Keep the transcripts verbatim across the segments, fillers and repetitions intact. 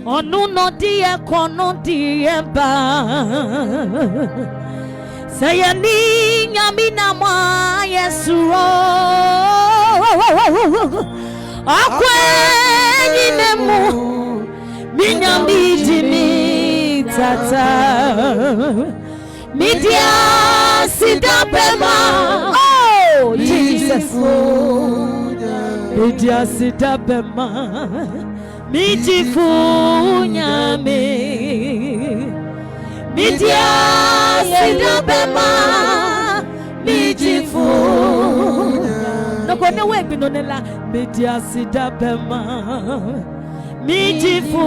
Ɔ nu nɔ diɛ kɔ nɔ diɛ ba. Sɛ yɛ ní nyami na mɔ a yɛ surɔ. Akwɛ yi nɛ mu. Mi nyami ji mi tata. Mi dia sida bɛ ma. Oh, Jesus. Mi dia sida bɛ ma. Mi ji fu nyami. Mi dia sida bɛ ma. Mi ji fu. Nɔ ko ne we gbi nɔ ne la. Mi dia sida bɛ ma. Mi ji fu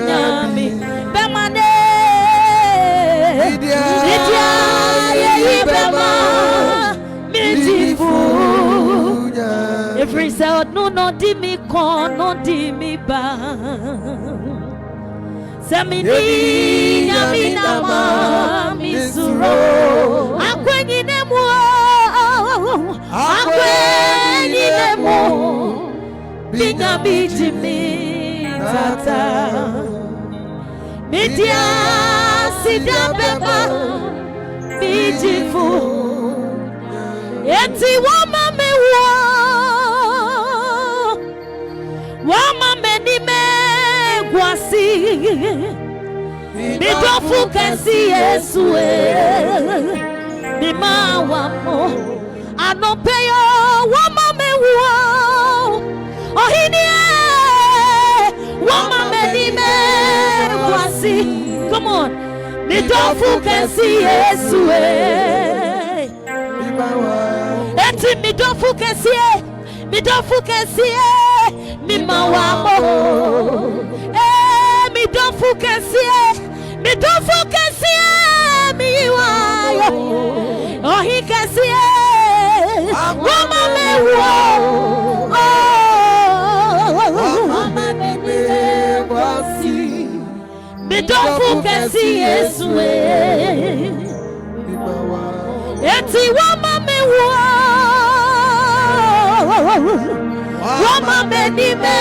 nyami. Bɛ ma ne. Mi dia ye yi bɛ ma. Mi ji fu. Efiri sɛ ɔ nu nɔ di mi kɔ nɔ di mi ba. Sɛ mi ni nyami na ma mi suro. Akwɛ nyi ne mu o. Akwɛ nyi ne mu. Bi nyami ji mi tata. Mi dia sida bɛ ma. Mi ji fu. Eti wa ma mi wo. Wa ma mɛ ni mɛ gua si. Mi dɔfu kɛ si Yesu e. Mi ma wa mo. Anɔ pe yo wa ma mɛ wo. Ɔhini e. Wa ma mɛ ni mɛ gua si. Come on. Mi dɔfu kɛ si Yesu e. Eti mi dɔfu kɛ si e. Mi dɔfu kɛ sie, mi ma wa mo. Ee, mi dɔfu kɛ sie, mi dɔfu kɛ sie, mi yi wa yo. Ɔhi kɛ sie, wa ma mɛ wo. Oh. Mi dɔfu kɛ si Yesu e. Eti wa ma mi wo. Wa ma mɛ ni mɛ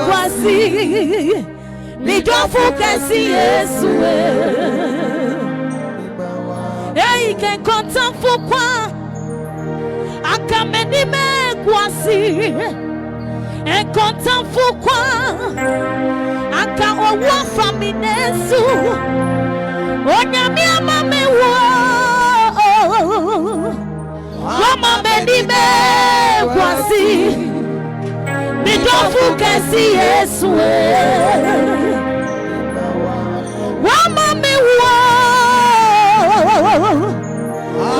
gua si. Mi dɔfu kɛ si Yesu e. Ei kɛ kɔnta fu kwa. Anka mɛ ni mɛ gua si. Ekɔntafu kwa. Anka o wa fa mi nɛ su. Onyami ama mi wo. Wa ma mɛ ni mɛ gua si. Mi dɔfu kɛ si Yesu e. Wa ma mi wo.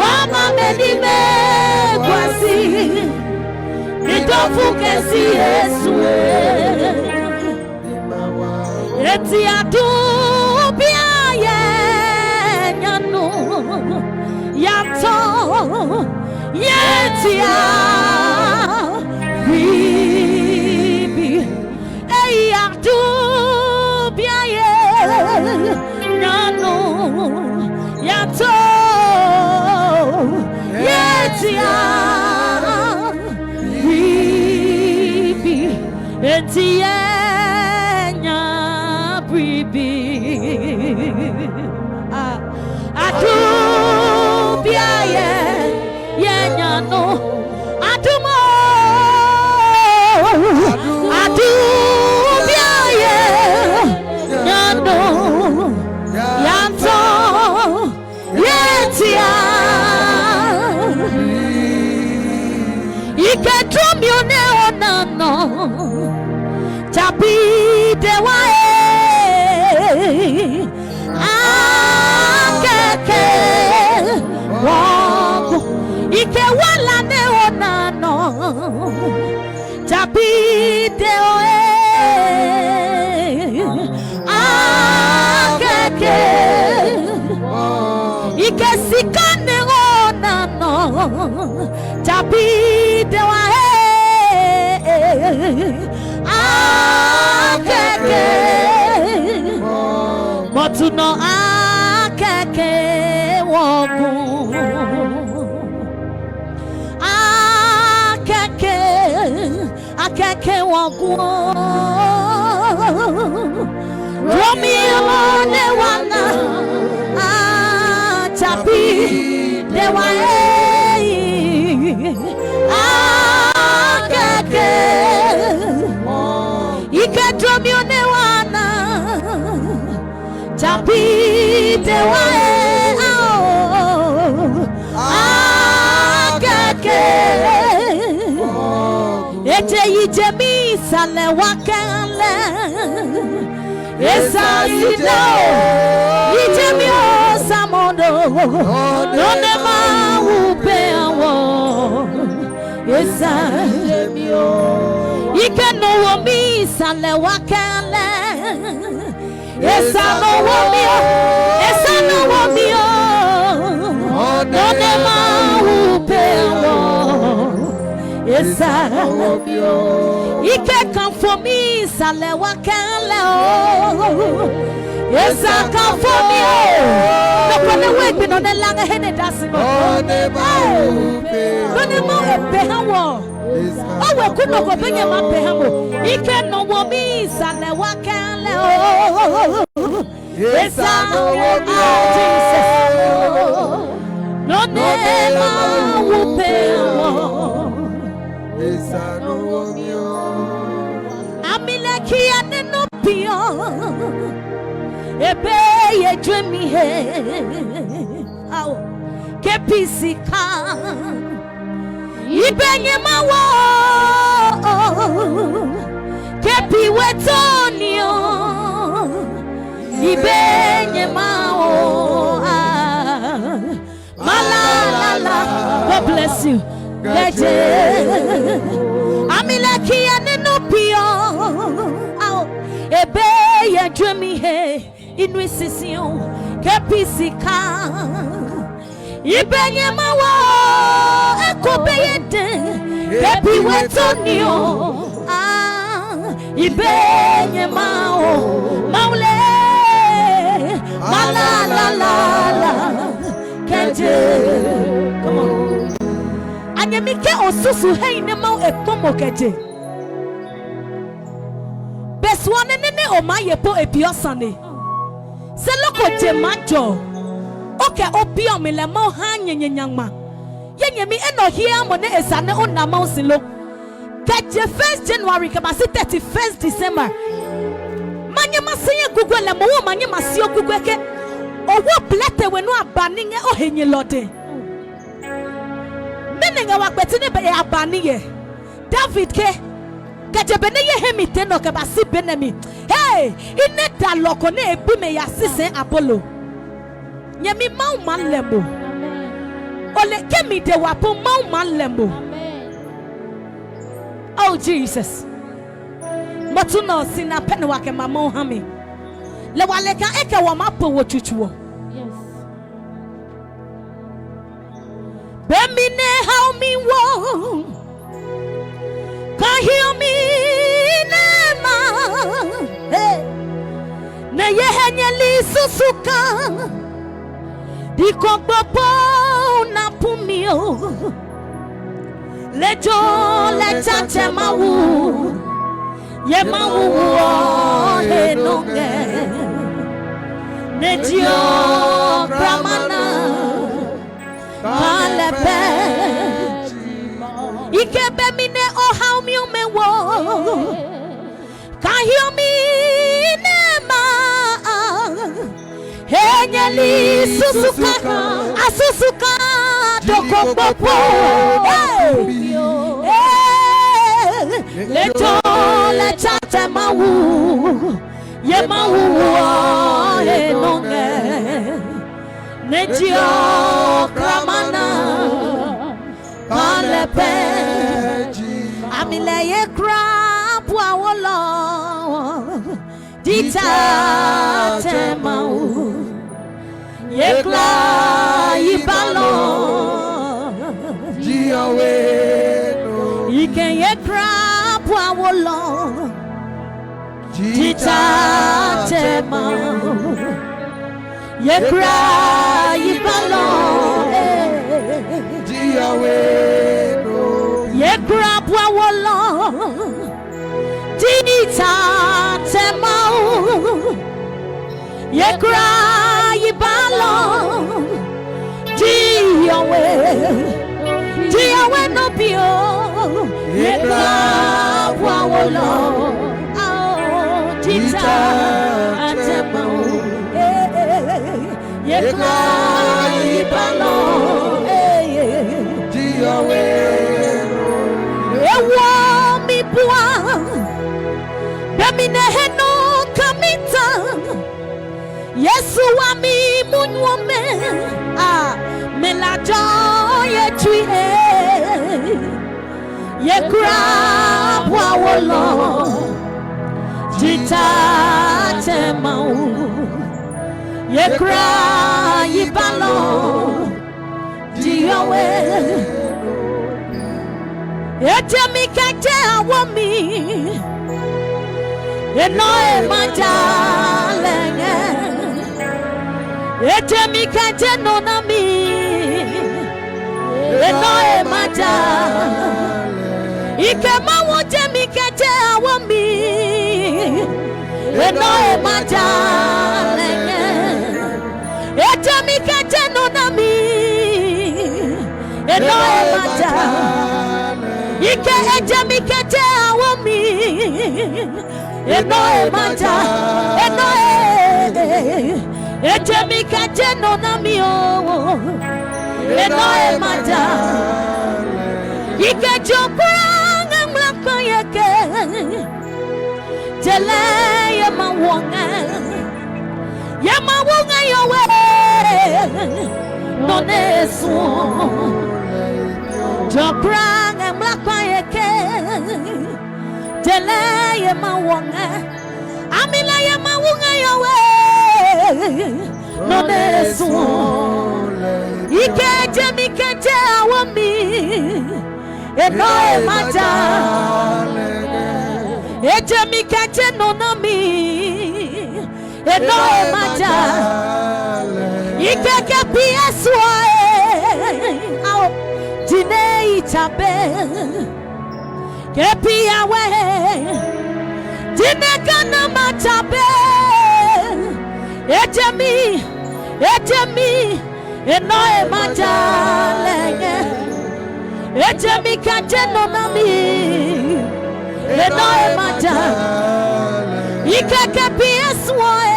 Wa ma mɛ ni mɛ gua si. Mi dɔfu kɛ si Yesu e. Eti a du bia yɛ nyanu. Ya tɔ yɛ ti a bibi. Ei a du bia yɛ nyanu. Ya tɔ yɛ ti a bibi. Eti yɛ nya bribi. A, a du bia yɛ, yɛ nya no. A du mo. A du bia yɛ, nya no. Ya tɔ. Yetia. Ike tumi ne o na no. Tapi de wa e. A keke. Wo. Ike wala ne o na no. Tapi de o e. A keke. Ike sika ne o na no. Tapi de wa e. A keke. Motu no a keke wo gu. A keke. A keke wo gu. Romeo de wa na, a chapi de wa ei. A keke. Ike Romeo de wa na, chapi de wa ei. Ao. A keke. Ete yi jemi sa lɛ wa kɛ lɛ. Esa yi da o. Yi jemi o sa mo do. Nɔ nɛ Mawu pe a wɔ. Esa. Yi kɛ nɔ wo mi sa lɛ wa kɛ lɛ. Esa nɔ wo mi o. Esa nɔ wo mi o. Nɔ nɛ Mawu pe wɔ. Esa. Ike kan fo mi sa lɛ wa kɛ lɛ o. Esa kan fo mi o. Nɔ ko nɛ we gbi nɔ nɛ la ngɛ he nɛ da si ngɔ. Nɔ nɛ Mawu pe ha wɔ. O we ku nɔ ko be nyɛ ma pe ha mo. Ike nɔ wo mi sa lɛ wa kɛ lɛ o. Esa nɔ wo mi o. Jesus. Nɔ nɛ Mawu pe wɔ. Esa nɔ wo mi o. Amilɛkia nɛ nɔ piɔ. Ebe ye jue mi he. Ao. Ke pi sika. Ibe nyɛ ma wo. Ke pi we toni o. Ibe nyɛ ma wo. Ah. Malalala. God bless you. Gaje. Amilɛkia nɛ nɔ piɔ. Ao. Ebe ye jue mi he. Inui sisi o. Ke pi sika. Ibe nyɛ ma wo eko be ye de, ke pi we toni o. Ah, ibe nyɛ ma o. Maule, ma la la la la, kɛ je. Come on. Anyɛmi ke o susu hei nɛ Mawu e kpɔ mo kɛ je. Be suɔ nɛ nɛ nɛ o maa ye po e peeɔ sane. Se loko je maa jɔ. O kɛ o bi ɔ mi lɛ Mawu haa nyɛ nyɛ nya ngma. Ye nyɛmi enɛ ɔ hiɛ amɔ nɛ e sa nɛ o na Mawu si lo. Kɛ je first January kɛ ba si thirty first December. Ma nyɛ ma si ye gugɔ lɛ mohu ma nyɛ ma si o gugɔ ke. O wo plɛtɛ we nɔ a ba ní ngɛ o he nyɛ lɔ dɛ. Mɛnɔ ngɛ wa kpɛti nɛ be a ba ní yɛ? David ke, kɛ je benɛ ye hɛ mi tee nɔ kɛ ba si be nɛmi. Hei, i nɛ da lɔ ko nɛ e bi mɛ ya sisɛ abolo. Nyɛmi Mawu maa lɛ mo. O le ke mi de wa po Mawu maa lɛ mo. Oh Jesus. Mɔtu nɔ si na pɛ ne wa kɛ ma Mawu ha mi. Lɛ wa le ka e kɛ wa ma po wo tsutsu ɔ. Be mi nɛ hao mi wo, ka hiɔ mi nɛ ma, he, nɛ ye hɛ nyɛ li susu ka, di kɔkpɔ po na pu mi o. Lejɛ ɔ lɛ tsatsɛ Mawu, ye Mawu ɔ he nɔ ngɛ. Nɛ je ɔ kramana, ka lɛ pɛ. I ke be mi nɛ o hao mi ɔmɛ wo. Ka hiɔ mi nɛ ma a, he nyɛ li susuka, a susuka doko popo. Lejɛ ɔ lɛ tsatsɛ Mawu, ye Mawu ɔ he nɔ ngɛ. Nɛ je ɔ kramana, ka lɛ pɛ. A mi lɛ ye kra bua wo lɔ. Dita tɛ Mawu. Ye kra yi ba lɔ. Ji awe no. Yi kɛ ye kra bua wo lɔ. Dita tɛ Mawu. Ye kra yi ba lɔ. Ji awe no. Ye kra bua wo lɔ. Dita tɛ Ye kura yi ba lɔ, ji yɔwe, ji yɔwe nɔ bi o. Ye kura bua wo lɔ, ao, jita a tɛ ma o. Ye kura yi ba lɔ, ji yɔwe. E wo mi bua, be mi nɛ he nɔ ka mi ta. Yesu wa mi munyu ɔmɛ a, me la jɔ ye tsui he. Ye kura bua wo lɔ, jita tɛ Mawu. Ye kura yi ba lɔ, ji yɔwe. E je mi kɛ je awo mi, e nɔ e ma ja lɛ ngɛ. E je mi kɛ je nɔ na mi, e nɔ e ma ja. I kɛ Mawu je mi kɛ je awo mi, e nɔ e ma ja lɛ ngɛ. E je mi kɛ je nɔ na mi, e nɔ e ma ja. I kɛ e je mi kɛ je awo mi, e nɔ e ma ja, e nɔ e. E je mi kɛ je nɔ na mi o, e nɔ e ma ja. I kɛ jo kura ngɛ ngmla kpa ye ke. Jele ye ma wo ngɛ, ye ma wo ngɛ yo we, nɔ ne e suɔ. Jɔ kura ngɛ mla kpa ye ke, jele ye ma wo ngɛ, ami la ye ma wo ngɛ yo we, nɔ ne e suɔ. I kɛ je mi kɛ je awo mi, e nɔ e ma ja. E je mi kɛ je nɔ na mi, e nɔ e ma ja. I kɛ kɛ pi e suɔ e, ao, ji ne i tsa be. Kɛ pi a wɛ he, ji ne ka na ma tsa be. E je mi, e je mi, e nɔ e ma ja lɛ ngɛ. E je mi kɛ je nɔ na mi, e nɔ e ma ja. I kɛ kɛ pi e suɔ e,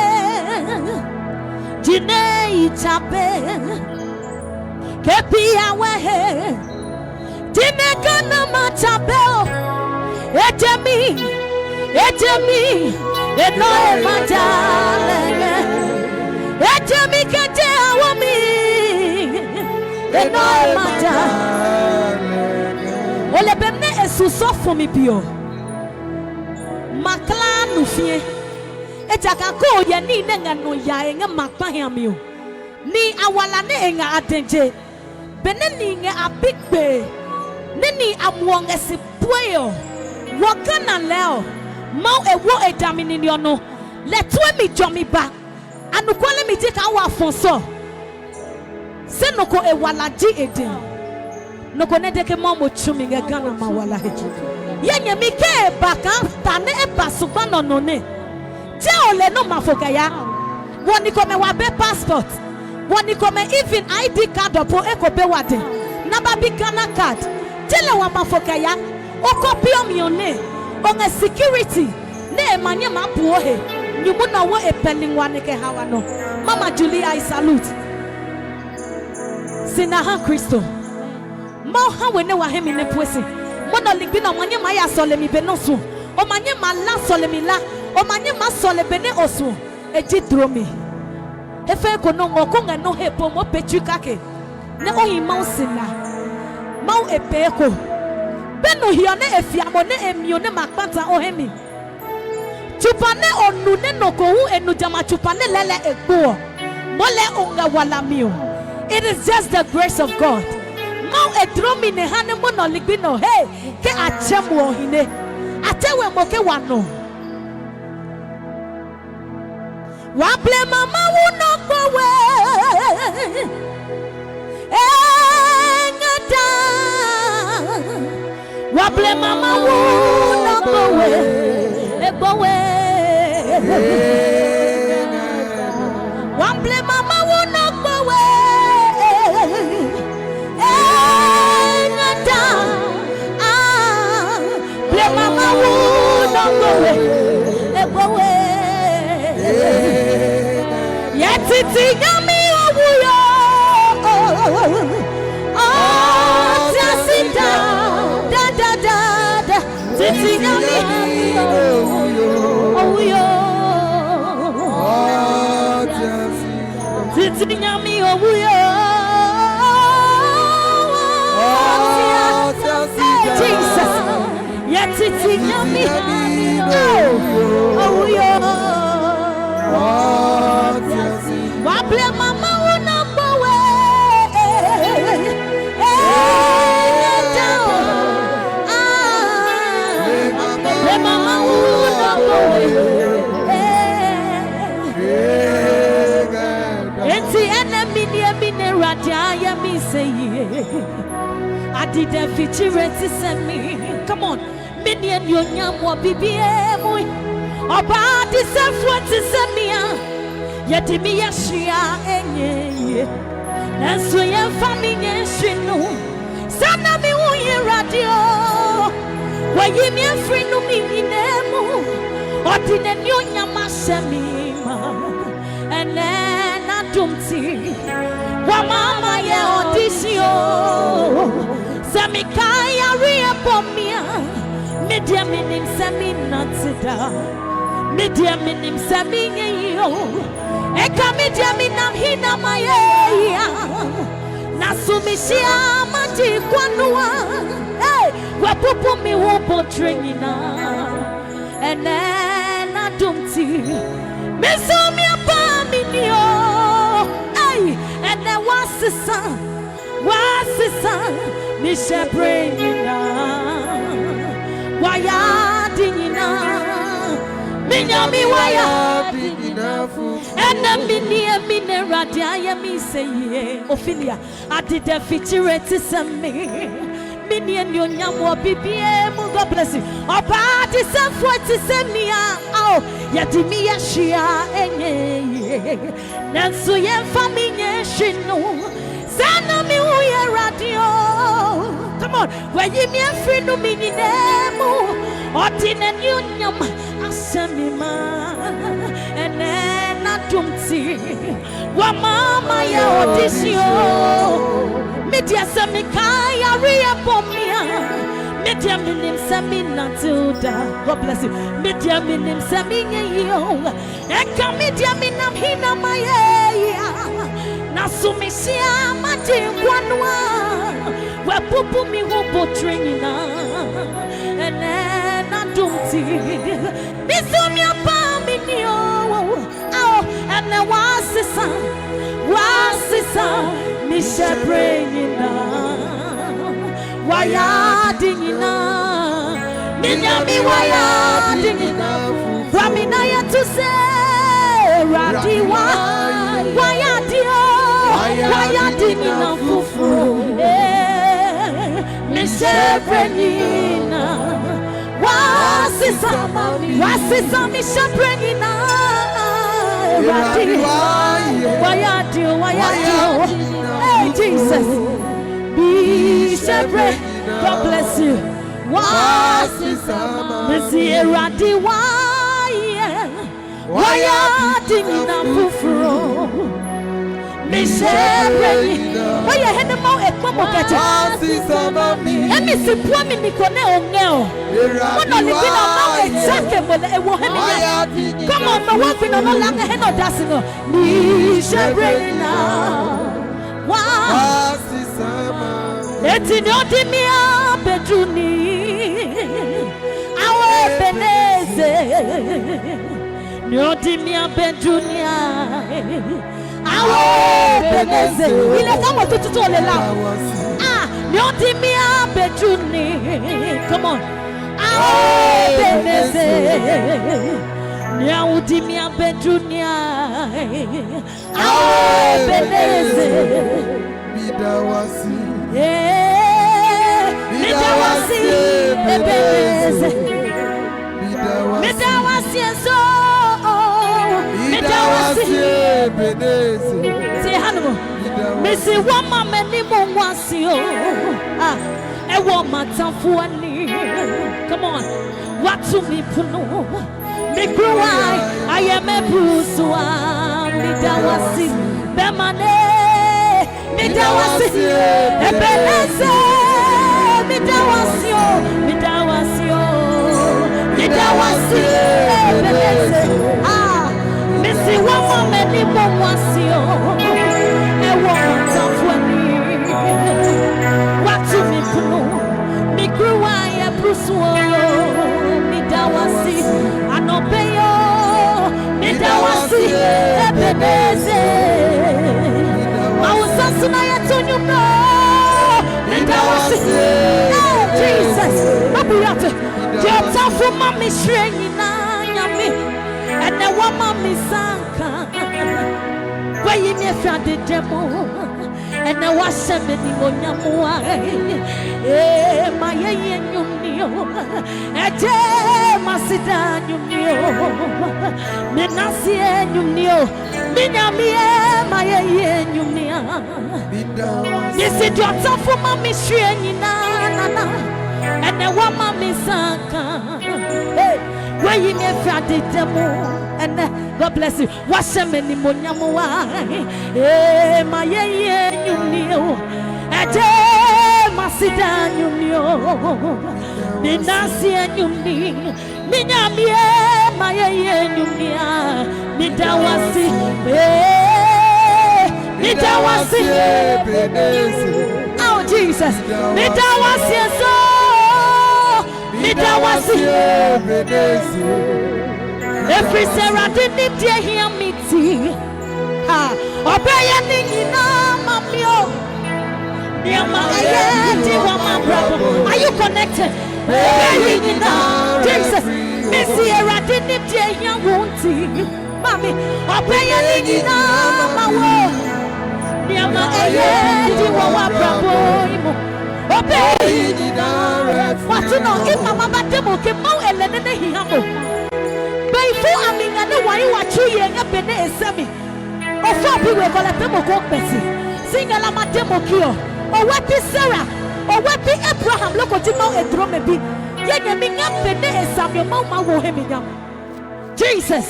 ji ne i tsa be. Kɛ pi a wɛ he, ji ne ka na ma tsa be o. E je mi, e je mi, e nɔ e ma ja lɛ ngɛ. E je mi kɛ je awo mi, e nɔ e ma ja. O le be nɛ e su sɔfo mi be ɔ, ma klaa nu fie. Ejakaa koo yɛ níhi nɛ ngɛ nɔ yae ngɛ ma kpa hiami ɔ, ni awala nɛ e ngɛ a dɛ je. Benɛ nihi ngɛ a bi gbee, nɛ nihi a muɔ ngɛ si pue ɔ, wɔ Ghana lɛɛ ɔ, Mawu e wo e dami nini ɔ nɔ. Lɛ tue mi jɔ mi ba. Anɔkuale mi ji kaa wa fɔ sɔ. Se nɔ ko e wala ji e dɛ. Nɔ ko nɛ de ke Mawu mo tsu mi ngɛ Ghana ma wala he. Ye nyɛmi ke e ba kaa ta nɛ e ba sugba nɔ nɔ nɛ. Je o le nɔ ma fo kɛ ya. Wɔ ni komɛ wa be passport. Wɔ ni komɛ even I D card ɔ po e ko be wa dɛ. Na ba bi Ghana card. Je lɛ wa ma fo kɛ ya. O kɔ piɔ mi ɔ nɛ. O ngɛ security nɛ e ma nyɛ maa buɔ he. Nyumu nɔ wo e pɛ lingwa nɛ kɛ hawa nɔ. Mama Julie, I salute. Sina ha Kristo. Mawu ha we nɛ wa hɛ mi nɛ pue si. Mo nɔ ligbi nɛ o ma nyɛ maa ya sɔle mi be nɔ suɔ. O ma nyɛ maa la sɔle mi la. O ma nyɛ maa sɔle be nɛ o suɔ. E ji dlo mi. He fɛ ko nɔ ngɔ ko ngɛ nɔ he po mo pe tsui kake. Nɛ o hi Mawu si la. Mawu e pee ko. Be nu hiɔ nɛ e fia mo nɛ e miɔ nɛ ma kpata o hɛ mi. Tsupa nɛ o nu nɛ nɔ ko hu e nu jamɛ a tsupa nɛ lɛlɛ e gbo ɔ, mo lɛ o ngɛ wala mi ɔ. It is just the grace of God. Mawu e dlo mi nɛ ha nɛ mo nɔ ligbi nɔ he ke a tsɛ mo ɔ hi nɛ. A tɛ we mo ke wa nɔ. Wa blema Mawu nɔ kpo we. E ngɛ da. Wa blema Mawu nɔ kpo we. E kpo we. we. Yɛ titi nyami owu yo. Ɔ tia si da da da da da. Titi nyami owu yo. Titi nyami owu yo. Hey, Jesus. Yɛ titi nyami. Oh, owu yo. Wa ble mama wo na gbo we. Eh, da o. Ah. Ble mama wo na gbo we. Eh. Enti enɛ mi niemi nɛ Awurade a yɛ mi se ye. Adidɛ fichire ti sɛ mi. Come on. Mi niemi onyam wɔ bibiemu. Ɔba adisɛfoɔ ti sɛ mi a. Yɛ di mi yɛ hyia enye ye. Nanso yɛmfa mi nyɛ shi nu. Sa na mi hu ye radio. Wa yi mi afri nu mi nyinemu. Ɔdi nɛ ni onyam a sɛ mi ma. Ɛnɛ na dum ti. Wa mama yɛ ɔdisi o. Sɛ mi kai yari ɛ bɔ mi a. Mi diɛ mi nim sɛ mi na ti da. Mi diɛ mi nim sɛ mi nyɛ yi o. E ka mi diɛ mi nam hi na ma ye ya. Na su mi sia ma ji kwa nua. Hey, wa pupu mi wo bo tre nyina. Ɛnɛ na dum ti. Mi so mi apa mi ni o. Hey, ɛnɛ wa sisa. Wa sisa mi hyɛ bre nyina. Wa ya di nyina. Mi nya mi wa ya di nyina fu. Ɛnɛ mi ni emi ne Awurade ayɛ mi se ye. Ophelia, adidɛ fichire ti sɛ mi. Mi ni eni onyam wɔ bibiemu. God bless you. Ɔba adisɛfoɔ ti sɛ mi a. Ao, yɛ di mi yɛ hyia enye ye. Nanso yɛmfa mi nyɛ shi nu. Sɛ na mi hu yɛ radio. Come on. Wa yi mi afiri nu mi nyinaa mu. Ɔdi nɛ ni onyam a sɛ mi ma. Ɛnɛ na dum ti. Wa mama yɛ ɔdi si o. Mi diɛ sɛ mi kaa yari yɛ bɔ mi a. Mi diɛ mi nim sɛ mi nante o da. God bless you. Mi diɛ mi nim sɛ mi nyɛ yi o. Eka mi dia mi nam hi na ma ye ya. Na su mi sia ma ji kwa nua. Wa pupu mi wo bo tre nyina. Ɛnɛ na dum ti. Mi su mi apa mi ni o. Ao, ɛnɛ wa sisa. Wa sisa mi hyɛ bre nyina. Wa ya di nyina. Mi nya mi wa ya di nyina. Wa mi na yɛ tu se. Awurade wa. Wa ya di o. Wa ya di nyina fufuro. Eh, mi hyɛ bre nyina. Wa sisa. Wa sisa mi hyɛ bre nyina. Awurade. Wa ya di o. Wa ya di o. Hey, Jesus. Bi hyɛ bre. God bless you. Wa sisa ma. Mesi Awurade wa yɛ. Wa ya di nyina fufuro. Mi hyɛ bre yi. Wa yɛ he ne ma ekpɔ mo kɛtɛ. Wa sisa ma mi. Emi si pua mi mi ko ne o ngɛ o. Mo nɔ ni bi na ma e cha ke mo le e wo he mi nya. Come on, mo wa bi na no la he no dasi no. Mi hyɛ bre yi na. Wa. Eti ni odi mi a bedru ni. Awo Ebeneze. Ni odi mi a bedru ni a. Awo Ebeneze. Ile ka mo tutu to le la. Ah, ni odi mi a bedru ni. Come on. Awo Ebeneze. Ni a odi mi a bedru ni a. Awo Ebeneze. Mi da wa si. Eh, mi da wa si, Ebeneze. Mi da wa si eso. Mi da wa si, Ebeneze. Se hanu. Mi si wa ma me ni mo wa si o. Ah, e wo ma ta fuani. Come on. Wa tu mi punu. Mi kruwae, a yɛ mɛ blusu a, mi da wasi, bɛ ma ne, mi da wasi, Ebeneze, mi da wasi o, mi da wasi o, mi da wasi, Ebeneze, ah, mi si wa ma mɛ ni mo wasi o, e wo ma ta fue ni, wa tu mi punu, mi kruwae, Brusuo, mi da wasi, anɔpe yo, mi da wasi, Ebeneze. Mawu sasuna yɛ to nyumu, mi da wasi. Hey, Jesus, mabu yate. Jɔtafu ma mi shire nyina nyami, ɛnɛ wa ma mi sanka. Wa yi mi fia de demo. Ɛnɛ wa hyɛ me nimonyam wae. Ee, ma ye ye nyumi o. Ɛje ma sida nyumi o. Me na sie nyumi o. Mi nyami e ma ye ye nyumi a. Mi si jɔtɔfo ma mi shwie nyinaa nana. Ɛnɛ wa ma mi saka. Hey, we yi mi fia de demo. Ɛnɛ, God bless you. Wa hyɛ me nimonyam wae. Ee, ma ye ye nyumi o. Ɛje ma sida nyumi o. Mi na sie nyumi. Mi nyami e ma ye ye nyumi a. Mi da wasi. Ee, mi da wasi. Oh, Jesus. Mi da wasi so. Mi da wasi. Efiri sɛ Awurade nimdeɛ hia mi ti. Ha, ɔbɛyɛ ni nyinaa ma mi o. Niama ɛyɛ ti wa ma brabo. Are you connected? Ɔbɛyɛ nyinaa. Jesus. Mi si Awurade nimdeɛ hia wo ti. Mami, ɔbɛyɛ ni nyinaa ma wo. Niama ɛyɛ ti wa wa brabo imo. Ɔbɛyɛ nyinaa. Wa tu nɔ, i mama ba demo ke Mawu e lɛ nɛ nɛ hi ha mo. Bei fo a mi ngɛ nɛ wa yi wa tsu ye ngɛ be nɛ e sɛ mi. O fo bi we kɔ lɛ pɛ mo ko kpɛ si. Si ngɛ la ma demo ki ɔ. O wɛ pi Sarah, o wɛ pi Abraham loko ji Mawu e dro mɛ bi. Ye nyɛ mi ngɛ be nɛ e sami ɔ Mawu ma wo he mi nyam. Jesus.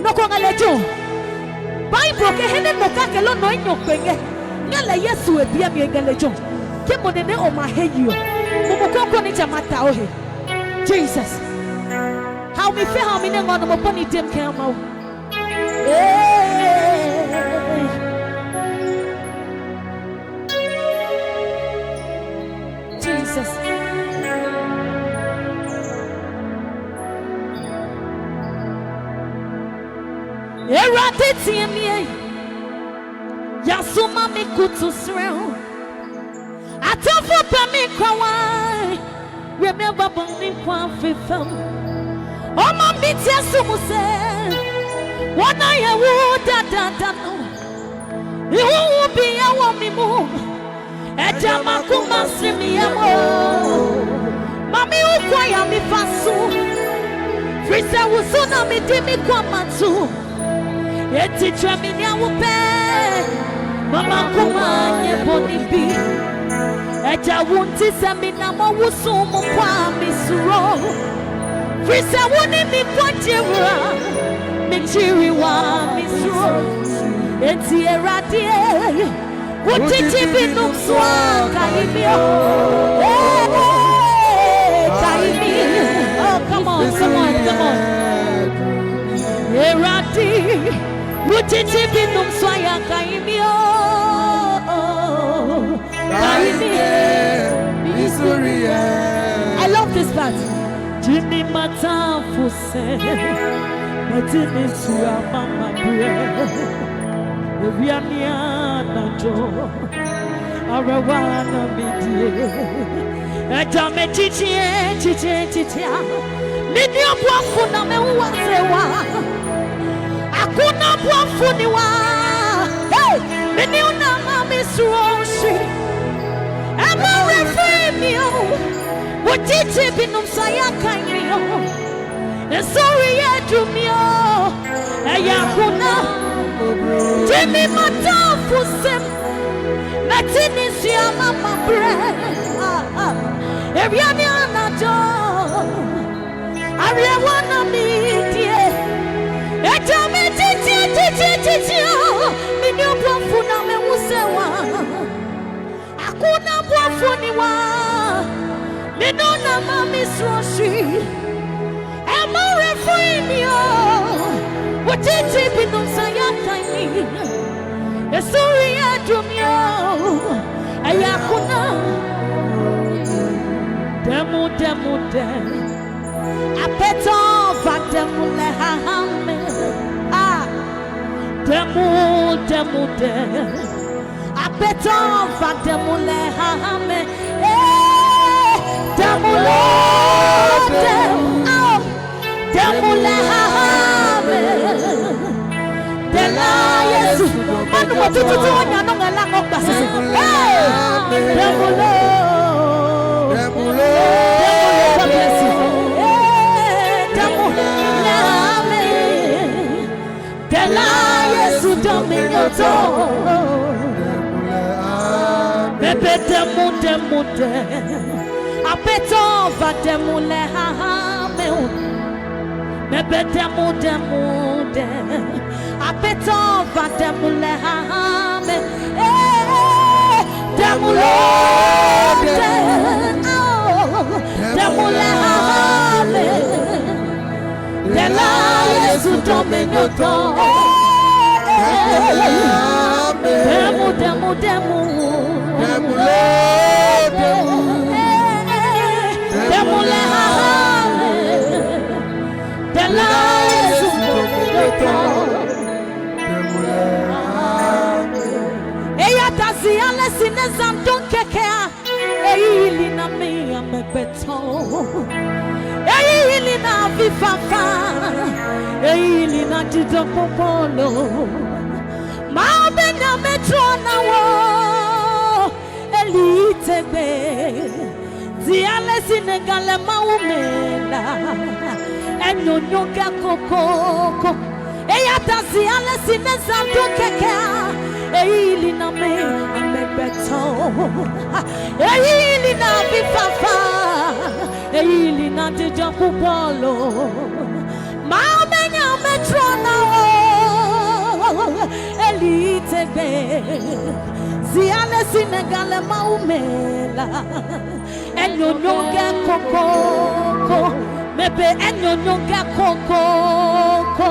Nɔ ko ngɛ lejɛ ɔ. Bible ke he nɛ nɔ kake lɔ nɔ enyɔ kpe ngɛ. Ngɛ lɛ Yesu e biɛ mi ngɛ lejɛ ɔ. Ke mo nɛ nɛ o ma he yi ɔ. Mo mo kɔkɔ ni jama ta o he. Jesus. Hao mi fɛ hao mi nɛ ngɔ nɔ mo bɔ ni dem kɛ Mawu. Hey. Jesus. Awurade tie mi ei, ya soma me kutu srɛ o. Atɔfo pɛ mi kɔwae, we mi ba bɔ ni kwa fefam. Ɔma mi tia sumu sɛ, wɔna yɛ wo dadada no. Ihuhu bi ya wɔ mi mu. Ɛja ma kuma si mi ya mo. Mami ukwa ya mi fa su. Frisɛ wusu na mi di mi kwa ma tu. Eti tsɛ mi nya wo pɛ. Mama kuma nyɛ bɔ ni bi. Ɛja wu nti sɛ mi na mo wusu mu kwa mi suro. Frisɛ wo ni mi kwa je wura. Mi jiri wa mi suro. Eti Awurade. Wo titi bi num sua kai mi o. Hey, kai mi. Oh, come on, come on, come on. Awurade, wo titi bi num sua ya kai mi o. Kai mi. I love this part. Jimmy Matafus. Mɛti ni sua mama brɛ. Ewia ni anajɔ. Arewa na mi die. Ɛja mɛ titiɛ titiɛ titiɛ. Mi ni ɔbuafo na mɛ hu wa se wa. Akuna buafo ni wa. Hey! Mi ni una ma mi suro shi. Ema we fui mi o. Wo titi bi num sa ya kai mi o. Esori yɛ du mi o, ɛya kuna. Jimi ma ta fu sem, mɛ ti ni si a ma ma brɛ. Ewia ni anajɔ, ariɛ wa na mi Nona ma mi srɔshi. Ɛ ma rɛ fui mi o. Wo titi bi num sa ya kai mi. E suri e du mi o. Ɛ ya kuna. Dɛmu, dɛmu, dɛ. A pɛtɔ va dɛmu lɛ haha mɛ. Ah. Dɛmu, dɛmu, dɛ. A pɛtɔ va dɛmu lɛ haha mɛ. Eh, dɛmu lɛ dɛ. Ao. Dɛmu lɛ haha mɛ. Dɛ la Yesu. Manu mo tututu o nya nɔ ngɛ la ngɔ kpa sisi. Hey! Dɛmu lɛ. Dɛmu lɛ. God bless you. Eh, dɛmu lɛ haha mɛ. Dɛ la Yesu dɔ mi nyo tɔ. Mɛ be dɛmu dɛmu dɛ. A pɛtɔ va dɛmu lɛ haha mɛ o. Mɛ be dɛmu dɛmu dɛ. A pɛtɔ va dɛmu lɛ haha mɛ. Eh, dɛmu lɛ dɛ. Ao, dɛmu lɛ haha mɛ. Dɛ la Yesu dɔ mɛ nyo tɔ. Dɛmu, dɛmu, dɛmu. Dɛmu lɛ, dɛmu. Dɛmu lɛ haha. Dɛ la Yesu dɔ mɛ nyo tɔ. Dɛmu lɛ. Eya ta si ale si nɛ zam don kɛkɛ a. Eyi li na mi amɛ gbɛtɔ. Eyi li na vi fafa. Eyi li na didɔ kpokpolo. Ma be na me tro na wo. Eli tegbe. Ti ale si ne gale ma wo me la. Enyonyo kɛ kokoko. Eya ta si ale si nɛ sa do kɛkɛ a. Eyi li na me amɛ gbɛtɔ. Eyi li na vi fafa. Eyi li na jija kukɔlo. Ma me nya me tro na o. Eli tegbe. Si ale si ne gale ma umela. Enyonyo kɛ kokoko. Mɛ be enyonyo kɛ kokoko.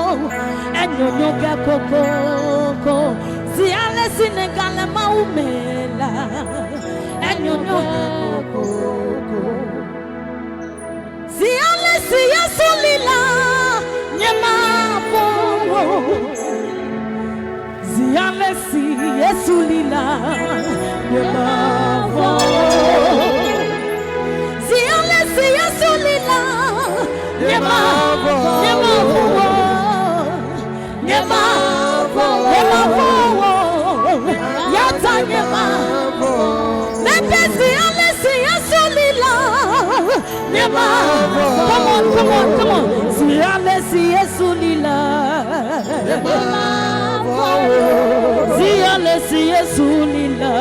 Enyonyo kɛ kokoko. Si ale si ne gale ma umela. Enyonyo kɛ kokoko. Si ale si Yesu lila. Nyɛ ma fo. Zialesi Yesu lila, nyɛ ma fɔ. Zialesi Yesu lila, nyɛ ma fɔ. Nyɛ ma fɔ. Nyɛ ma fɔ. Nyɛ ma fɔ. Yata nyɛ ma fɔ. Nɛpɛ zialesi Yesu lila. Nyɛ ma fɔ. Come on, come on, come on. Zialesi Yesu lila. Nyɛ ma fɔ. Zialesi Yesu lila.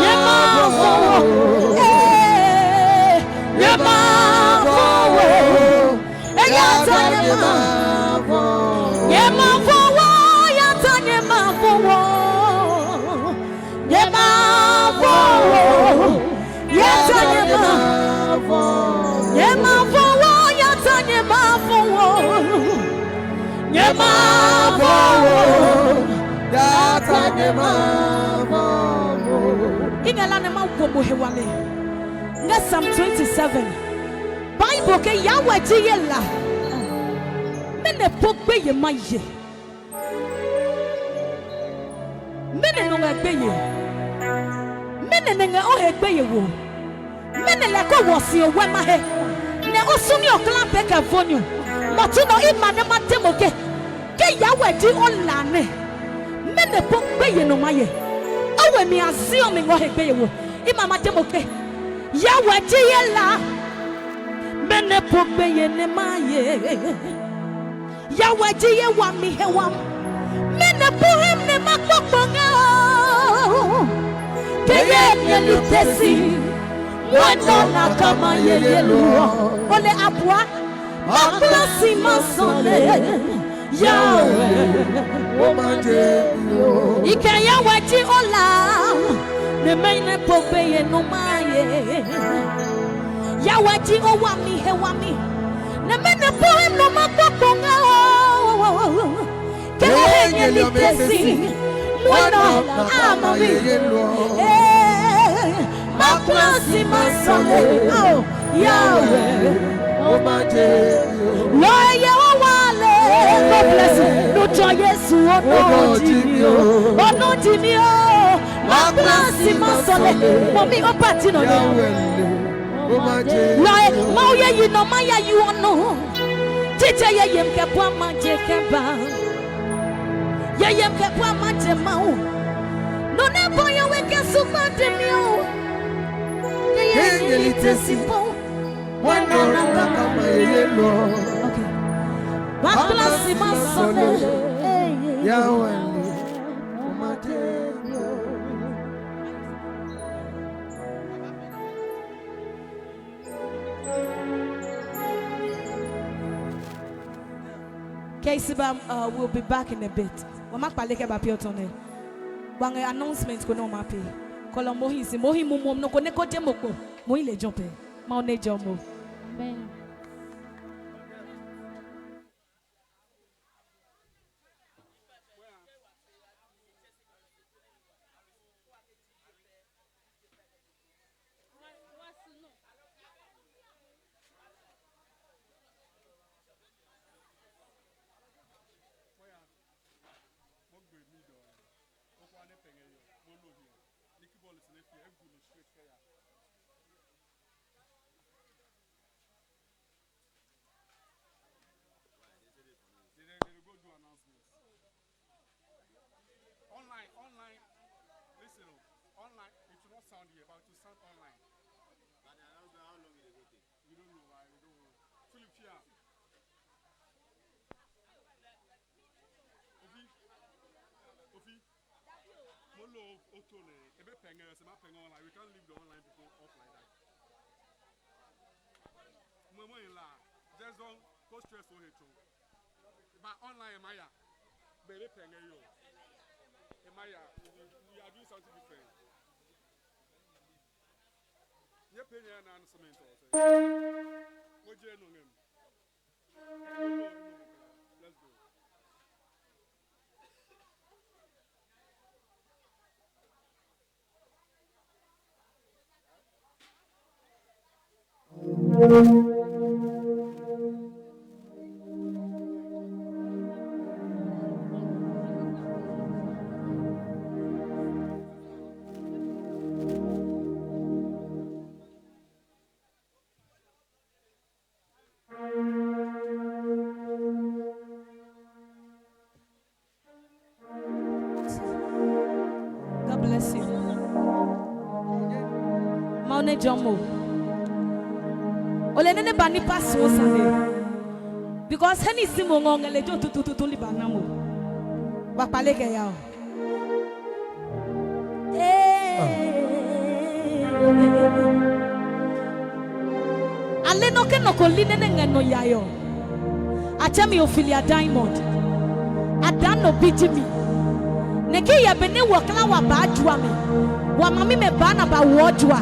Nyɛ ma fɔ. Eh, nyɛ ma fɔ. Eyata nyɛ ma fɔ. Nyɛ ma fɔ. Yata nyɛ ma fɔ. Nyɛ ma fɔ wo, yata nyɛ ma fɔ. Nyɛ ma fɔ wo, yata nyɛ ma fɔ wo. Nyɛ ma fɔ wo, yata nyɛ ma fɔ wo. I ngɛ la nɛ ma wo mo he wale. Ngɛ Psalm twenty-seven. Bible ke Yahweh ji ye la. Mɛnɔ po gbeye ma ye. Mɛnɔ nɔ ngɛ gbeye? Mɛnɔ nɛ ngɛ o he gbeye wo? Mɛnɔ lɛ ko wɔ si o wɛ ma he? Nɛ o su ní ɔkla pɛ kɛ vo nyu. Lɔ tsu nɔ i ma nɛ ma de mo ke, ke Yahweh ji o la nɛ. Mɛnɔ po gbeye nɔ ma ye? O we mi a zi ɔ mi ngɔ he gbeye wo. I ma ma de mo ke, Yahweh ji ye la. Mɛnɔ po gbeye nɛ ma ye? Yahweh ji ye wami he wam. Mɛnɔ po hem nɛ ma kpokpo ngɛ o. Ke ye nyɛ li te si, mwɔnɛ na kama ye ye lu ɔ. O le abua, ma kpla si ma sɔle. Yahweh, o ma je mi o. I kɛ Yahweh ji o la, nɛ mɛnɔ po gbeye nɔ ma ye? Yawe ji o wami he wami. Nɛ mɛnɔ po he nɔ ma kpokpo nga o. Ke wo he nyɛ li te si. Mɔnɔ a ma mi. Eh, ma kpla si ma sɔle. Oh, Yawe. Lɔe Yehowa le. God bless you. Nɔ tsɔ Yesu o nɔ ji mi o. O nɔ ji mi o. Ma kpla si ma sɔle. Mɔmi o pa ti nɔ nɛ. Lɔe Mawu ye yi nɔ ma ya yu ɔ nɔ. Tsitse yeyem kɛ bua ma je kɛ ba. Yeyem kɛ bua ma je Mawu. Nɔ nɛ bɔ yɛ we kɛ su kpa de mi o. Yeye nyɛ li te si po. Wana na kama yeye lɔ. Okay. Bakla si ma sɔle. Yawe le. Uma te yo. Kei Sibam, uh, we'll be back in a bit. Wa ma kpale kɛ ba piɔ tɔnɛ. Wa ngɛ announcement ko nɛ o ma pe. Kɔlɔ mo hi si, mo hi mumuɔ nɔ ko nɛ ko je mo kpo. Mo hi lejɛ pɛ. Mawu nɛ jɔ mo. Amen. Mo gbe mi dɔ ɛ. Mo kwa ne pɛngɛ yo. Mo lo hiɛ. Niki bɔɔlu si ne fiɛ, e gu no straight kɛ ya. They, they, they go do announcement. Online, online. Listen, oh, online, it will not sound here, but it will sound online. But the announcement, how long will they go take? We don't know, why we don't know. Philip here. Ofi, Ofi, mo lo auto ne, ebe pɛngɛ, se ma pɛngɛ online. We can't leave the online people off like that. Mo mo in la, just don't go stress on it. But online, Maya, baby pɛngɛ yo. Maya, we, we are doing something different. Nye pe nye na so me to so. Mo je no ngem. Let's go. God bless you. Mawu nɛ jɔ mo. O le nene ba nipa suɔ sane. Because heni si mo ngɔ ngɛ le jo tutututu li ba na mo. Wa kpale kɛ ya o. Ale nɔ ke nɔ ko li nɛ nɛ ngɛ nɔ yae ɔ, a tsɛ mi Ophelia Diamond. A daa nɔ bi ji mi. Nɛ ke hyɛ benɛ wɔ kla wa baa jua mi, wa mamimɛ baa na ba woɔ jua.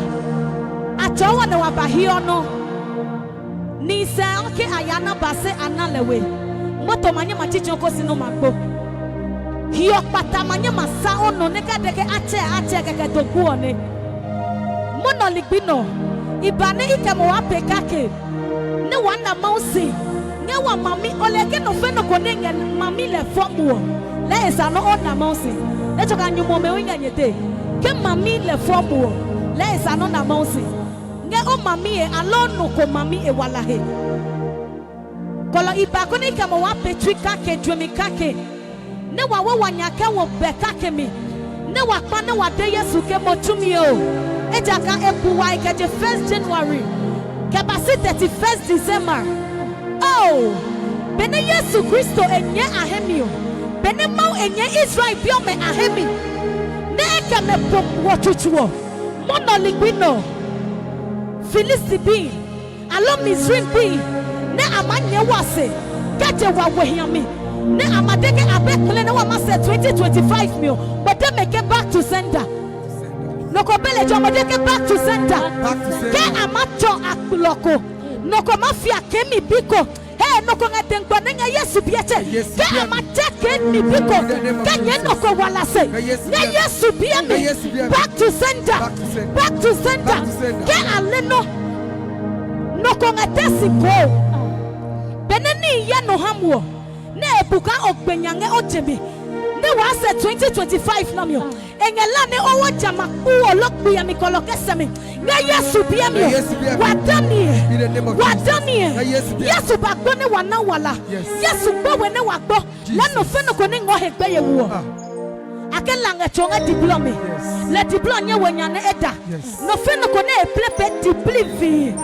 A tsɔɔ wɔ nɛ wa ba hiɔ nɔ. Ni sɛ ɔ ke a ya na ba se a na lɛ we. Moto ma nyɛ ma tsitsi ko si nɔ ma gbo. Hiɔ kpata ma nyɛ ma sa o nɔ nɛ ka de ke a tsɛ a tsɛ kɛkɛ to ku ɔ ne. Mo nɔ ligbi nɔ. I ba nɛ i kɛ mo wa pe kake. Nɛ wa na Mawu si. Ngɛ wa mami o le ke nɔ fe nɔ ko ne ngɛ mami lɛ fɔ mu ɔ. Lɛ e sa nɔ o na Mawu si. E tso ka nyumu mɛ wi ngɛ nye te. Ke mami lɛ fɔ mu ɔ. Lɛ e sa nɔ na Mawu si. Ngɛ o mami he aloo nɔ ko mami he wala he. Kɔlɔ i ba konɛ i kɛ mo waa pe tsui kake juɛmi kake, nɛ wa wo wa nya kɛ wo bɛ kake mi, nɛ wa kpa nɛ wa de Yesu ke mo tsumi o. Ejakaa e bu wai kɛ je first January kɛ ba si thirty-first December. Oh, benɛ Yesu Kristo e nyɛɛ a hɛ mi ɔ, benɛ Mawu e nyɛɛ Israel bi ɔmɛ a hɛ mi, nɛ e kɛ mɛ po wɔ tsutsu ɔ, mo nɔ ligbi nɔ. Filisti bi, aloo Misraim bi, nɛ a maa nyɛɛ wa se kɛ je wa we hiami, nɛ a ma de ke a be kplɛɛ nɛ wa ma sɛ twenty twenty-five mi ɔ, kpɛtɛ mɛ ke back to sender. Nɔ ko be lejɛ ɔ, ma de ke back to sender. Back to sender. Ke a ma tsɔ akplɔ ko, nɔ ko ma fia ke mi bi ko. He, nɔ ko ngɛ dengba nɛ ngɛ Yesu biɛ tsɛ. Ke a ma tsɛ ke mi bi ko, ke nyɛ nɔ ko wala se. Ngɛ Yesu biɛ mi. Back to sender. Back to sender. Ke a le nɔ, nɔ ko ngɛ tɛ si ko. Benɛ ní yɛ nɔ ha muɔ, nɛ e bu kaa o gbe nya ngɛ o je mi, nɛ waa sɛ twenty twenty-five nami ɔ, e ngɛ la nɛ o wo ja ma kpu ɔ lɔ kpu yɛ mi kɔlɔ kɛ sɛ mi. Ngɛ Yesu biɛ mi ɔ, wa da mi ɛ. Wa da mi ɛ. Yesu ba gbo nɛ wa na wala. Yesu gbo we nɛ wa gbo. Lɛ nɔ fɛ nɔ ko nɛ ngɔ he gbɛye wu ɔ, a ke la ngɛ tso ngɛ diblɔ mi. Lɛ diblɔ nyɛ wo nya nɛ e da. Nɔ fɛ nɔ ko nɛ e plɛ pɛ diblivi,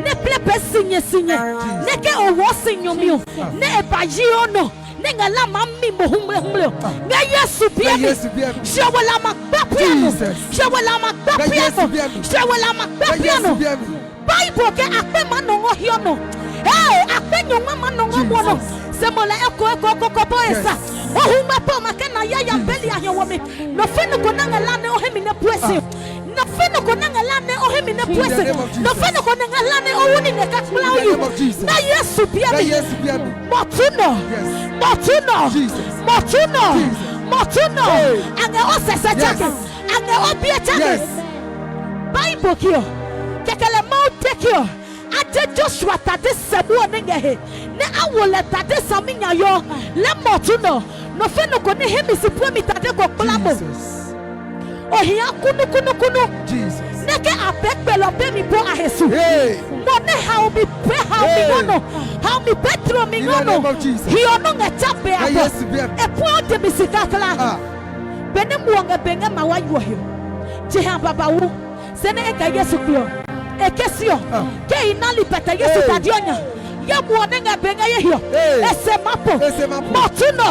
nɛ plɛ pɛ sinyɛ sinyɛ, nɛ ke o wɔ si nyɔmi ɔ, nɛ e ba yi o nɔ, nɛ ngɛ la ma mi mo humle humle ɔ. Ngɛ Yesu biɛ mi. Shɛ wala ma gba piano. Shɛ wala ma gba piano. Shɛ wala ma gba piano. Bible ke akpe ma nɔ ngɔ hiɔ nɔ. Ee, akpe nyɔngma ma nɔ ngɔ muɔ nɔ. Se mo lɛ eko eko eko ko bo e sa. O hu ngmɛ po ma ke na yaya beli a hiɔ wo mi. Nɔ fɛ nɔ ko na ngɛ la nɛ o hɛ mi nɛ pue si. Nɔ fɛ nɔ ko na ngɛ la nɛ o hɛ mi nɛ pue si. Nɔ fɛ nɔ ko na ngɛ la nɛ o wu ni nɛ ka kpla o yi. Na Yesu biɛ mi. Mɔtu nɔ. Mɔtu nɔ. Mɔtu nɔ. Mɔtu nɔ. A ngɛ o sɛsɛ tsake. A ngɛ o biɛ tsake. Bible kiɔ, kɛkɛ lɛ Mawu tɛ kiɔ, a je Joshua tade sɛ bu ɔ nɛ ngɛ he, nɛ a wo lɛ tade saminya yɔ, lɛ mɔtu nɔ, nɔ fɛ nɔ ko nɛ hemi si puɛ mi tade ko kpla mo. O hia kunu kunu kunu. Nɛ ke a pɛ kpelɔ pɛ mi po a he su. Mɔ nɛ hao mi pɛ hao mi ngɔ nɔ, hao mi pɛ tlo mi ngɔ nɔ. Hiɔ nɔ ngɛ tsa be a bɔ. E puɛ o te mi si kakla. Benɛ muɔ ngɛ be ngɛ ma wa yuɔ he ɔ, jeha babawu, se nɛ e kɛ Yesu kpe ɔ, e ke si ɔ, ke i na li pɛtɛ Yesu tade ɔ nya, ye muɔ nɛ ngɛ be ngɛ ye hiɔ, e se ma po. Mɔtu nɔ,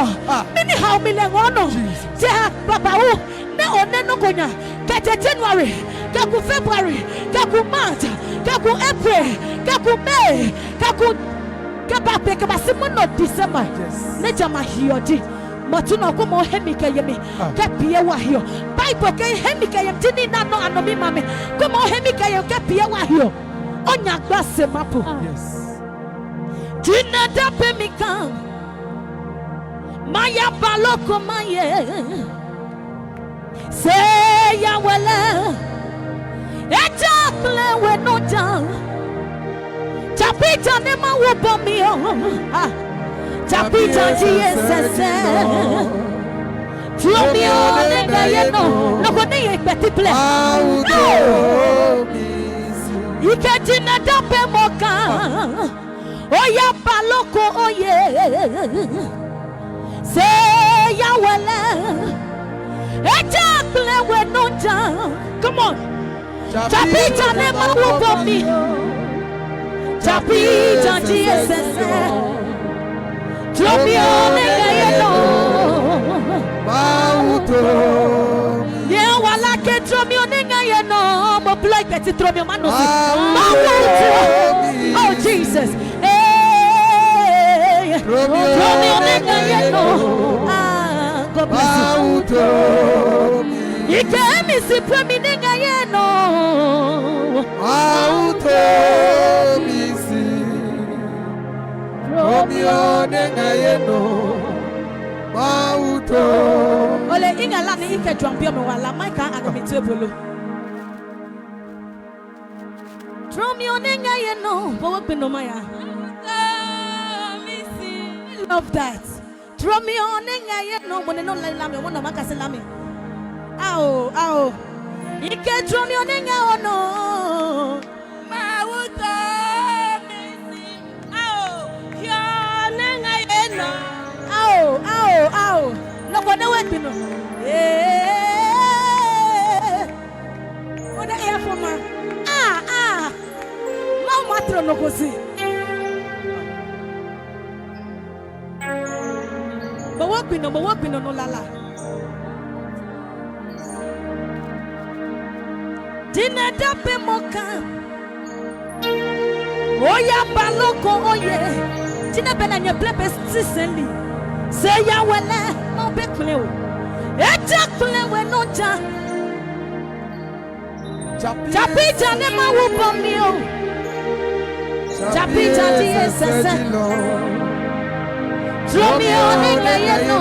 mɛni hao mi lɛ ngɔ nɔ? Jeha babawu, nɛ o nɛ nɔ́ ko nya, kɛ je January, kɛ ku February, kɛ ku March, kɛ ku April, kɛ ku May, kɛ ku, kɛ ba pe kɛ ba si munɔ December. Nɛ jamɛ a hiɔ ji. Mɔtu nɔ ko ma o hɛ mi kɛ yemi kɛ piɛ wa hiɔ. Bible ke hɛ mi kɛ yemi ti ní na nɔ anɔ mi ma mi. Ko ma o hɛ mi kɛ yemi kɛ piɛ wa hiɔ. O nya gba se ma po. Yes. Jinɛ da pe mi kan. Ma ya ba loko ma ye. Se ya wɛlɛ. Eja kple we nɔ ja. Japi ja ne ma wo bɔ mi o. Ah. Japi ja ji ye sɛsɛ. Tuo mi o ne ngɛ ye nɔ. Nɔ ko ne ye kpɛti plɛ. Ike ji na da pe mo kan. Oya ba loko oye. Se ya wɛlɛ. Eja kple we nɔ ja. Come on. Japi ja ne ma wo bɔ mi. Japi ja ji ye sɛsɛ. Tro mi o ne ngɛ ye nɔ. Mawu to. Ye wala ke tro mi o ne ngɛ ye nɔ. Mo blɔ ikpɛti tro mi o ma nɔ si. Mawu to. Oh, Jesus. Hey. Tro mi o ne ngɛ ye nɔ. Ah, God bless you. Mawu to. Ike mi si pre mi ne ngɛ ye nɔ. Mawu to mi si. Tro mi o ne ngɛ ye nɔ. Mawu to. Ole i ngɛ la ni i kɛ juan bi ɔmɛ wa la mai kaa a ngɛ mi tue bolo. Tro mi o ne ngɛ ye nɔ. Bo wo gbe nɔ ma ya. Love that. Tro mi o ne ngɛ ye nɔ, mo ne nɔ la la mi, mo nɔ ma kasi la mi. Ao, ao. Ike tro mi o ne ngɛ o nɔ. Mawu to mi si. Ao, yo ne ngɛ ye nɔ. Ao, ao, ao. Nɔ ko ne we gbi nɔ. Ee. O ne e ya fo ma. Ah, ah. Mawu ma tro nɔ ko si. Mo wo gbi nɔ, mo wo gbi nɔ nɔ lala. Dine da pe mo ka. O ya ba loko o ye. Dine be na nyɛ ple be sisɛli. Se ya wɛlɛ, mo be kple o. E ja kple we no ja. Japi ja nɛ Mawu bɔ mi o. Japi ja ji ye sɛsɛ. Tlomi ɔ nɛ ngɛ ye nɔ.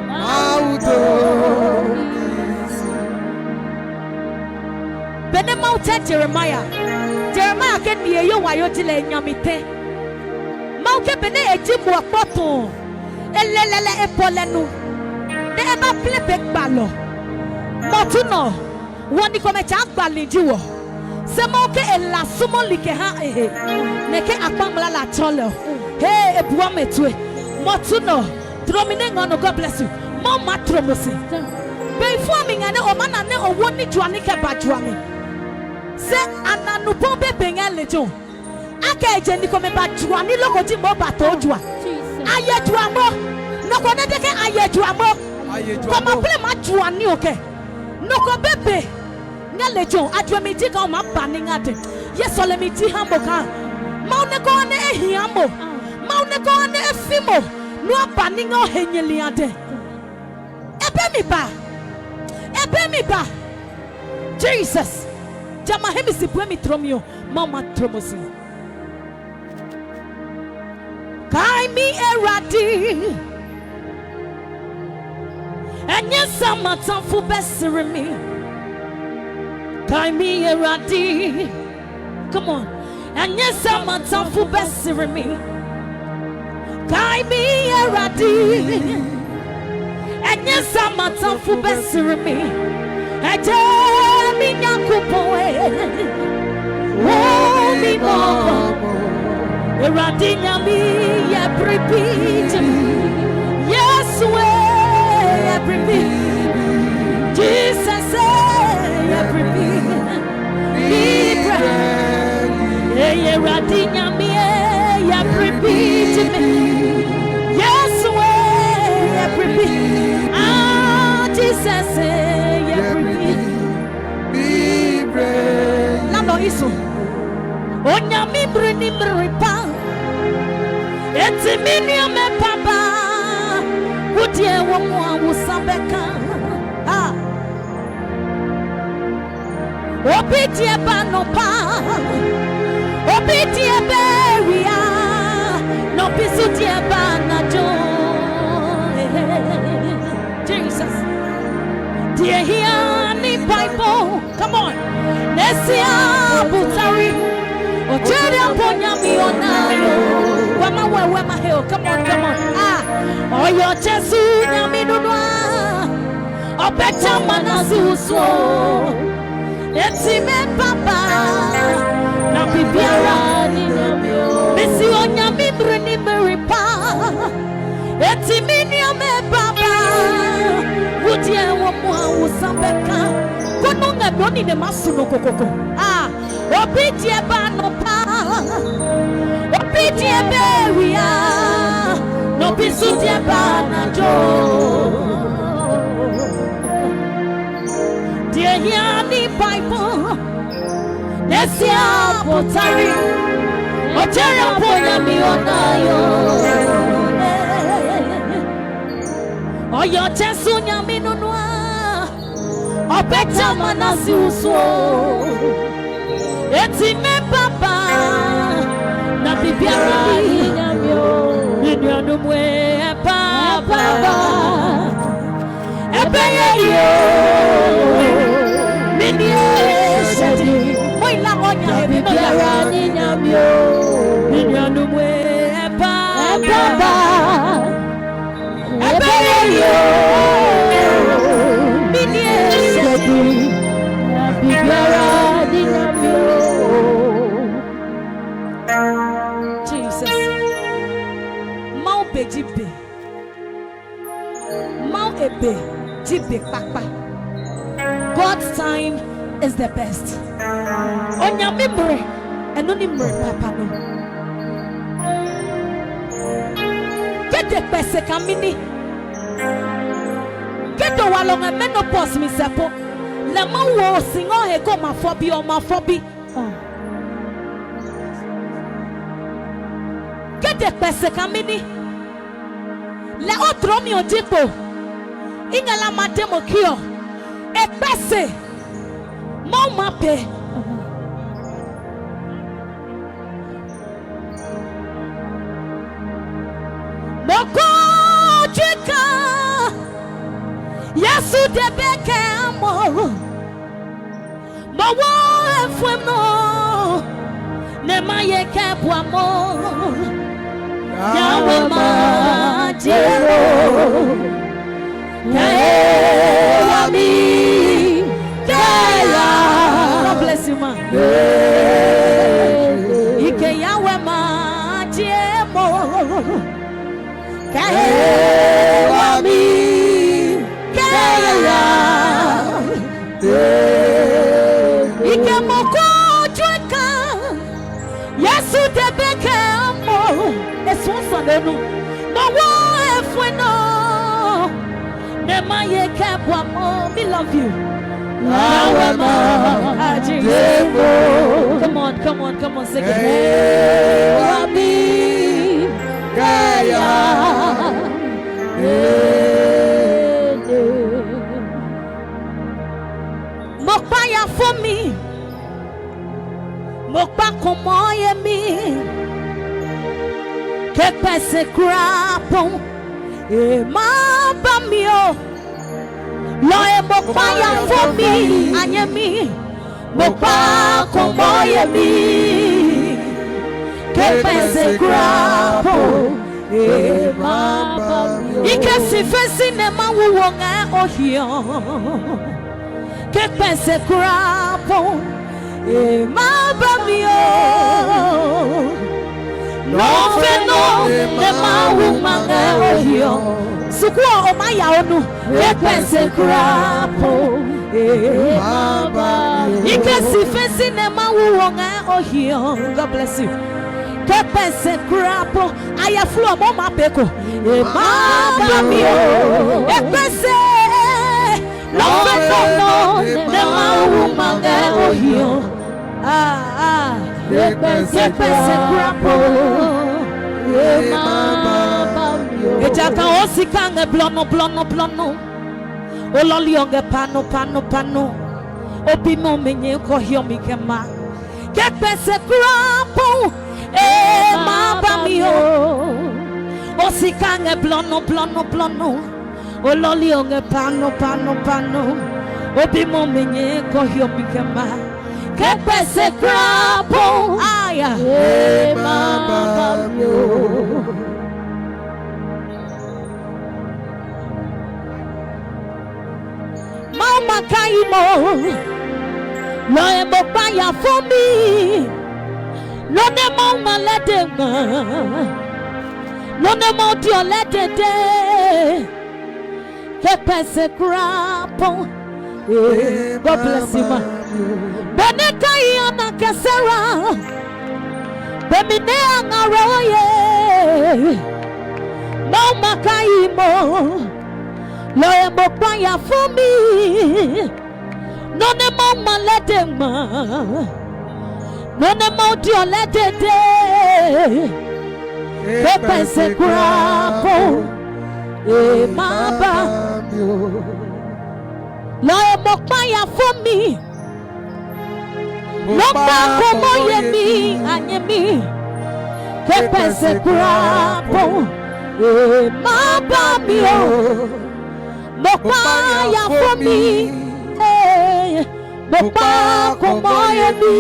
Mawu do. Benɛ Mawu tsɛ Jeremia, Jeremia ke ni e yo wayo ji lɛ nyami tɛ. Mawu ke benɛ e ji muɔ kpɔ tɔ, e lɛ lɛlɛ e pɔ lɛ nu, nɛ e ba plɛ pe gbalɔ. Mɔtu nɔ, wɔ ni komɛ tsaa gbali ji wɔ. Se Mawu ke e la sumo li kɛ ha e he, nɛ ke a kpa ngmlaa la tsɔ lɛ ɔ, he e bua mɛ tue. Mɔtu nɔ, tlomi nɛ ngɔ nɔ, God bless you. Mawu ma tlo mo si. Bei fua mi ngɛ nɛ o ma na nɛ o wo ní juani kɛ ba juami. Se a na nu pɔn be pe ngɛ lejɛ ɔ. A kɛ je ni komɛ ba juani loko ji mo ba to jua. A ye juamo. Nɔ ko nɛ de ke a ye juamo. Kɔma plɛ ma juani o kɛ. Nɔ ko be pe. Ngɛ lejɛ ɔ, a juɛmi ji kaa o maa ba ní ngɛ a dɛ. Ye sɔlemi ji ha mo kaa. Mawu nɛ kɔɔ nɛ e hia mo. Mawu nɛ kɔɔ nɛ e fi mo. Nú a ba ní ngɛ o he nyɛli a dɛ. E be mi ba. E be mi ba. Jesus. Jamɛ a hɛ mi si bue mi tlɔ mi ɔ, Mawu ma tlɔ mo si. Kaimi Awurade, ɛnyɛ sa matamfo bɛsere mi. Kaimi Awurade, come on, ɛnyɛ sa matamfo bɛsere mi. Kaimi Awurade, ɛnyɛ sa matamfo bɛsere mi. Ɛjɛ mi Nyankopɔn e, wo mi mɔbɔ. Awurade Nyame yɛ biribi gye mi. Yesu e, yɛ biribi. Jesus e, yɛ biribi. Bible. Eye Awurade Nyame e, yɛ biribi gye mi. Yesu e, yɛ biribi. Ah, Jesus e, yɛ biribi. Bible. Lalɔ iso. Onyame miri ni miri pa. Eti mi ni ame papa. Wudie wo mu awusa bɛka. Ah. Obi die ba nɔ pa. Obi die be wia. Nɔ bi su die ba na jo. Jesus. Die hia ni Bible. Come on. Nesia butari. Ojere po nyami onayo. Wema we wema he o. Come on, come on. Ah. Oyo Jesu nyami nunua. Ɔbɛtsa ma na susuo. Eti me papa. Na bibiara ni nyami o. Mesi onyami mre ni mre pa. Eti mi ni ame papa. Wudie wo mo awusa bɛka. Kono ngɛ mi oni ne ma su no kokoko. Ah. Obi die ba nɔ pa. Obi die be wia. Nɔ bi su die ba na jo. Die hia ni Bible. Nesia potari. Ojere po nyami onayo. Oyo Jesu nyami nunua. Ɔbɛtsa ma na si usuo. Eti me papa. Na bibiara ni nyami o. Ni nuanum we papa. Ebe ye yo. Mi ni e sedi. Mo ila mo nya he mi no ya. Bibiara ni nyami o. Ni nuanum we papa. Papa. Ebe ye yo. Mi ni e sedi. Bibiara ni nyami o. Jesus. Mawu be ji be. Mawu ebe ji be kpakpa. God's time is the best. Onyame mrɛ, ɛno ne mrɛ papa no. Ke te kpɛ se kamini. Ke te walɔ ngɛ menopause mi sɛ po. Lɛ Mawu wo si ngɔ he ko ma fɔ bi ɔ ma fɔ bi. Ke te kpɛ se kamini. Lɛ o tlɔ mi ɔ ji kpo. I ngɛ la ma de mo ki ɔ. E kpɛ se. Mawu ma pe. Mo ko tsika Yesu de be kɛ mo. Mo wo efue mo ne ma ye kɛ bua mo. Yawe ma je mo. Kɛ e wa mi kɛ ya. God bless you, ma. Ike Yawe ma je mo. Kɛ e wa mi kɛ ya. Ike mo ko jue ka. Yesu de be kɛ mo. Esu sane nu. Mo wo efue no. Ne ma ye kɛ bua mo. Mi love you. Awe ma. Aji. Come on, come on, come on, sing it. Hey, wa mi kɛ ya. Mo kpa ya fo mi. Mo kpa kɔmɔ yemi. Ke kpɛ se kura po. E ma ba mi o. Lɔ e mo kpa ya fo mi a nyɛmi. Mo kpa kɔmɔ yemi. Ke kpɛ se kura po. E ma ba mi o. Ike si fe si nɛ ma wu wo ngɛ o hiɔ. Ke kpɛ se kura po. E ma ba mi o. Nɔ fe nɔ nɛ ma wu ma ngɛ o hiɔ. Suku ɔ, o ma ya o nu. Ke kpɛ se kura po. E ma ba mi o. Ike si fe si nɛ ma wu wo ngɛ o hiɔ. God bless you. Ke kpɛ se kura po. Ayɛ flu ɔ, mo ma pe ko. E ma ba mi o. E kpɛ se. Nɔ fe nɔ nɛ Mawu ma ngɛ o hiɔ. Ah, ah. Ye kpɛ se kura po. Ye ma ba mi o. Ejakaa o sika ngɛ blɔnɔ, blɔnɔ, blɔnɔ. O lɔli ɔ ngɛ pano, pano, pano. O bi mɔ mi nyɛ kɔ hiɔ mi kɛ ma. Ke kpɛ se kura po. E ma ba mi o. O sika ngɛ blɔnɔ, blɔnɔ, blɔnɔ. O lɔli ɔ ngɛ pano, pano, pano. O bi mɔ mi nyɛ kɔ hiɔ mi kɛ ma. Ke kpɛ se kura po. Aya. E ma ba mi o. Mawu ma kai mo. Lɔ e mo kpa ya fo mi. Lɔ nɛ Mawu ma lɛ de ngma. Lɔ nɛ Mawu diɔ lɛ dede. Ke kpɛ se kura po. Eh, God bless you, ma. Benɛ kai ana kɛ Sarah. Be mi nɛ a ngare o ye. Mawu ma kai mo. Lɔ e mo kpa ya fo mi. Nɔ nɛ Mawu ma lɛ de ngma. Nɔ nɛ Mawu diɔ lɛ dede. Ke kpɛ se kura po. E ma ba. Lɔ e mo kpa ya fo mi. Mo kpa ko mo ye mi a nyɛmi. Ke kpɛ se kura po. E ma ba mi o. Mo kpa ya fo mi. Eh, mo kpa ko mo ye mi.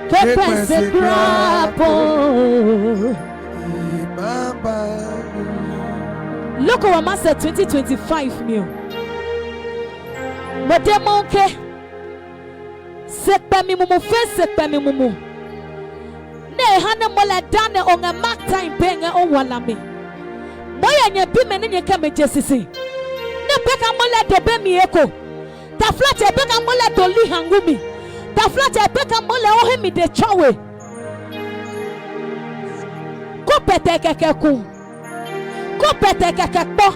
Ke kpɛ se kura po. Loko wa ma sɛ twenty twenty-five mi o. Mo de mo ke. Se kpɛmi mumu fe se kpɛmi mumu. Nɛ e ha nɛ mo lɛ da nɛ o ngɛ Mark time pe ngɛ o wala mi. Mo yɛ nyɛ bi mɛ nɛ nyɛ kɛ mi je sisi. Nɛ pe ka mo lɛ de be mi eko. Taflatɛ pe ka mo lɛ do li hangu mi. Taflatɛ pe ka mo lɛ o he mi de tsɔ we. Ko pɛtɛ kɛkɛ ku. Ko pɛtɛ kɛkɛ kpɔ.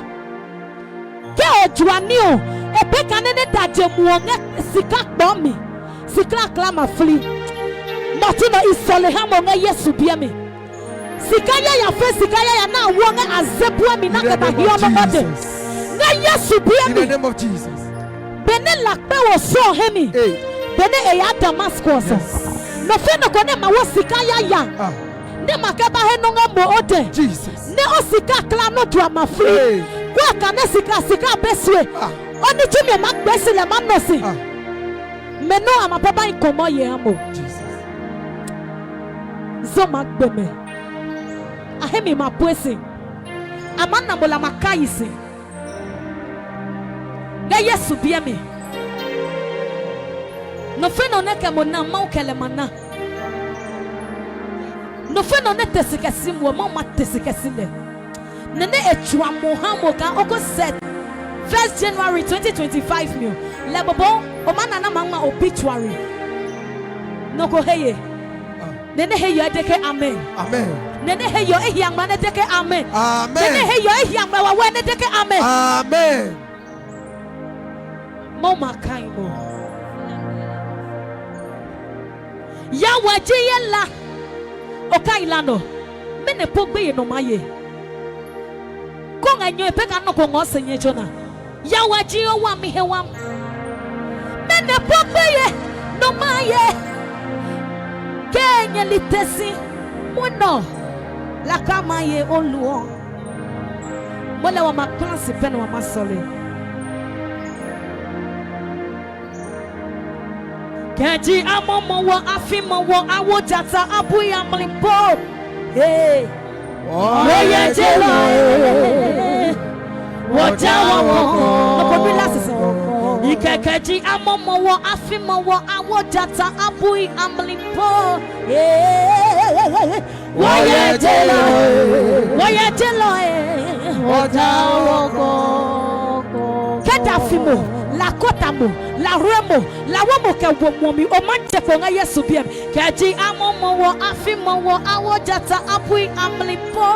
Ke o juani ɔ, e be kane nɛ da je muɔ ngɛ sika kpɔ mi. Sika kla ma fli. Nɔ tsu nɔ i sɔle ha mo ngɛ Yesu biɛ mi. Sika yaya fe sika yaya na wo ngɛ a ze bue mi na kɛ ba hiɔ nɔ ɔde. Ngɛ Yesu biɛ mi. In the name of Jesus. Be Nɛ la kpɛ wo sɔ hɛ mi. Hey. Benɛ e ya Damascus. Yes. Nɔ fɛ nɔ ko nɛ ma wo sika yaya. Ah. Nɛ ma kɛ ba he nɔ ngɛ mo o dɛ. Jesus. Nɛ o sika kla nɔ dua ma fli. Hey. Kwa ka nɛ sika sika be sue. Ah. O ni tumi ma gbe si lɛ ma nɔ si. Ah. Mɛ nɔ a ma papa in kɔmɔ ye amo. Jesus. Zo ma gbe mɛ. A he mi ma pue si. A ma na mo la ma kai si. Ngɛ Yesu biɛ mi. Nɔ fɛ nɔ nɛ kɛ mo na Mawu kɛ lɛ ma na. Nɔ fɛ nɔ nɛ te si kɛ si mo, Mawu ma te si kɛ si lɛ. Nɛ nɛ e tsua mo ha mo kaa o ko sɛ first January twenty twenty-five mi ɔ, lɛ bɔbɔ o ma na na ma ngma obituary. Nɔ ko he ye. Nɛ nɛ he yɔ de ke amen. Amen. Nɛ nɛ he yɔ e hia ngma nɛ de ke amen. Amen. Nɛ nɛ he yɔ e hia ngma wawɛ nɛ de ke amen. Amen. Mo ma kai mo. Ya wa je ye la. O kai la no. Mene po gbe ye no ma ye. Ko nga nyo pe ka no ko ngo se nye jona. Ya wa ji o wa mi he wam. Mene po gbe ye no ma ye. Ke nye li tesi. Mo no. La ka ma ye o luo. Mo lɛ wa ma kpla si pɛ nɛ wa ma sɔle. Kɛ ji amɔmɔ wɔ afi mɔ wɔ awo jata abui amli po. Hey. Wo yɛ je lɔ e. Wo ja wa wɔ. Nɔ ko bi la sisi. Ikɛkɛ ji amɔmɔ wɔ afi mɔ wɔ awo jata abui amli po. Hey. Wo yɛ je lɔ e. Wo yɛ je lɔ e. Wo ja wa wɔ. Kɛ da fi mo, la kɔta mo, la hlue mo, la wo mo kɛ wo muɔ mi, o ma je kpo ngɛ Yesu biɛ mi. Kɛ ji amɔmɔ wɔ afi mɔ wɔ awo jata apui amli po.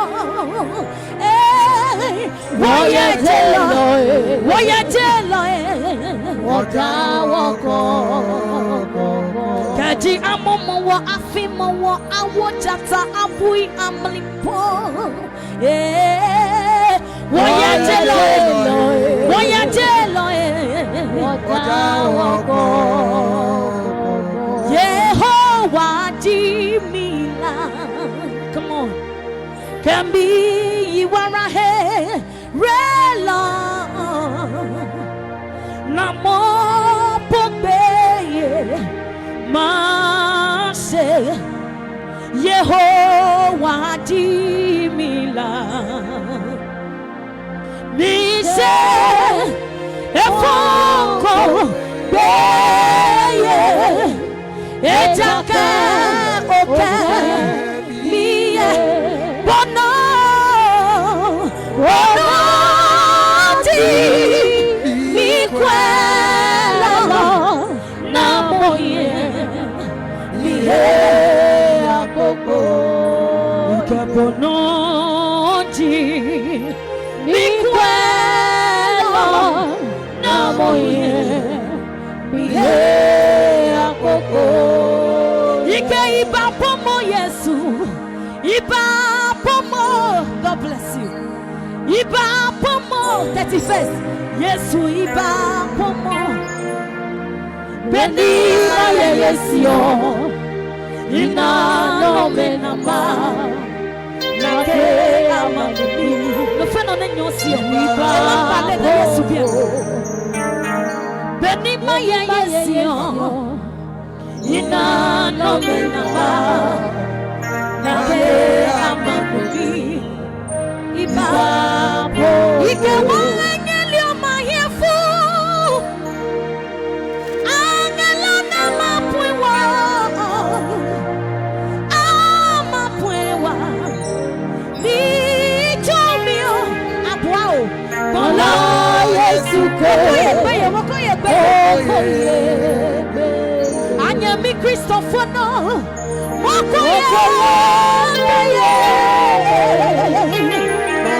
Ee, wo yɛ je lɔ, wo yɛ je lɔ ee. Kɛ ji amɔmɔ wɔ afi mɔ wɔ awo jata apui amli po. Ee, wo yɛ je lɔ ee, wo yɛ je lɔ ee. Yehowa ji mi la. Come on. Kɛ mi yi wara he relɔ. Na mo po gbeye ma se. Yehowa ji mi la. Mi se e fo ko gbeye, ejakaa o kɛ mi ye bɔnɔ, bɔnɔ ti mi kwɛ lɔ. Na mo ye mi he akoko. Ikɛ bɔnɔ ji mi kwɛ lɔ. Na mo ye mi he akoko. Ikɛ iba pomo Yesu, iba pomo. God bless you. Iba pomo thirty-first. Yesu iba pomo. Benima yeye si ɔ, ina nɔmɛ na ma, na ke ama numi. No fɛ nɔ ne nyɔ si ɔ, e ma ba le na Yesu biɛ. Benima yeye si ɔ, ina nɔmɛ na ma, na ke ama numi. Iba po. Ike wa ngeli o ma hie fu. Angela na ma pue wa. A ma pue wa. Ni cho mi o. Abua o. Bɔlɔ Yesu ko. Ko ye gbe ye, ko ye gbe ye. Ko ye gbe. Anyɛmi Kristofo nɔ. Moko ye ye.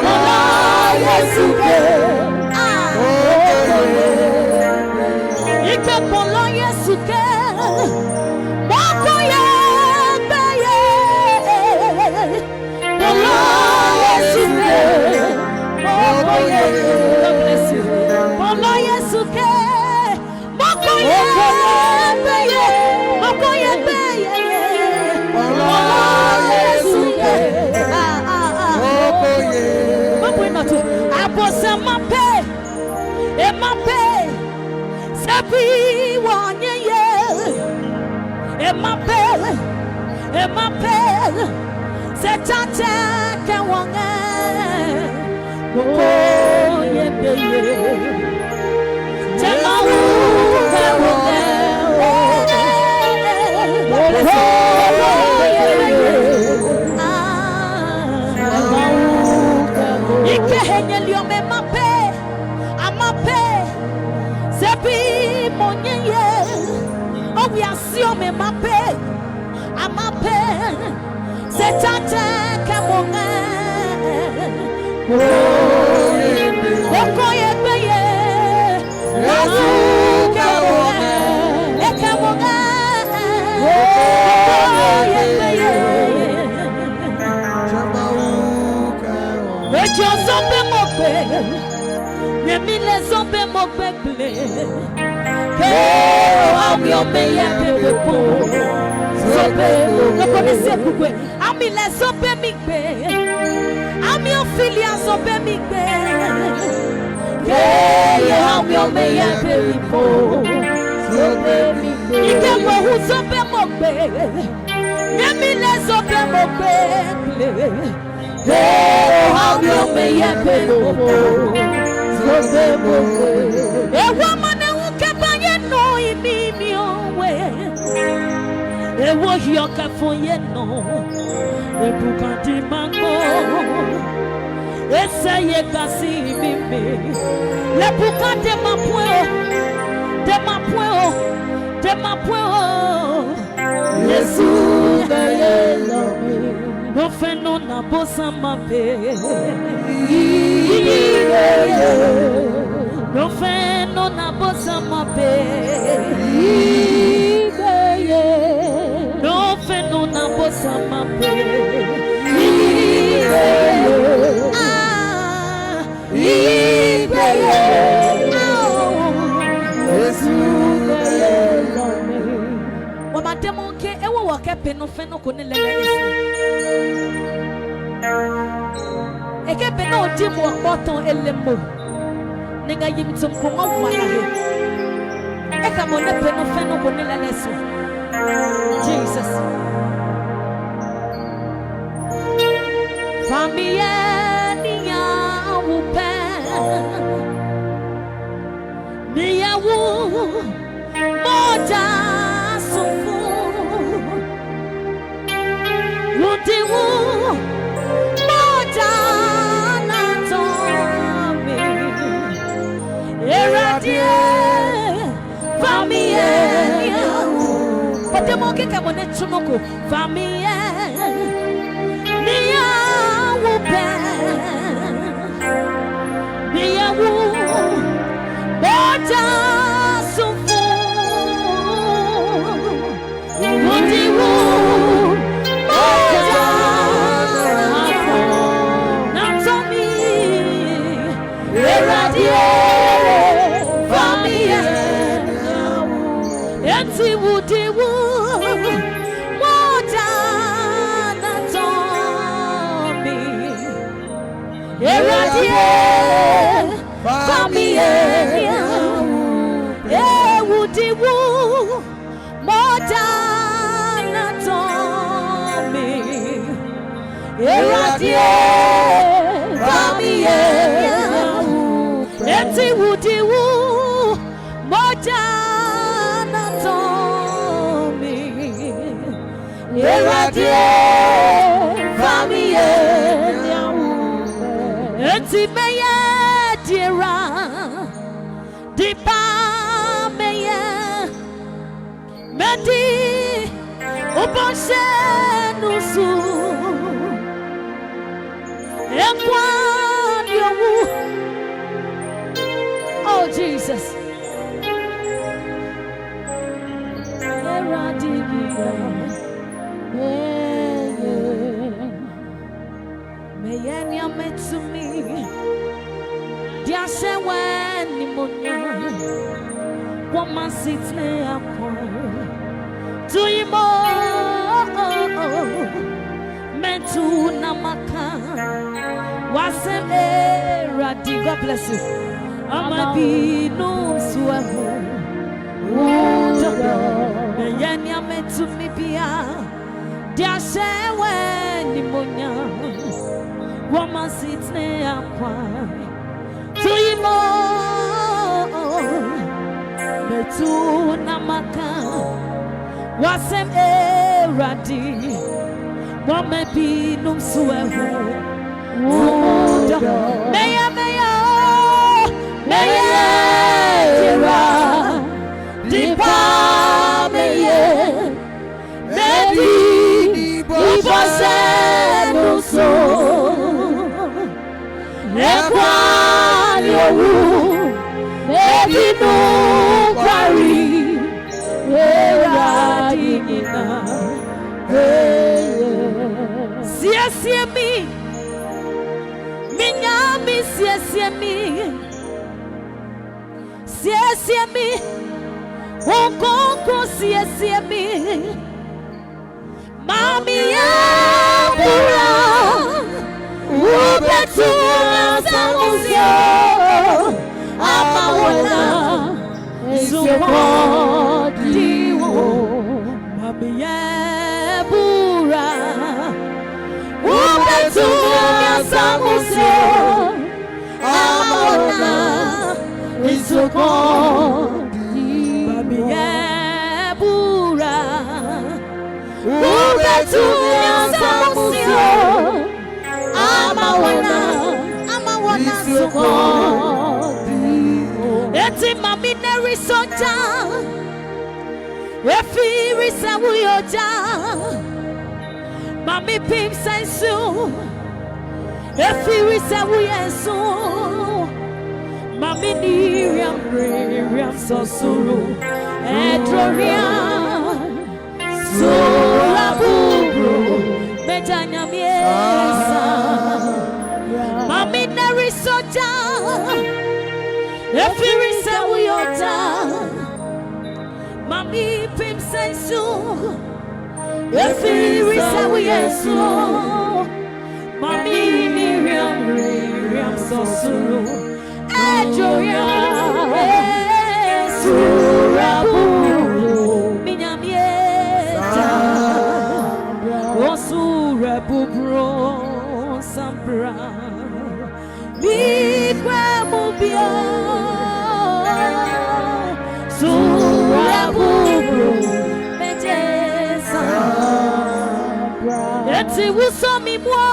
Bɔlɔ Yesu ke. Ah. Ike bɔlɔ Yesu ke. Moko ye be ye. Bɔlɔ Yesu ke. Moko ye. God bless you. Bɔlɔ Yesu ke. Okoye beye, okoye beye. Ola Yesu ke. Ah, ah, ah. Okoye. Mapo ina tu. Abosama pe. E ma pe. Sabi wa nye ye. E ma pe. E ma pe. Se tsa tse kɛ wɔ ngɛ. Ko ye be ye. Tse Mawu kɛ wɔ ngɛ. Ko ye be ye. Ah. Ike he nyɛ li ɔmɛ ma pe. A ma pe. Se bi mo nye ye. O wi a si ɔmɛ ma pe. A ma pe. Se tsa tse kɛ mo ngɛ. Koko ye gbe ye. Yesu kɛ mo ngɛ. E kɛ mo ngɛ. Koko ye gbe ye. Ejɔ zɔ be mo gbe. Nyɛmi lɛ zɔ be mo gbe gble. Ke o ha mi ɔmɛ yɛ pe pe po. Zɔ be mo. Nɔkɔ ne se kukwe. Ami lɛ zɔ be mi gbe. Ami ofilia zɔ be mi gbe. Ke ye ha mi ɔmɛ yɛ pe mi po. Zɔ be mi gbe. Ike mo hu zɔ be mo gbe. Nyɛmi lɛ zɔ be mo gbe gble. He o ha mi ɔmɛ yɛ pe mo po. Zɔ be mo gbe. Ewa ma ne wu kɛ ba ye nɔ i mi mi o we. Ewo hiɔ kɛ fɔ ye nɔ. Ebuka di ma ngɔ. Ese ye gasi mi mi. Lebuka de ma pue o. De ma pue o. De ma pue o. Yesu kɛ ye lɔ mi. Nɔ fɛ nɔ na bo sama pe. Nɔ fɛ nɔ na bo sama pe. Nɔ fɛ nɔ na bo sama pe. Ah, igbe ye. Ao. Yesu kɛ ye lɔ mi. Wa ma de mo ke e wo wɔ kɛ pe nɔ fɛ nɔ ko ne lɛ lɛ e su. E ke pe nɔ o di mo kpɔ tɔ e le mo. Ne nga yim tum ko ngɔ wa la he. E ka mo ne pe nɔ fɛ nɔ ko ne lɛ lɛ su. Jesus. Fa mi ye ni ya wu pɛ. Mi ya wu. Moja sufu. Wudi wu. Moja na tɔ mi. Eradi e, fa mi ye. Ɔte mo kika mo ne tsuno ko. Fa mi ye. Mi ya wu pɛ. Mi ya wu. Moja sufu. Wudi wu. Moja na tɔ mi. Eradi e, fa mi ye. Enti wudi wu. Moja na tɔ mi. Eradi e, fa mi ye. Ewudi wu, moja na tɔ mi. Eradi e, fa mi ye. Eti wudi wu, moja na tɔ mi. Eradi e, fa mi ye. Eti me ye diera, di pa me ye. Medi ubɔhyɛ nu su. Ekwa diowu. Oh, Jesus. Eradi bi ya. Meye niamɛ tumi. Dia hyɛ wɛ nimonyam. Woman sitting a choir. Do you more? Metu na maka. Wasem eradi. God bless you. Ama bi num suehu. Wuda. Meyenia metu mi bia. Dia shewe ni monya. Woman sitting a choir. Tuimo metu na maka. Wasem eradi. Wame bi num suehu. Wuda. Meya, meya, meya, tira. Dipa meye. Medi ibɔsɛ nu so. Ekwa ni owu. Medi nu kwari. Era di nina. Siesie mi. Mi nya mi siesie mi. Siesie mi. Okooko siesie mi. Mami ya bura. Ubetu ya samusio. Ama wona. Sukodi wo. Mami ya bura. Ubetu ya samusio. Ama wona. Sukodi. Mami ya bura. Ubetu ya samusio. Ama wona. Ama wona sukodi. Eti mami neri soja. Efiri sɛ wuyo ja. Mami pim sɛ su. Efiri sɛ wuye su. Mami ni riam riam sɔsuru. Edro riam. Sura bubro. Meja nyamie sa. Mami neri soja. Efiri sɛ wuyo ja. Mami pim sɛ su. Efiri sɛ wuye su. Mami Miriam, Miriam sɔsuru. Ejoya. Sura bu. Minyamie ta. O sura bubro sambra. Mi kwɛ mu biɔ. Sura bubro. Meje sa. Eti wuso mi muɔ.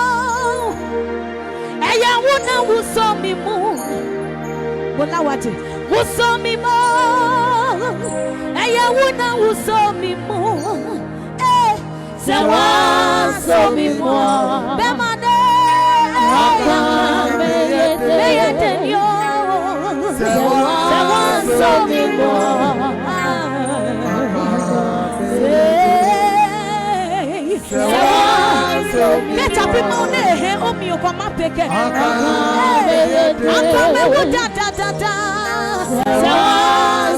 Ɛyɛ wu na wuso mi mu. Bola waje. Wuso mi mu. Ɛyɛ wu na wuso mi mu. Eh. Sɛ wa so mi mɔ. Bɛ ma de. Aka me ye te. Me ye te ni o. Sɛ wa so mi mɔ. Sɛ wa so mi mɔ. Kɛ tsa pi ma ne he o mi o kwa ma pe kɛ. Aka me ye te. Aka me wo da da da da. Sɛ wa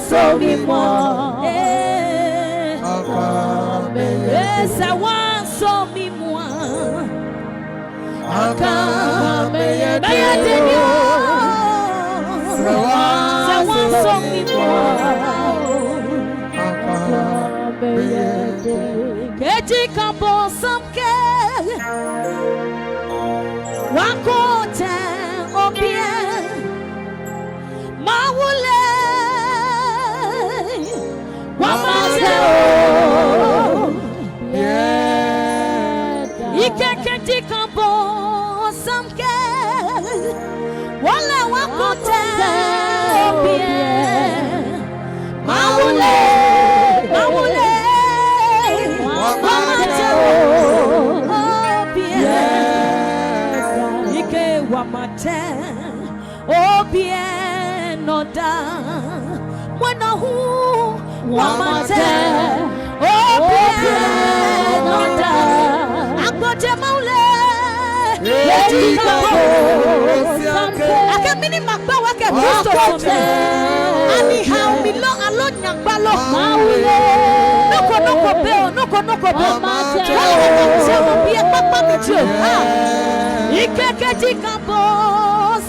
so mi mɔ. Eh. Aka me ye te. Sɛ wa so mi mua. Aka me ye te. Sɛ wa so mi mua. Aka me ye te. Keji ka bo sam ke. Wa ko te obie. Mawu le, wa ma je o. Ikeke ti kan bo sam ke, wa le wa ko te o bie. Mawu le, mawu le, wa ma je o, o bie. Ike wa ma je. Obiɛ nɔ da, mwɔnɔ hu wa ma tɛ. Obiɛ nɔ da, agbɔjɛ Mawu le. Eti ka bo, ake Mɛni ma kpa wɛ kɛ Kristo suɔmi? Ani hao mi lo alo nyagba lo? Noko noko be o, noko noko be o. Wala na je mo bie kpakpa mi je o. Ha. Ikeke ji ka bo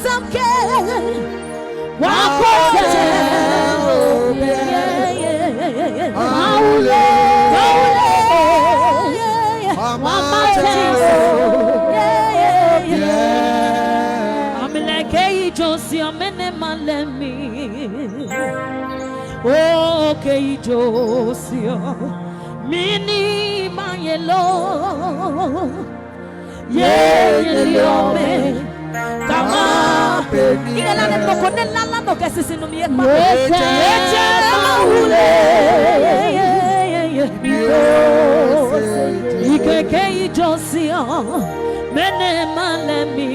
sam ke. Wa ko je. Maule. Maule. Wa ma je. Amlɛ ke yi jo si ɔ, mɛnɛ ma lɛ mi. O ke yi jo si ɔ, mi ni ma ye lo. Ye ye li ɔmɛ kama pe mi. Ike la ne nɔ ko ne lala nɔ kɛ sisi nu mi ye kpa. Ye jɛ ma wule. Ikeke yi jo si ɔ, mɛnɛ ma lɛ mi.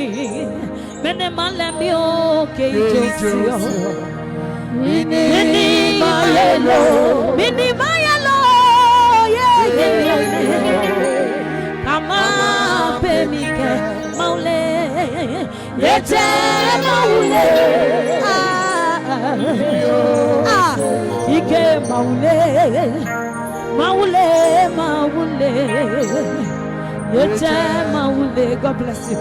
Mɛnɛ ma lɛ mi o ke yi jo si ɔ. Mini ma ye lo. Mini ma ye lo. Ye ye ye. Kama pe mi kɛ maule. Ye jɛ maule. Ah, ah, ike maule. Maule, maule. Ye jɛ maule. God bless you.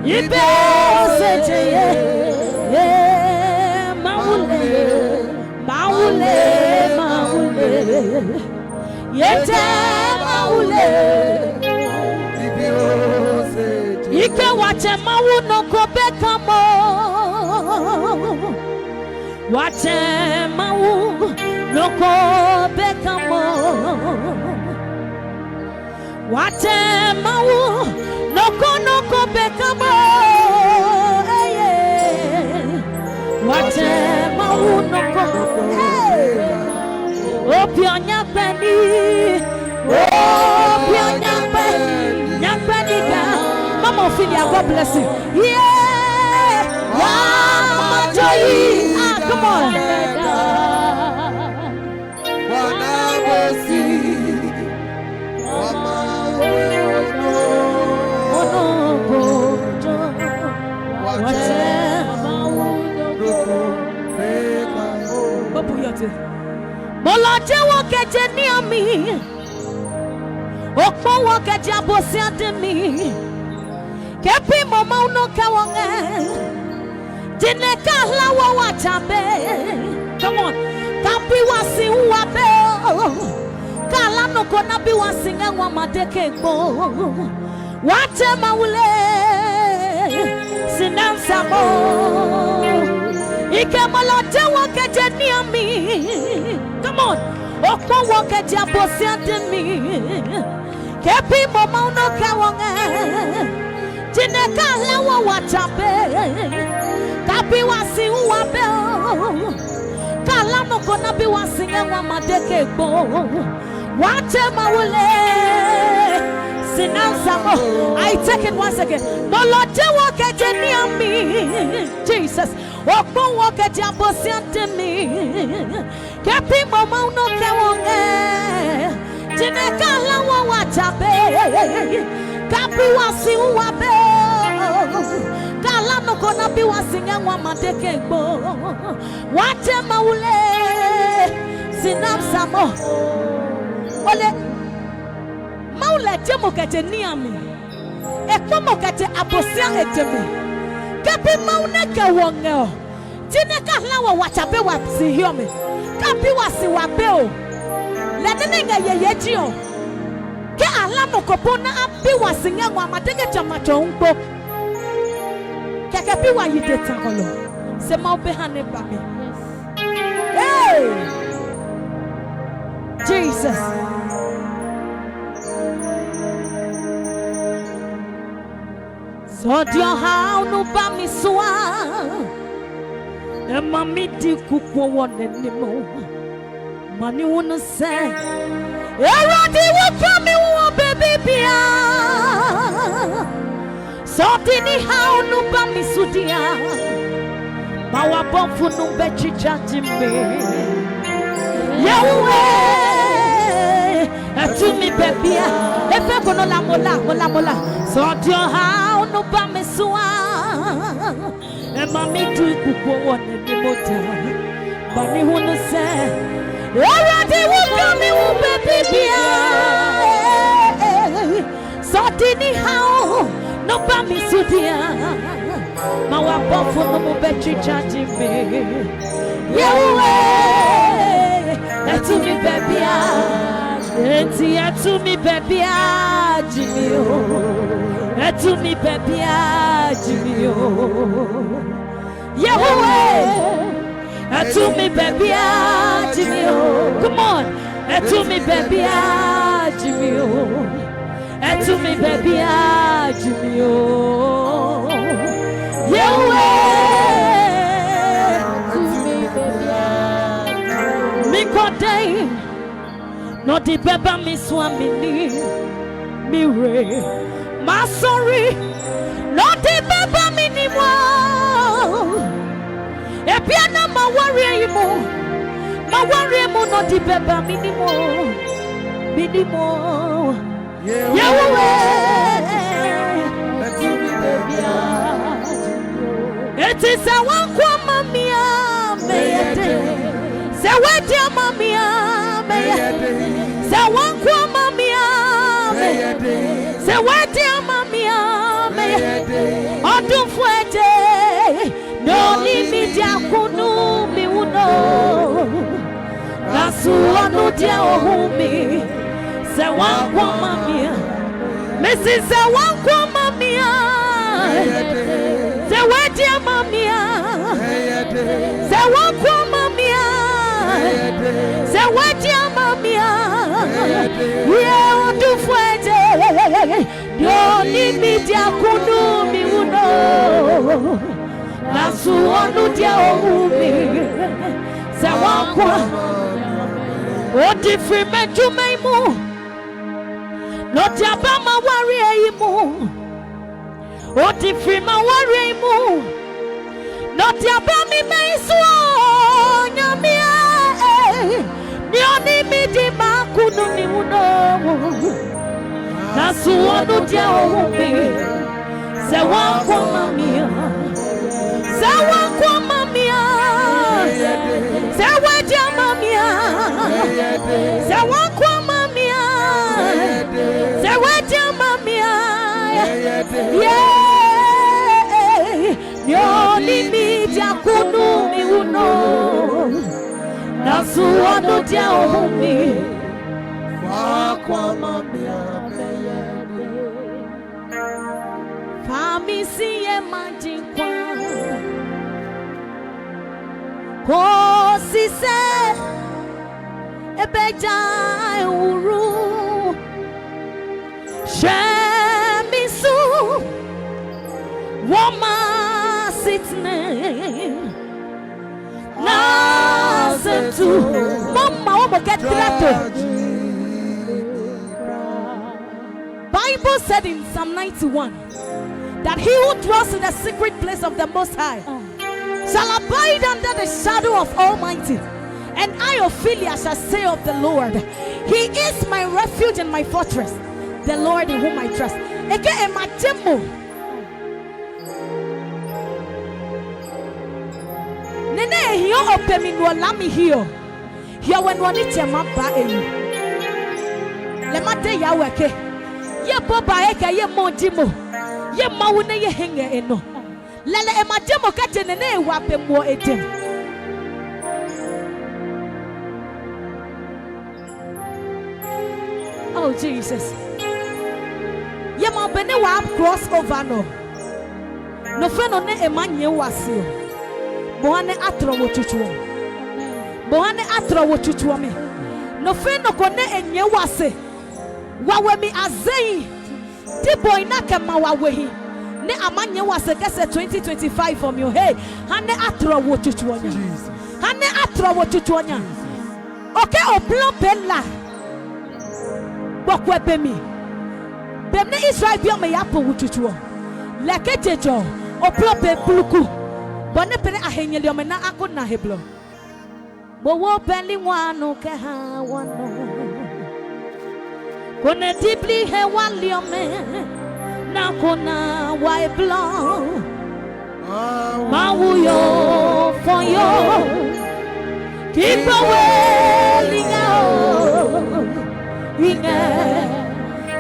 Ibe o se je ye, ye maule, maule, maule. Ye jɛ maule. Ike wa jɛ Mawu nɔ ko be ka mo. Wa jɛ Mawu nɔ ko be ka mo. Wa tɛ Mawu nɔ ko nɔ ko be ka mo, eye. Wa tɛ Mawu nɔ ko, hey. Obi ɔ nya kpɛ ni, obi ɔ nya kpɛ, nya kpɛ ni ka. Mama Ophelia, God bless you. Yeah, wa ma jo yi. Ah, come on. Mo lɔ je wo kɛ je ní a mi, o kpɔ wo kɛ je Abosiami de mi. Ke pi mo Mawu nɔ kɛ wɔ ngɛ. Jinɛ ka hla wɔ wa tsa be. Come on. Ka pi wa si hu wa be o. Ka hla nɔ ko na pi wa si ngɛ ngua ma de ke gbo. Wa tse Mawu le. Si nan sa mo. Ike mo lɔ je wɔ kɛ je ní a mi. Come on. O kpɔ wɔ kɛ je Abosiami de mi. Ke pi mo Mawu nɔ kɛ wɔ ngɛ. Jinɛ ka hla wɔ wa tsa be. Ka pi wa si hu wa be o. Ka hla nɔ ko na pi wa si ngɛ wa ma de ke gbo. Wa tse Mawu le. Si nan sa mo. I take it once again. Mo lɔ je wɔ kɛ je ní a mi. Jesus. O kpɔ wɔ kɛ je Abosiami de mi. Ke pi mo Mawu nɔ kɛ wɔ ngɛ. Jinɛ ka hla wɔ wa tsa be. Ka pi wa si hu wa be o. Ka hla nɔ ko na pi wa si ngɛ ngua ma de ke gbo. Wa tse Mawu le. Si nan sa mo. O le. Mawu lɛ je mo kɛ je ní a mi. E kpɔ mo kɛ je Abosia e je mi. Ke pi Mawu nɛ kɛ wɔ ngɛ ɔ. Jinɛ ka hla wɔ wa tsa be wa si hiɔ mi. Ka pi wa si wa be o. Lɛ nɛ nɛ ngɛ yeye ji ɔ. Ke a hla nɔ ko po nɛ a pi wa si ngɛ ngɔ a ma de kɛ tsa ma tsɔ hu kpo. Kɛkɛ pi wa yi de tsa kɔlɔ. Se Mawu be ha nɛ ba mi. Hey! Jesus. Sɔdiɔ hao nu ba mi sua. E ma mi di kukpo wɔ nɛ ni mo. Mani wu nu sɛ. Eradi wo pa mi wo bebi bia. Sɔdi ni hao nu ba mi su dia. Ma wa bɔfo nu bɛ chicha ji mi. Yewe. Ɛ tu mi bɛ bia. E fɛ ko no la mo la mo la mo la. Sɔdi ɔ ha o no ba mi sua. E Ma mi tui kukuo wɔ nɛ mi mo ta. Ba mi hu no sɛ. Awurade wo ka mi wu baabi biara. Sɔti ni hao no ba mi su dia. Ma wa bɔfo no mo bɛ twicha ji mi. Yehowa, ɛtu mi baabi a. Enti ɛtu mi baabi a ji mi o. Ɛtu mi baabi a ji mi o. Yehowa, ɛtu mi baabi a ji mi o. Come on. Ɛtu mi baabi a ji mi o. Ɛtu mi baabi a ji mi o. Yehowa, ɛtu mi baabi a ji mi o. Mi kɔ dai. Nɔ di bɛ ba mi sua mi ni mi we. Ma sɔri. Nɔ di bɛ ba mi ni mɔ. Ebia na ma wari yi mo. Ma wari mo nɔ di bɛ ba mi ni mɔ. Mi ni mɔ. Yehowa. Eti sɛ wa kwa ma mi a me yɛ te. Sɛ wa dia ma mi a me yɛ te. Sɛ wa kwa ma mi a me yɛ te. Sɛ wa dia ma mi a me yɛ te. Ɔdun fue je. Nɔ ni mi dia kunu mi wu no. Na su ɔ nu dia o hu mi. Sɛ wa kwa ma mi a. Mesi sɛ wa kwa ma mi a. Sɛ wa dia ma mi a. Sɛ wa kwa ma mi a. Sɛ wa dia ma mi a. Ye o du fue je. Nɔ ni mi dia kunu mi wu no. Na su ɔ nu dia o hu mi. Sɛ wa kwa. O di fi mɛ ju mɛ mu. Nɔ dia ba ma wari e yi mu. O di fi ma wari e yi mu. Nɔ dia ba mi mɛ yi suɔ nyami e. Ni ɔ ni mi di ma kunu mi wu no. Na su ɔ nu dia o hu mi. Sɛ wa kwa ma mi a. Sɛ wa kwa ma mi a. Sɛ wa dia ma mi a. Sɛ wa kwa ma mi a. Sɛ wa dia ma mi a. Yeah. Yo ni mi dia kunu mi wu no. Na su ɔ nu dia o hu mi. Fa kwa ma mi a. Fa mi si ye ma ji kwa. Ko si se ebe ja e wuru. Hyɛ mi su wɔ ma sitne. Na se tu. Mama wo mo kɛ tra to. Bible said in Psalm ninety-one that he who dwells in the secret place of the Most High shall abide under the shadow of Almighty, and I, Ophelia, shall say of the Lord, He is my refuge and my fortress, the Lord in whom I trust. Eke e ma je mo. Nene e hiɔ o pe mi nuɔ la mi hiɔ. Hiɔwe nɔ nitsɛ maa ba e yi. Lɛ ma de ya wɛ ke, ye boba he kɛ ye mɔ ji mo. Ye Mawu nɛ ye he ngɛ e nɔ. Lɛlɛ e ma je mo kɛ je nɛ nɛ e wa pe muɔ e dɛ. Oh Jesus. Ye ma be ne wa cross over nɔ. Nɔ fɛ nɔ nɛ e ma nyɛ wa se ɔ, mo ha nɛ a trɔ wo tsutsu ɔ. Mo ha nɛ a trɔ wo tsutsu ɔ mi. Nɔ fɛ nɔ ko nɛ e nyɛ wa se, wa we mi a zehi. Ti boi na kɛ ma wa wehi nɛ a ma nyɛ wa se kɛ sɛ twenty twenty-five ɔ mi ɔ he. Ha nɛ a trɔ wo tsutsu ɔ nya. Ha nɛ a trɔ wo tsutsu ɔ nya. O ke o plɔ pe la. Gbɔkuɛ be mi. Be nɛ Israel bi ɔmɛ ya po wu tsutsu ɔ, lɛ ke je jɔ ɔ, o plɔ pe kpluku. Bɔ nɛ pɛnɛ a he nyɛli ɔmɛ na a ko na he blɔ. Mo wo pɛli ngua nɔ kɛ ha wa nɔ. Konɛ dibli he wa li ɔmɛ na ko na wa e blɔ. Mawu Kikpo we linga o, inga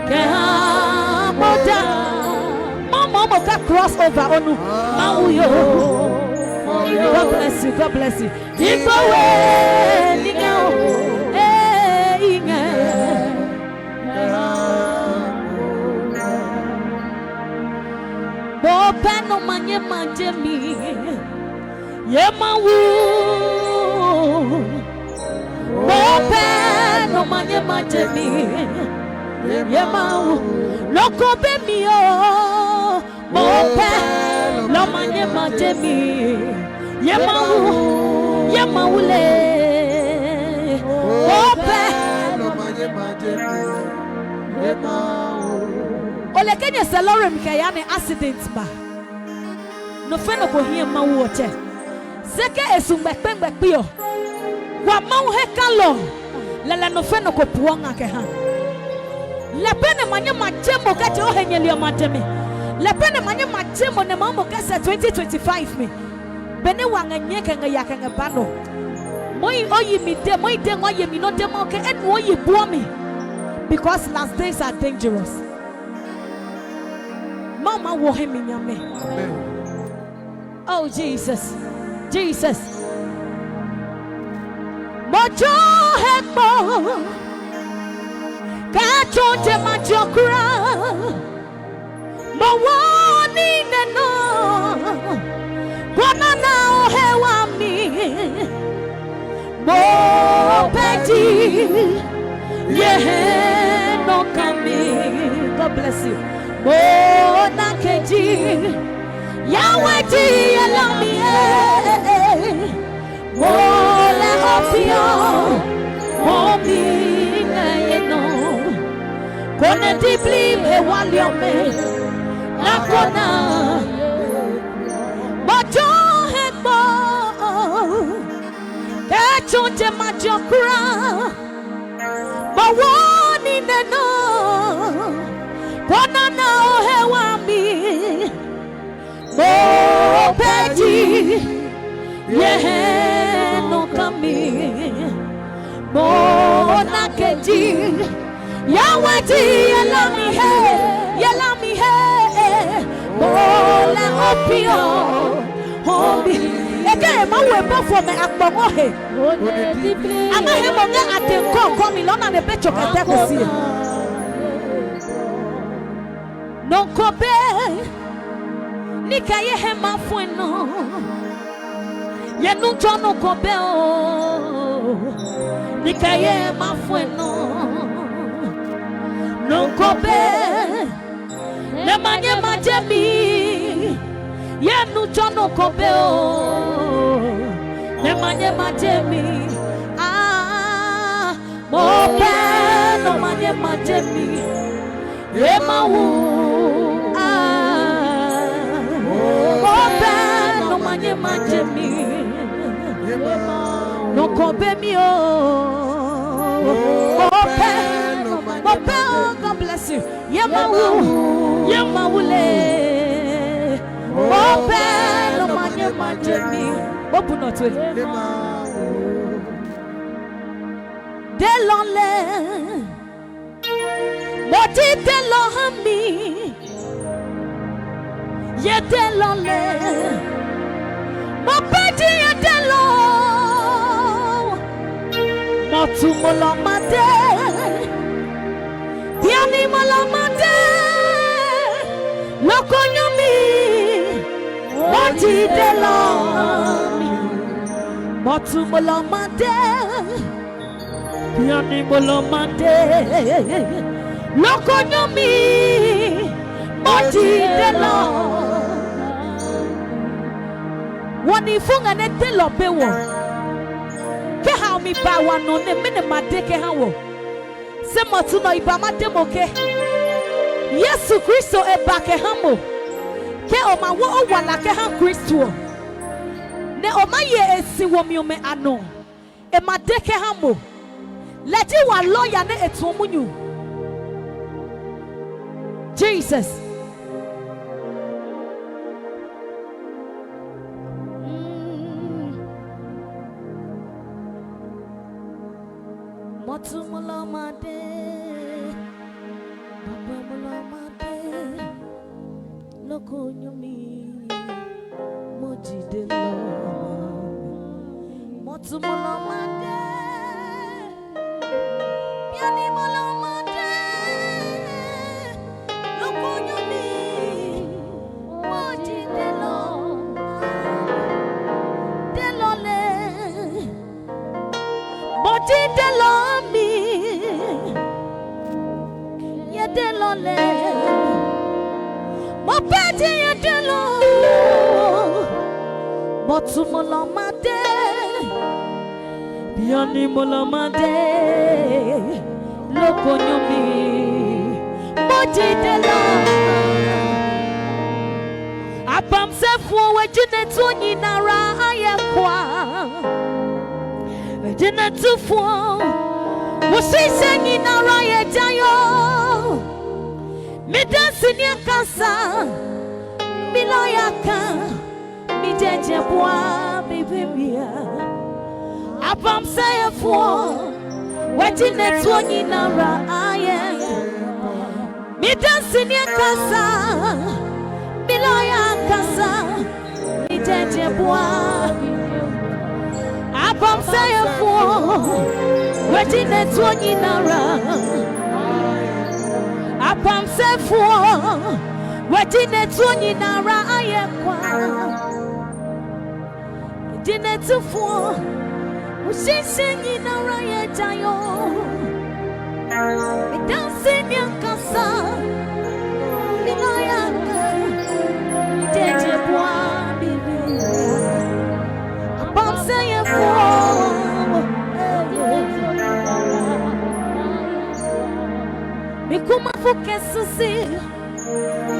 kɛ ha mo da. Mama mo ka cross over onu. Mawu yo. God bless you. God bless you. Kikpo we linga o, eh, inga. Bo pɛ no manye manje mi. Ye Mawu, mo pɛ nɔ ma nyɛ ma je mi. Ye Mawu, loko be mi o, mo pɛ nɔ ma nyɛ ma je mi. Ye Mawu, ye Mawu le, mo pɛ nɔ ma nyɛ ma je mi. Ye Mawu. O le ke nyɛ sɛ lɔre mi kɛ ya nɛ accident ba. Nɔ fɛ nɔ ko hiɛ Mawu ɔ tsɛ. Se ke e su ngmɛkpɛngmɛkpi ɔ, wa Mawu he kalɔ, lɛlɛ nɔ fɛ nɔ ko puɔ nga kɛ ha. Lɛ pɛ nɛ ma nyɛ ma je mo kɛ je o he nyɛli ɔ ma je mi. Lɛ pɛ nɛ ma nyɛ ma je mo nɛ ma mo kɛ sɛ twenty twenty-five mi. Benɛ wa ngɛ nyɛ kɛ ngɛ ya kɛ ngɛ ba nɔ. Moi o yi mi de, moi de ngɔ ye mi nɔ de ma ke enu o yi buɔ mi. Because last days are dangerous. Mama wo he mi nyame. Amen. Oh, Jesus. Jesus. Mo jo he kpo. Ka cho je ma jo kura. Mo wo ni ne no. Kona na o he wa mi. Mo pɛ ji ye he nɔ kami. God bless you. Mo na ke ji Yahweh ji ye la mi he. Mo le o fio mo mi ngɛ ye nɔ. Kone di bli he wali ɔmɛ na kona. Mo jo he kpo. Kɛ tsu je ma jɔ kura. Mo wo ni nɛ nɔ, kona na o he wa mi. Mo pɛ ji ye he nɔ kami. Mo na ke ji Yahweh ji ye la mi he, ye la mi he. Mo le o pio ho mi. Eke e ma we bɔfo mɛ akpɔngɔ he. A ma he mo ngɛ a te kɔkɔ mi lɔ na ne be tso kɛ tɛ ko sie. Nɔ ko be ni kɛ ye he ma fue nɔ. Ye nu tsɔ nɔ ko be o. Ni kɛ ye he ma fue nɔ. Nɔ ko be nɛ ma nyɛ ma je mi. Ye nu tsɔ nɔ ko be o. Nɛ ma nyɛ ma je mi. Ah, mo pɛ nɔ ma nyɛ ma je mi. Ye Mawu, ah, mo pɛ nɔ ma nyɛ ma je mi. Nɔ ko be mi o. Mo pɛ, mo pɛ o. God bless you. Ye Mawu, ye Mawu le. Mo pɛ nɔ ma nyɛ ma je mi. Mo bu nɔ tue. Delɔ lɛ, mo ji delɔ ha mi. Ye delɔ lɛ, mo pɛ ji ye delɔ. Mo tu mo lɔ ma de. Biani mo lɔ ma de, loko nyami, mo ji delɔ. Mo tu mo lɔ ma de, biani mo lɔ ma de, loko nyami, mo ji delɔ. Wɔ ni fu ngɛ nɛ delɔ be wɔ. Kɛ hao mi ba wa nɔ nɛ mɛnɔ ma de kɛ ha wɔ. Se mɔtu nɔ i ba ma de mo ke, Yesu Kristo e ba kɛ ha mo, ke o ma wo o wala kɛ ha Kristo ɔ, nɛ o ma ye e si womi ɔmɛ a nɔ. E ma de kɛ ha mo, lɛ ji walɔ ya nɛ e tuɔ munyu. Jesus. Mm. Tumulɔ ma de, bɔbɔɛ mulɔ ma de, loko nyumi mo ji de lɔ. Mo tumulɔ ma de, piani mulɔ ma de, loko nyumi mo ji de lɔ. De lɔ le. Mo ji delɔ mi, ye delɔ le. Mo pɛ ji ye delɔ, mo tu mo lɔ ma de, biani mo lɔ ma de, loko nyumi. Mo ji delɔ. Abam sɛ fuɔ we ji ne tuo nyina ra a yɛ kwa. Ji ne tu fuɔ wo sisɛ nyina ra yɛ ja yo. Mi dansi ni kasa, mi lɔ ya ka, mi jɛjɛ bua mi bi mi a. Abam sɛ yɛ fuɔ we ji ne tuo nyina ra a yɛ. Mi dansi ni kasa, mi lɔ ya kasa, mi jɛjɛ bua. Abam sɛ yɛ fuɔ, we ji ne tuo nyina ra. Abam sɛ fuɔ, we ji ne tuo nyina ra a yɛ kwa. Di ne tu fuɔ, o shishe nyina ra yɛ ja yo. Mi dansi ni kasa, mi lɔ ya ka, mi jɛjɛ bua mi bi. Abam sɛ yɛ fuɔ. Mi kuma fu kɛ sisi.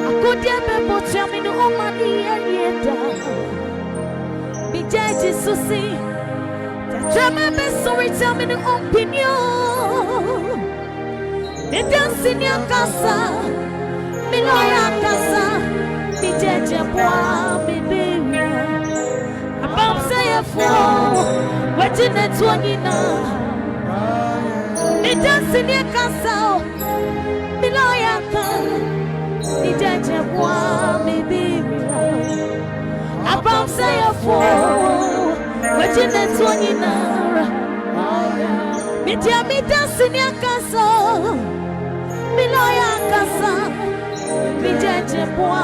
Akodiɛ be po tia mi nu o ma ni ye ye da. Mi jɛ Jesu si. Tatra me be sori tia mi nu o pinio. Mi dansi ni akasa. Mi lɔ ya akasa. Mi jɛ jɛ bua mi bi. Abam sɛ yɛ fo. Wɛ ji ne tuo nyina. Mi dansi ni akasa o. Mi lɔ ya ka, mi jɛjɛ bua mi bi mi la. Abam sɛ yɛ fo, wɛ ji ne tuo nyina ra. Mi dia mi dansi ni akasa, mi lɔ ya kasa, mi jɛjɛ bua.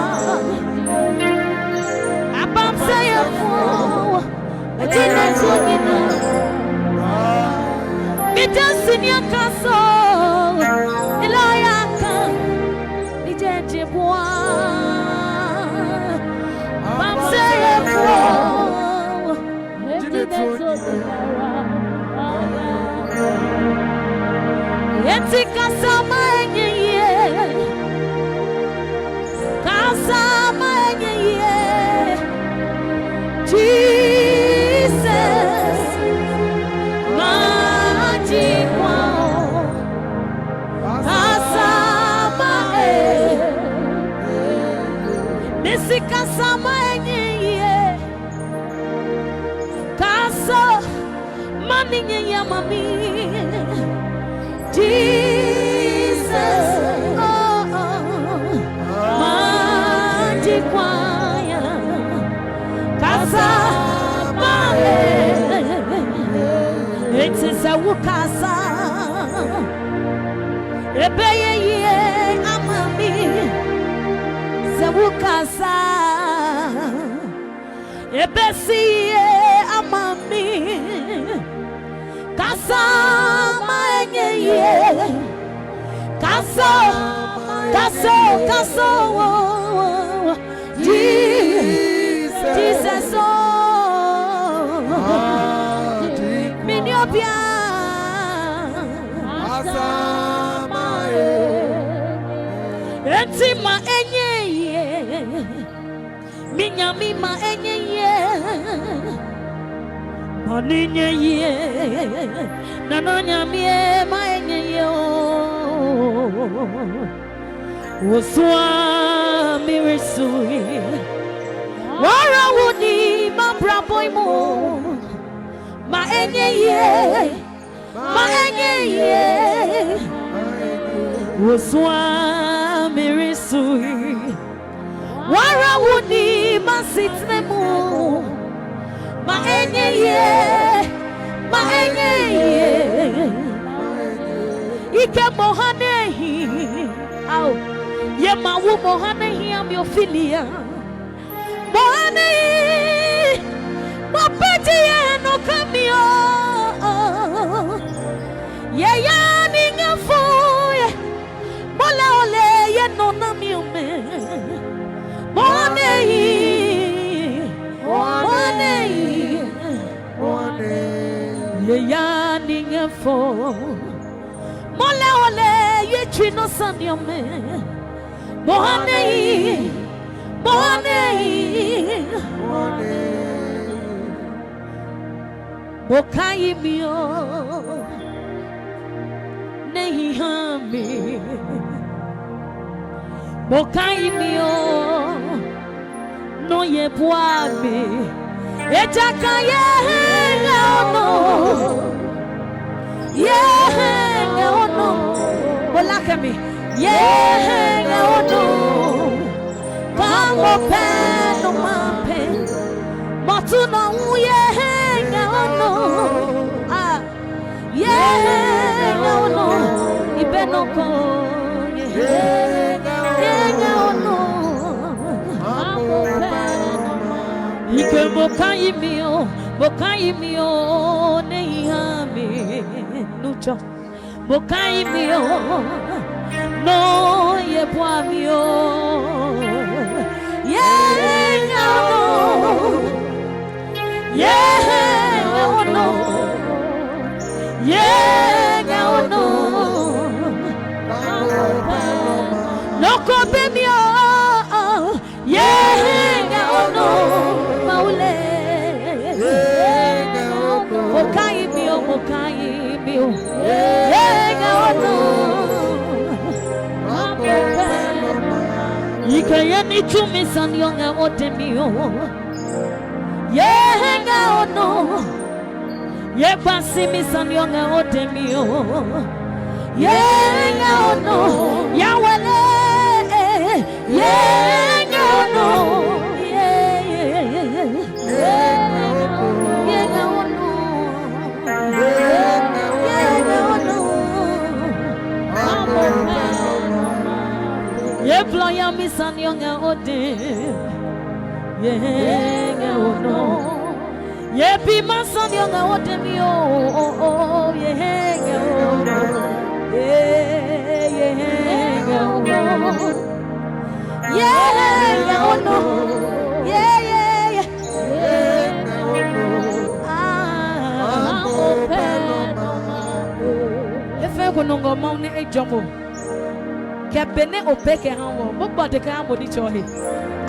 Abam sɛ yɛ fo, Eti na tuo nyina. Mi dansi ni akaso. Ila ya ka. Mi jɛjɛ bua. Bam sɛ yɛ fo. Eti kasa ma enye ye. Kasa ma enye ye. Jesus, ma ji kwa o. Kasa ma e. Mesi kasa ma enye ye. Kasa ma ni nye ya ma mi. Jesus, oh, oh, ma ji kwa ya. Kasa ma e. Eti sɛ wo kasa. Ebe ye ye ama mi. Sɛ wo kasa. Ebe si ye ama mi. Kasa ma enye ye. Kasa, kasa, kasa wo, wo, wo. Jesus, Jesus, oh. Mi ni obia. Enti ma enye ye. Mi nyami ma enye ye. Ma ni nye ye. Nana nyami e ma enye ye o. Osua mi risui. Wara wo ni ma bra boy mo. Ma enye ye. Ma enye ye. Wo sua miri sui. Wara wo ni ma sit ne mu. Ma enye ye. Ma enye ye. Ike mo ha ne hi. Ao. Ye ma wu mo ha ne hi am yo filia. Mo ha ne hi. Mo peti ye no kami o. Ye ya ni nga fo ye. Mo la ole ye no nami ome. Mo ha ne hi. Mo ha ne hi. Ye ya ni nga fo. Mo la ole ye twi no sami ome. Mo ha ne hi. Mo ha ne hi. Mo kai mi o. Ne hi ha mi. Mo kai mi o. Nɔ ye bua mi. Ejakaa ye hɛ ngɛ o nɔ. Ye hɛ ngɛ o nɔ. O la kɛ mi. Ye hɛ ngɛ o nɔ. Ka mo pɛ nɔ ma pɛ. Mɔtu nɔ hu ye hɛ ngɛ o nɔ. Ah. Ye ngɛ o nɔ, i be nɔ ko. Ye ngɛ o nɔ. Ike mo kai mi o, mo kai mi o, ne hi ha mi. Nu tsɔ. Mo kai mi o, nɔ ye bua mi o. Ye ngɛ o nɔ. Ye ngɛ o nɔ. Ye ngɛ o nɔ. Nɔ ko be mi o. Ye ngɛ o nɔ. Maule. Mo kai mi o, mo kai mi o. Ye ngɛ o nɔ. Yi kɛ ye ní tsumi sane ɔ ngɛ o dɛ mi o. Ye ngɛ o nɔ. Ye kpa si mi sane ɔ ngɛ o dɛ mi o. Ye ngɛ o nɔ. Ya wɛlɛ. Ye ngɛ o nɔ. Ye, ye, ye, ye. Ye ngɛ o nɔ. Ye ngɛ o nɔ. Ye blɔ ya mi sane ɔ ngɛ o dɛ. Ye ngɛ o nɔ. Ye bi ma sane ɔ ngɛ o dɛ mi o, o, o, ye ngɛ o nɔ. Ye, ye ngɛ o nɔ. Ye ngɛ o nɔ. Ye, ye, ye. Ah. E fɛ ko nɔ ngɔ Mawu nɛ e jɔ mo. Kɛ be nɛ o pee kɛ ha wɔ, mo gbɔde kɛ ha mo ní tsɔ he.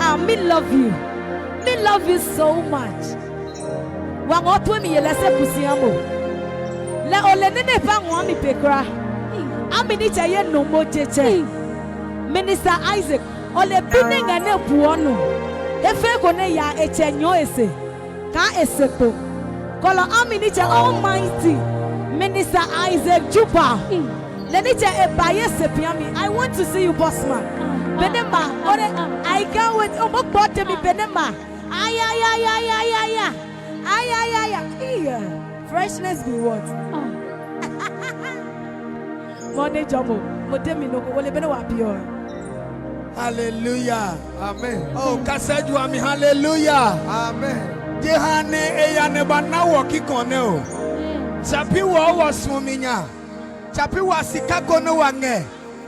Ah, mi love you. Mi love you so much. Wa ngɔ tue mi ye lɛ se kusia mo. Lɛ o le nene pa ngɔ mi pe kra. Ami ní tsɛ ye no mo je tsɛ. Minister Isaac, o le bi ne ngɛ ne buɔ no. E fe ko ne ya e tsɛ nyɔ e se. Kaa e se kpo. Kɔlɔ ami ní tsɛ Almighty. Minister Isaac Juba. Lɛ ní tsɛ e ba ye se piami. I want to see you, boss man. Benema. Ore, I can't wait. O mo kpɔ te mi Benema. Ayayayayaya. Ayayaya. Iya. Freshness be what? Mo ne jɔ mo. Mo te mi no ko wo le bene wa piɔ. Hallelujah. Amen. Oh, kasa jua mi, hallelujah. Amen. Jehanɛ e ya nɛ ba na wɔ kikɔ nɛ o. Tsapi wɔ wɔ suɔmi nya. Tsapi wa sika ko nɛ wa ngɛ.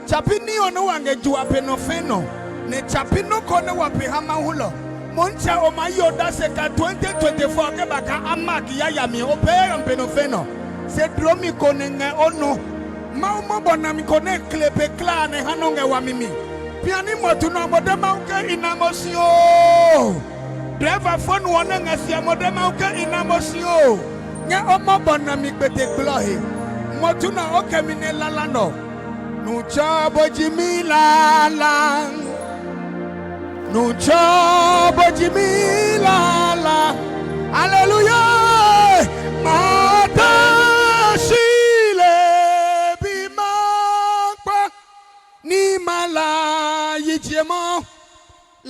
Tsapi ní ɔ nɛ wa ngɛ jua pe nɔ fɛ nɔ. Nɛ tsapi nɔ ko nɛ wa pe ha Mawu lɔ. Mo ntsɛ o ma yi odase ka twenty twenty-four ke ba ka a mark yayami o pee yayami pe nɔ fɛ nɔ. Se dlomi ko nɛ ngɛ o nɔ. Mawu mɔbɔ nami ko nɛ kle pe klaa nɛ ha nɔ ngɛ wami mi. Piani mɔtu nɔ mo de Mawu ke i na mo si oo. Drɛva fo nu ɔ nɛ ngɛ sia mo de Mawu ke i na mo si oo. Ngɛ o mɔbɔ nami kpete gblɔ he. Mɔtu nɔ o kɛ mi nɛ lala nɔ. Nu tsɔ bo ji mi lala. Nu tsɔ bo ji mi lala. Hallelujah. Mata si.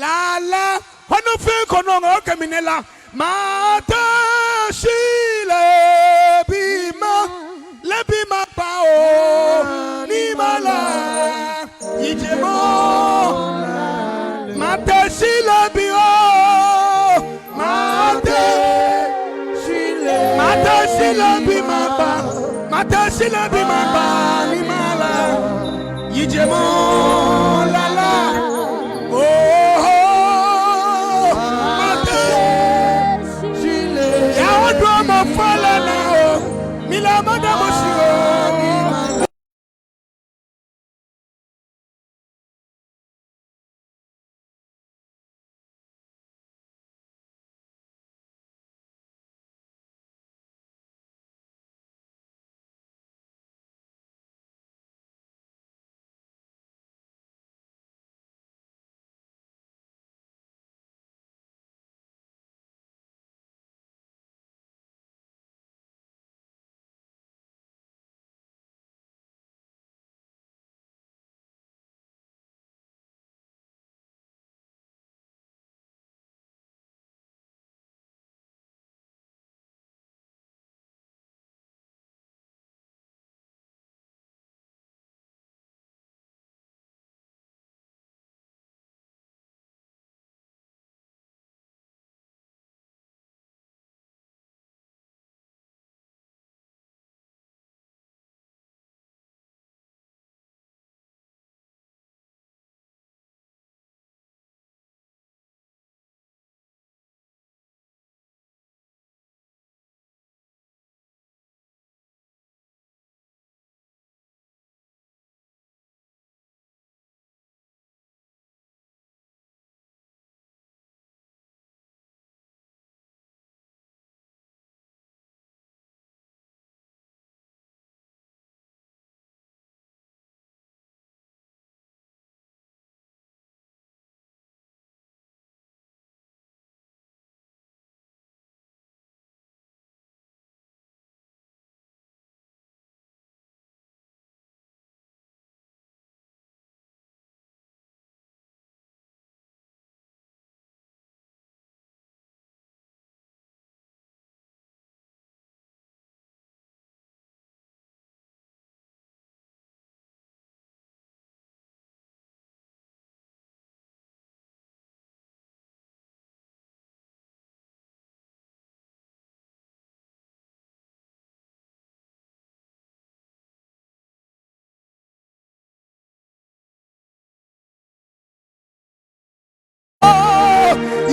Lala, hɔnɔ fɛɛ ko nɔ ngɔ kɛ mi nɛ la. Mate si lebi ma, lebi ma kpa o, ni ma la. Yi je mo. Mate si lebi o, mate si le. Mate si lebi ma kpa, mate si lebi ma kpa, ni ma la. Yi je mo lala. Oho. Mate. Ya o do mo fala na o. Mi la ma da mo si o.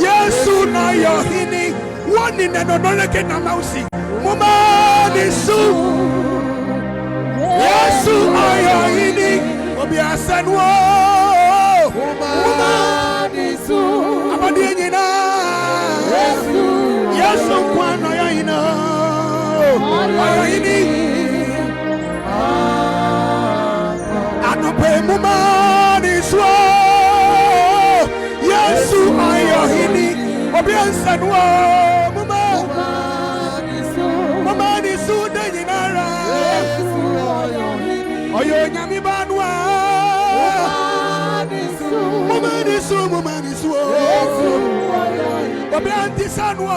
Yesu na yɔ hini, wo ni nɛ nɔ nɔ leke na Mawu si. Muma ni su. Yesu a yɔ hini, obi a sɛ nu o. Muma ni su. Abadi nyina. Yesu kwa nɔ yɔ hini. Ɔyɔ hini. Anɔpe muma ni suɔ. Yesu a yɔ hini. Obi a nsɛ nu o. Muma. Muma ni su de nyina ra. Ɔyɔ nyami ba nu a. Muma ni su, muma ni su o. Obi a nti sa nu o.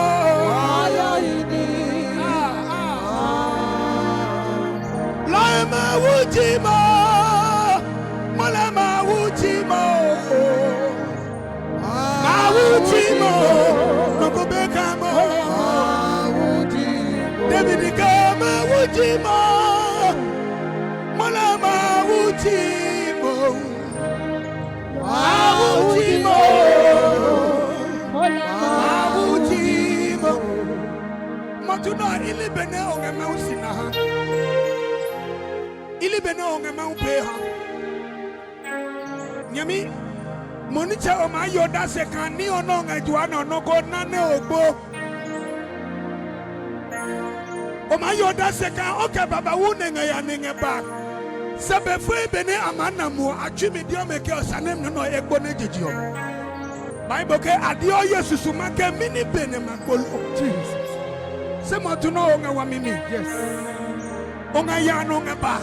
Lai ma wuji mo, mo le ma wuji mo. Ma wuji mo, no ko be ka mo. David ka ma wuji mo, mo le ma wuji mo. Ma wuji mo, ma wuji mo. Mo tu nɔ ili bene o ngɛ ma wusi na ha. Ili bene o ngɛ ma pe ha. Nyɛmi, mo nitsɛ o maa yo odase kaa ní ɔ nɛ o ngɛ jua nɛ ɔ nɔ́ ko na nɛ o gbo. O maa yo odase kaa o kɛ babawu nɛ ngɛ ya nɛ ngɛ ba. Se be fue benɛ a maa na mo ɔ, a tsui mi deɔ mɛ kɛ ɔ sane nɔ nɛ ɔ e gbo nɛ jeje ɔ. Bible ke a deɔ ye susu ma ke mɛni be nɛ ma gbo lo. Se mo tu nɛ o ngɛ wami mi. O ngɛ ya nɛ o ngɛ ba.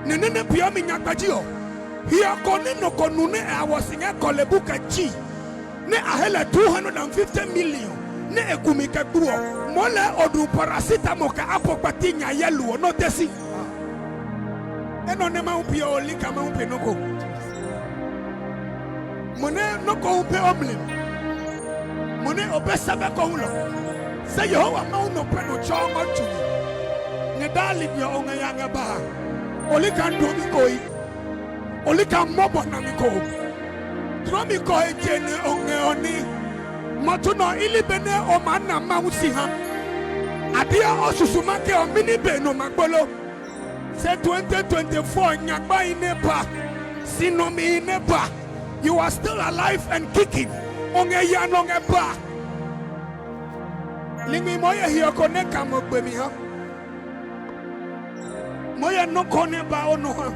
Ni nɛ nɛ peeɔ mi nyakpɛ ji ɔ, hiɔ ko nɛ nɔ ko nu nɛ a wɔ si ngɛ kɔlɛbu kɛ ji. nɛ a he lɛ two hundred and fifty million nɛ e ku mi kɛ gbu ɔ, moo lɛɛ o du paracetamol kɛ apɔ kpati nya yɛlu ɔ nɔ te si. Enɛ ɔ nɛ Mawu peeɔ o li kaa Mawu pe nɔ́ ko. Mo nɛ nɔ́ ko hu pɛ o mli, mo nɛ o pɛ sɛbɛ ko hulɔ. Se Yehowa Mawu nɔ pɛ nɔ tsɔɔ o tsui, nɛ daa ligbi ɔ o ngɛ ya ngɛ ba ha. O li kaa ndɔmi koyi, o li kaa mɔbɔ nami ko. Tlɔmi kɔ he je nɛ o ngɛ ɔ ní. Mɔtu nɔ i li benɛ o maa na Mawu si ha. A dia o susuma ke ɔ mɛni be nɔ ma gbolo. Se twenty twenty-four nyagba i nɛ ba, si nɔ mi i nɛ ba, you are still alive and kicking. O ngɛ ya nɔ ngɛ ba. Ligbi mo ye hiɔ ko nɛ ka mo gbe mi ha. Mo ye nɔ́ ko nɛ ba o nɔ ha.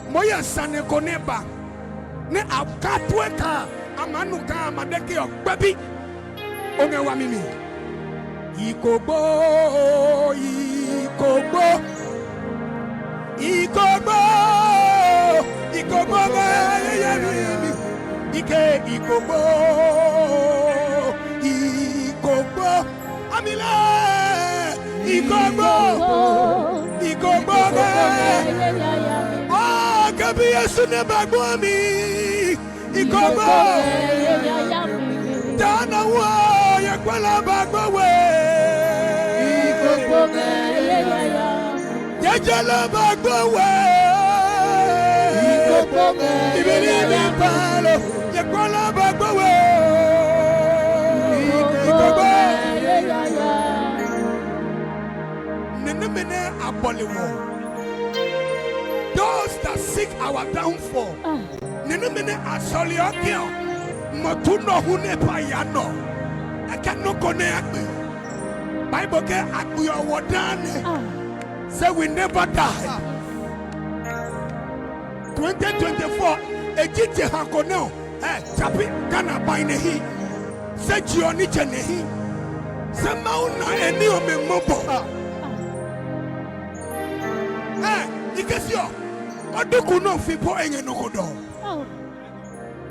Mo ye sane ko nɛ ba, nɛ a ka tue kaa a maa nu kaa a ma de ke ɔ kpɛbi. O ngɛ wami mi. Ikogbo, ikogbo, ikogbo, ikogbo ngɛ yeyemi mi. Ike ikogbo, ikogbo. Amile, ikogbo, ikogbo ngɛ. Oh, ke bi Yesu nɛ ba gbo mi. Ikogbo. Dana wo ye kwala ba gbo we. Ikogbo ngɛ yeyaya. Ye je la ba gbo we. Ikogbo ngɛ yeyaya. Ibiri ni palo. Ye kwala ba gbo we. Ikogbo. Ikogbo ngɛ yeyaya. Nene mene abɔle wɔ. Those that seek our downfall. Ah. Nene mene asɔleɔ ke ɔ, mɔ tu nɔ hu nɛ pa ya nɔ. Ɛ kɛ nɔ ko nɛ a gbe. Bible ke a gbe ɔ wɔ daa nɛ. Ah. Say we never die. Twenty twenty-four, e ji je ha ko nɛ ɔ, ɛ, tsapi Ghana bai nɛ hi. Se je ɔ ní je nɛ hi. Se Mawu na e ní ɔmɛ mɔbɔ. Ɛ, i ke si ɔ, o duku nɔ fi po e ngɛ nɔ ko dɔ. Oh.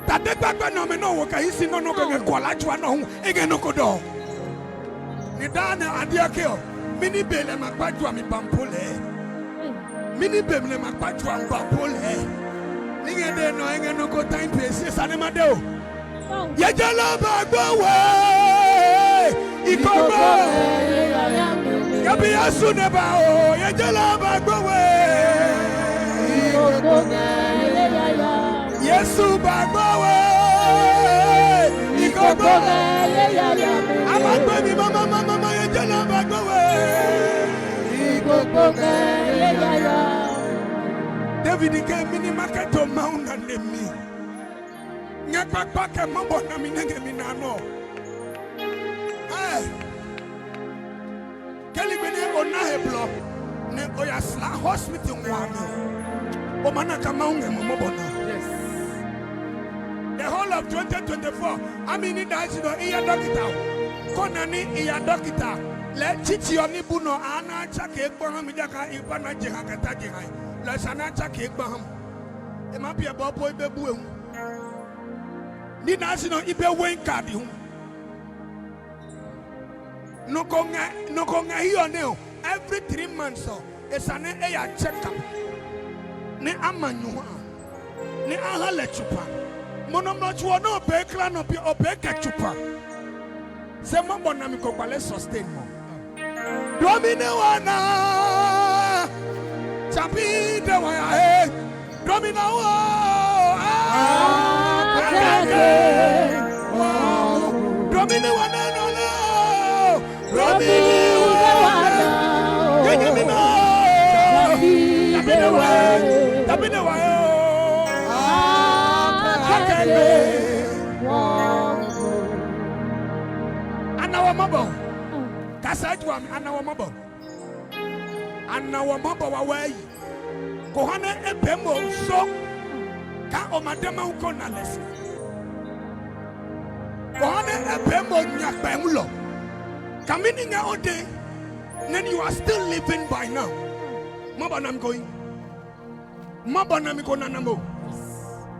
Tade kpakpa nɛ ɔmɛ nɔ wo kɛ yi si nɔ nɔ kɛ ngɛ kuala jua nɔ hu e ngɛ nɔ ko dɔ. Ni daa nɛ a dia ke ɔ, mɛni be lɛ ma kpa jua mi bampo lɛɛ? Mɛni be mi lɛ ma kpa jua mi bampo lɛɛ? Ni ngɛ de nɔ e ngɛ nɔ ko ta pe si sane ma de o. Ye je la ba gbo we. Ikogbo. Ke bi Yesu nɛ ba o, ye je la ba gbo we. Yesu ba gbo we. Ikogbo. A ma gbe mi mama mama mama, ye je la ba gbo we. David ke mɛni ma kɛ to Mawu nane mi. Nyɛ kpakpa kɛ mɔbɔ nami nɛ ngɛ mi na nɔ. Ɛ, ke ligbi nɛ o na he blɔ nɛ o ya sla hospital ngua mi ɔ, o ma na kaa Mawu ngɛ mo mɔbɔ na. Yes. The whole of twenty twenty-four, a mi ní daa si nɔ i ya dɔkita o. Kɔna ní i ya dɔkita, lɛɛ tsitsi ɔ ní bu nɔ a na tsake kpɔ ha mi jakaa i pa na je ha kɛ ta je ha. Lɛ sa na tsake kpɔ ha mi. E ma piɛ bɔ po i be bue hu. Ní daa si nɔ i be wein kadi hu. Nɔ ko ngɛ, nɔ ko ngɛ hiɔ nɛ ɔ, every three months ɔ, e sa nɛ e ya check up. Nɛ a ma nyu ha, nɛ a ha lɛ tsupa. Mo nɔmlɔ tso ɔ nɛ o pee kla nɔ bi ɔ, o pee kɛ tsupa. Se mɔbɔ nami ko kpale sustain mɔ. Domine wana, chapi de wa ya he. Domina wo, ah, kake. Domine wana no no. Domine wana. Yenye mi ma. Chapi de wa he. Chapi de wa he. Ah, kake. Ana wa mɔbɔ. Kasa juam ana wa mɔbɔ. Ana wa mɔbɔ wawɛɛ yi. Ko ha nɛ e pee mo nso kaa o ma de Mawu ko na lɛ si. Ko ha nɛ e pee mo nya kpɛ ngulɔ. Kami ní ngɛ o dɛ nɛ you are still living by now. Mɔbɔ nami ko yi. Mɔbɔ nami ko nana mo.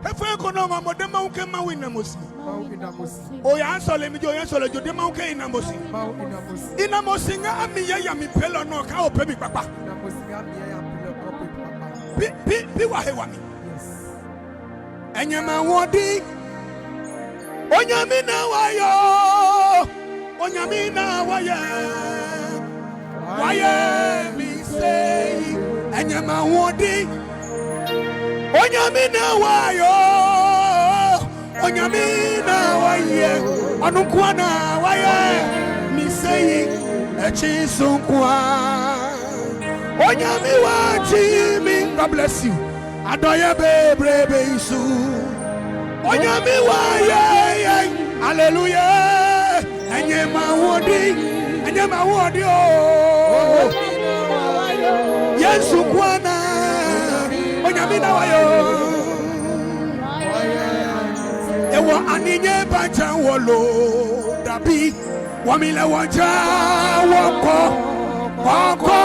He fue ko nɔ ngɔ mo de Mawu ke Mawu na mo si. Mawu i na mo si. O ya sɔle mi jo, o ya sɔle jo, de Mawu ke i na mo si. Mawu i na mo si. I na mo si ngɛ a mi yayami peelɔ nɔ kaa o pee mi kpakpa. I na mo si ngɛ a mi yayami peelɔ kaa o pee mi kpakpa. Pi, pi, pi wa he wami. Yes. Enyɛma wɔ di. Onyami na wa yo. Onyami na wa yɛ. Wa yɛ mi sei. Enyɛma wɔ di. Onyami na wa yo. Onyami na wa yɛ. Ɔnu kua na wa yɛ. Mi sei. Echi sun kua. Onyami wa chi mi. God bless you. Adɔyɛ bebrebe isu. Onyami wa yɛ yɛ. Hallelujah. Enye ma wodi. Enye ma wodi o. Yesu kwana. Onyami na wa yo. Ewo ani nye ba ja wo lo dabi. Wɔmi lɛ wɔ ja wɔ kɔ kɔkɔ.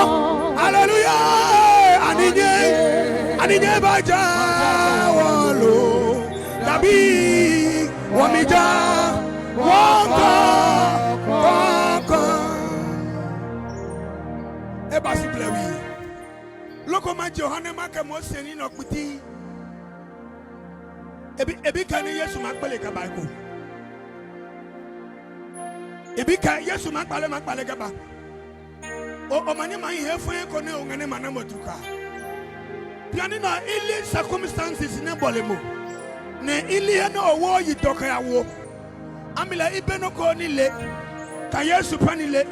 Hallelujah. Ani nye ani nye ba ja wɔ lo dabi. Wɔmi ja wɔ kɔ kɔkɔ. E ba si blɛ wi. Loko ma Johane ma kɛ mo se ni nɔ kpiti. Ebi ebi kɛ ni Yesu ma kpele kɛ ba ko. Ebi kɛ Yesu ma kpale ma kpale kɛ ba. O o ma ni ma hi he fue ko ne o ngɛ ne ma na mo tu ka. Piani na ili circumstances ne bɔle mo. Ne ili he ne o wo yi dɔ kɛ ya wo. Ami la ibe no ko ni le. Ka Yesu pa ni le.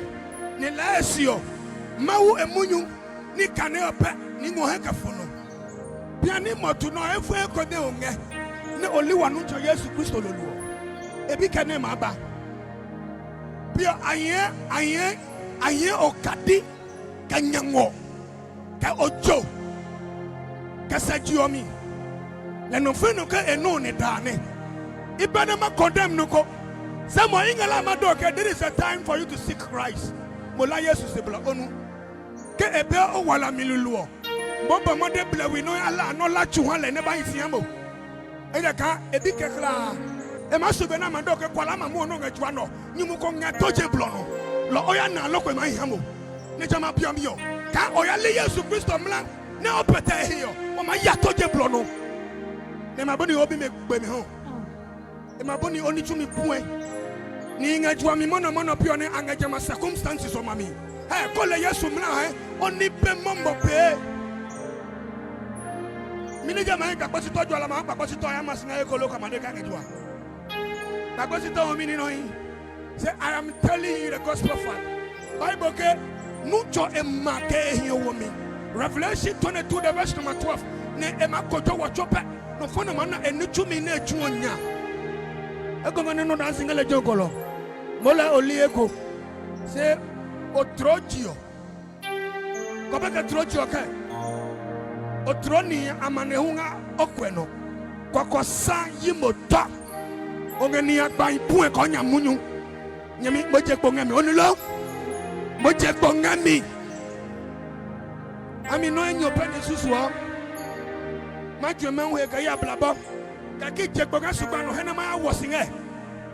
Ni la e sio. Mawu e munyu. Ni kane ɔ pɛ ni ngɔ he kɛ fo nɔ. Piani mɔtu nɔ efue ko ne o ngɛ ne o li wa nu tsɔ Yesu Kristo lolo ɔ, e bi kɛ nɛ maa ba. Piɔ a nyɛɛ a nyɛɛ a nyɛɛ okadi kɛ nyɛ ngɔ kɛ ojo kɛ sɛ je ɔ mi. Lɛ nɔ fɛ̃ nɔ ke e nɔ ne daa nɛ i bɛ nɛ ma condemn nɔ ko. Sɛ mɔ i ngɛ la ma dɔ ke there is a time for you to seek Christ. Mo la Yesu se blɔ o nu. Ke e be o wala mi lulu ɔ, mo bɔ mɔde blɛwi nɔ ya la nɔ la tsu ha lɛ nɛ ba yi fia mo. Ejakaa e bi kɛ hlaa. E maa su be nɛ a ma dɔ ke kwala ma muɔ nɔ ngɛ jua nɔ nyumu ko ngɛ to je blɔ nɔ. Lɔ o ya na alɔ ko e maa hi ha mo. Nɛ jamɛ a biɔ mi ɔ, kaa o ya le Yesu Kristo mla nɛ o pɛtɛ e he ɔ, o maa ya to je blɔ nɔ. Nɛ ma bɔni o bi mɛ gbe mi hɔ. E ma bɔni o ní tsumi puɛ. Ni ngɛ juami mɔnɔmɔnɔ piɔ nɛ a ngɛ jamɛ circumstances ɔ ma mi. Hɛ ko le Yesu mla hɛ o ní pe mɔmɔ pee. Mini jamɛ hɛ kakpɔ sitɔ jua la ma kakpɔ sitɔ ya ma si ngɛ ekolo kama de ka ngɛ jua. Kakpɔ sitɔ ɔ mi ni nɔ hi. Say, I am telling you the gospel fact. Bible ke nu tsɔ e ma kɛ e hiɛ wo mi. Revelation twenty-two, the verse number twelve. Nɛ e ma kojo wɔ tso pɛ. Nɔ fɔ nɛ ma na e ní tsumi nɛ e tsu ɔ nya. Ekomɛ nɛ nɔ daa si ngɛ lejɛ ɔ gɔlɔ. Mo lɛ o li eko. Se o tloo ji ɔ. Kɔbɛ kɛ tloo ji ɔ kɛ. O tloo nihi amanehlu nga o kuɛ nɔ. Kɔkɔ sa yi mo tɔ. O ngɛ nihi agbahi puɛ kɛ o nya munyu. Nyɛmi mo je kpo ngɛ mi. O ni lo. Mo je kpo ngɛ mi. Ami nɔ enyɔ pɛ ni susuɔ. Ma jue mɛ hu he kɛ ya blabɔ. Kɛkɛ je kpo ngɛ sugba nɔ hɛ nɛ ma ya wɔ si ngɛ.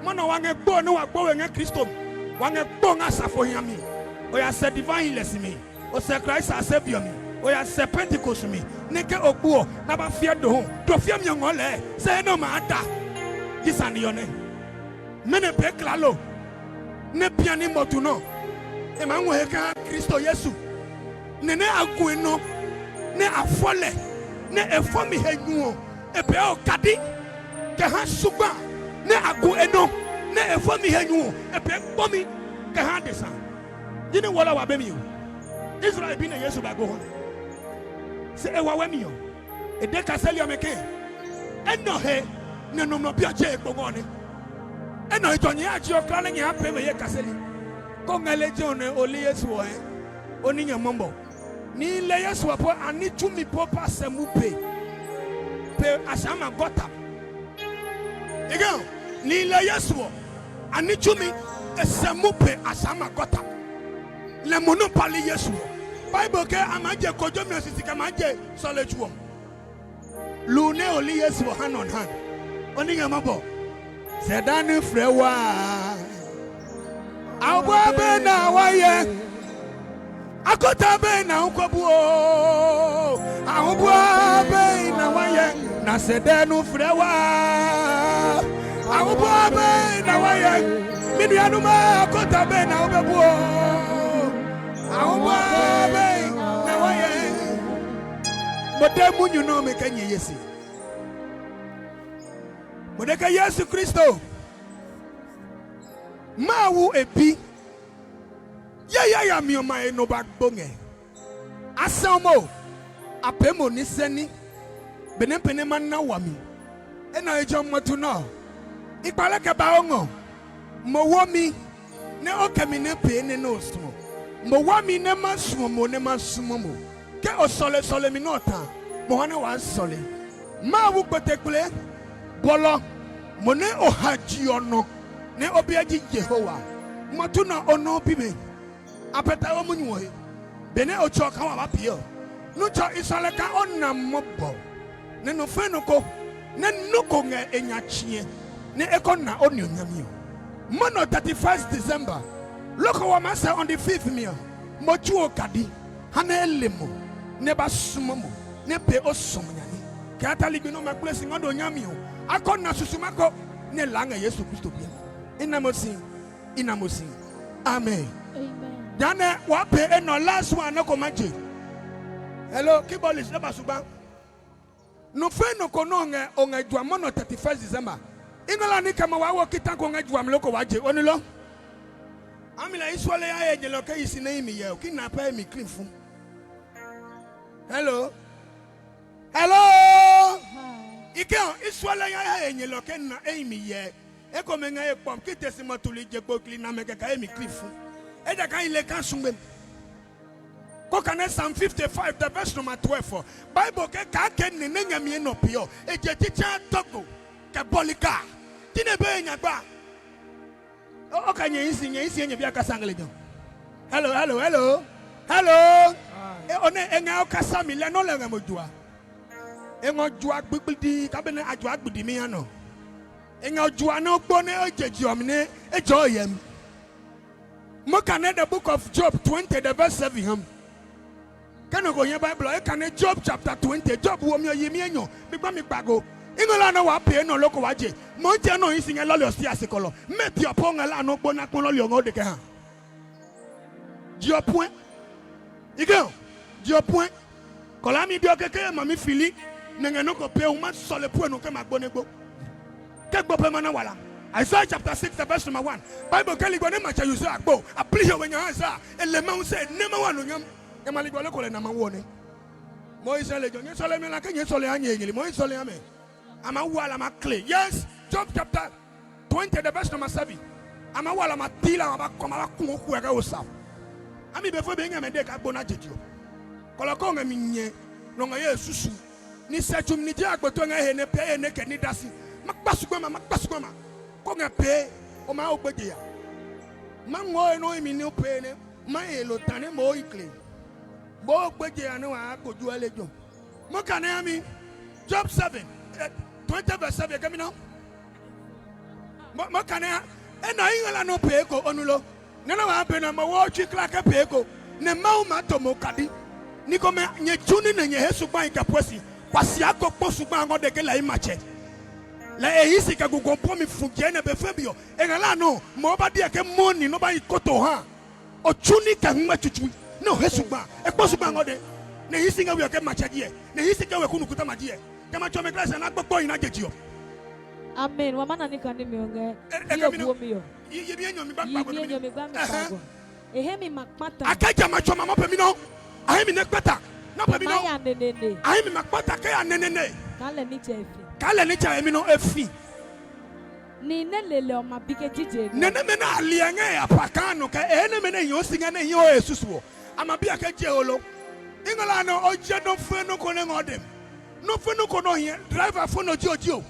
Mɔnɔ wa ngɛ gbo nɛ wa gbo we ngɛ Kristo mi. Wa ngɛ gbo ngɛ asafo hiami. O ya sɛ divine hilɛ si mi. O sɛ Christ a sɛ biɔ mi. O ya sɛ Pentecost mi. Nɛ ke o gbo ɔ, na ba fiɛ do hu. Do fiɛ mi ɔ ngɔ lɛɛ. Sɛ he nɛ o ma a da. Yi sane ɔ nɛ. Mɛnɔ pee klalo nɛ piani mɔtu nɔ. E maa ngɔ he kaa Kristo Yesu. Nɛ nɛ a gu e nɔ, nɛ a fɔ lɛ, nɛ e fɔ mi he nyu ɔ, e pee okadi kɛ ha sugba. Nɛ a gu e nɔ, nɛ e fɔ mi he nyu ɔ, e pee kpɔmi kɛ ha adesa. Yi ni wɔlɔ wa be mi o. Israel bi nɛ Yesu ba gbo hɔ. Se e wa wɛ mi ɔ. E de kaseli ɔmɛ ke, enɛ ɔ he nɛ Nɔmlɔ Bi ɔ je e kpo ngɔ nɛ. Enɛ ɔ he jɔ nyɛ ya je ɔ kla nɛ nyɛ ha pee mɛ ye kaseli. Ko ngɛ lejɛ ɔ nɛ o li Yesu ɔ hɛ, o ní nyɛ mɔbɔ. Nihi lɛ Yesu ɔ po a ní tsumi po pa sɛ mu pe, pe a sã ma gɔta. Ige ɔ, nihi lɛ Yesu ɔ, a ní tsumi e sɛ mu pe a sã ma gɔta. Lɛ mo nɔ pali Yesu ɔ. Bible ke a maa je kojomi ɔ sisi kɛ maa je sɔletsɛ ɔ. Lu nɛ o li Yesu ɔ ha nɔ han. O ní ngɛ mɔbɔ. Sɛ da ni frɛ wa a. Ahubua be na wa yɛ. Akota be na hu kɔ bu o. Ahubua be na wa yɛ. Na sɛ dɛ nu frɛ wa a. Ahubua be na wa yɛ. Mi nua nu ma akota be na hu bɛ bu o. Ahubua be na wa yɛ. Mo de munyu nɛ ɔmɛ kɛ nyɛ ye se. Mo de ke Yesu Kristo ma wu e bi. Ye yayami ɔmɛ a e nɔ ba gbo ngɛ. A sɛu mo, a pee mo ní sɛni, benɛ pɛnɛ ma na wami. Enɛ ɔ he jɔ mo tu nɔ. I kpale kɛ ba o ngɔ. Mo wo mi, nɛ o kɛ mi nɛ pee nɛ nɛ o suɔ. Mo wa mi nɛ ma suɔ mo nɛ ma suɔ mo. Ke o sɔle sɔlemi nɛ o ta, mo ha nɛ waa sɔle. Mawu kpetekple, bɔlɔ, mo nɛ o ha je ɔ nɔ, nɛ o biɛ ji Yehowa. Mo tu nɛ o nɔ o bi mi. A pɛtɛ o munyu ɔ he. Benɛ o tsɔ kaa wa ba piɛ ɔ, nu tsɔ i sɔle kaa o na mɔbɔ. Nɛ nɔ fɛ̃ nɔ ko nɛ nɔ́ ko ngɛ e nya tsie nɛ e kɔ na o ni ɔ nyami ɔ. Mɔnɔ thirty-first December, loko wa maa sɛ on the fifth mi ɔ, mo tsuo kadi ha nɛ e le mo, nɛ e ba sumo mo, nɛ e pee o suɔmi nyani. Kɛ a ta ligbi nɛ o ma kple si ngɔ do nyami ɔ, a kɔ na susuma ko nɛ e laa ngɛ Yesu Kristo biɛ mi. I na mo si, i na mo si. Amen. Amen. Jehanɛ waa pee enɛ ɔ last one nɛ ko ma je. Hello, kibolis nɛ ba sugba. Nɔ fɛ̃ nɔ ko nɛ o ngɛ o ngɛ juamɔ nɔ thirty-first December. I ngɛ la ní kɛ ma waa wo kita ko ngɛ juami loko waa je o ni lo. Ami la i suɔle ya he nyɛlɔ ke yi si nɛ yi mi yɛ o ki na pɛ mi kli fu. Hello. Hello. I kɛ ɔ i suɔle ya he nyɛlɔ ke na e yi mi yɛ. Ekomɛ ngɛ ye kpɔm ki te si ma tuli je kpokli na mɛ kɛkɛ e mi kli fu. Ejakaa i le ka sungbe. Ko kane Psalm fifty-five, the verse number twelve ɔ, Bible ke kaa ke ni nɛ nyɛmi nɔ pe ɔ, e je titsa tɔgbo kɛ bɔli ka. Ti nɛ be nyagba. O ka nyɛ isi, nyɛ isi nyɛ bia kasa ngele jɔ. Hello, hello, hello. Hello. E o ne e ngɛ o kasa mi lɛ no lɛ ngɛ mo jua. E ngɔ jua gbigbidi ka be ne a jua gbidi mi ya nɔ. E ngɛ jua ne o gbo ne o je jiɔmi ne e jɔ yɛm. Mo kane the book of Job twenty, the verse seven ham. Ke nɔ ko nyɛ Bible ɔ, e kane Job chapter twenty. Job wo mi ɔ yi mi enyɔ, mi gba mi kpago. I ngɔ la nɔ wa pee nɔ loko wa je. Mo ntsɛ nɔ yi si ngɛ lɔli ɔ si ase kɔlɔ. Mɛ ti ɔ po ngɛ la nɔ gbo na kpɔ lɔli ɔ ngɔ de kɛ ha. Jiɔ puɛ. Ike ɔ, jiɔ puɛ. Kɔla mi bi ɔ keke ma mi fili. Nɛ ngɛ nɔ ko pee o ma sɔle puɛ nɔ ke ma gbo ne gbo. Ke gbo pɛ ma na wala. Isaiah chapter six, the verse number one. Bible ke ligbo ne matsɛ Uzia gbo. A pli hiɔwe nya ha Isaiah. E le Mawu sɛ e nɛ Mawu anɔnyam. Kɛ ma ligbo le ko lɛ na Mawu ɔ nɛ. Mo Israel jɔ nyɛ sɔle mi la ke nyɛ sɔle ha nyɛ nyɛli. Mo Israel ha mɛ. A ma wa la ma kle. Yes, Job chapter twenty, the verse number seven. A ma wa la ma ti la ma ba kɔ ma ba kun o kuɛ kɛ o sa. Ami be fo be ngɛ mɛ de ka gbo na jeje o. Kɔlɔ ko ngɛ mi nyɛ. Nɔ ngɛ ye susu. Ni sɛ tsumi ni je agboto ngɛ he ne pɛ ye ne kɛ ni dasi. Ma kpa sugba ma, ma kpa sugba ma. Ko ngɛ pee, o maa o gbeje ya. Ma ngɔ e nɔ mi ni o pee ne. Ma e lo tane mo o ikle. Bo o gbeje ya ne wa ko juɛ lejɔ. Mo kane ha mi. Job seven, eh, twenty verse seven kɛ mi nɔ. Mo mo kane ha. E na yi ngala no pee ko onu lo. Nana wa be na mo wo chi kla ke pee ko. Ne Mawu ma to mo kadi. Ni ko me nye chuni ne nye he sugba ka pwesi. Kwasi a ko kpo sugba ngɔ de ke la i mache. La e yi si ka gugu po mi fu je ne be fe bio. E ngala no mo ba dia ke mo ni no ba yi koto ha. O tsu ní kɛ hu ngmɛ tsutsu nɛ o he sugba, e kpɔ sugba ngɔ de, nɛ e hyi si ngɛ we ɔ kɛ ma tsɛ diɛ, nɛ e hyi si kɛ we kunu kuta ma diɛ. Kɛ ma tsɔ mɛ klaa sɛ na gbogbo yi na je ji ɔ. Amen. Wa ma na ní kan ní mi ɔ ngɛ. E- e Yi kɛ mi nɔ- obuo mi ɔ. Yi yi mi enyɔ mi gba Yi gba mi gbɔ enyɔ mi gba mi Ɛhɛn. kpa gɔ. Ehe mi ma kpata. Akɛ ja ma tsɔ ma mɔ pɛ mi nɔ. Ahe mi nɛ kpata. Nɔ pɛ mi Ma nɔ. ya nenene. Ahe mi ma kpata kɛ ya nenene. Ka lɛ ní tsɛ fi. Ka lɛ ní tsɛ mi nɔ efi. Ni nɛ lele ɔ ma bi ke jije ngɛ. Nɛ nɛmɛ nɛ a liɛ ngɛ ya pa kaa nɔ kɛ e nɛmɛ nɛ hiɔ si ngɛ nɛ hiɔ e susu ɔ, a ma bi a kɛ je olo. I ngɔ la nɔ o je nɔ fue nɔ ko nɛ ngɔ dem. Nɔ fue nɔ ko nɔ hiɛ driver fo nɔ jio jio.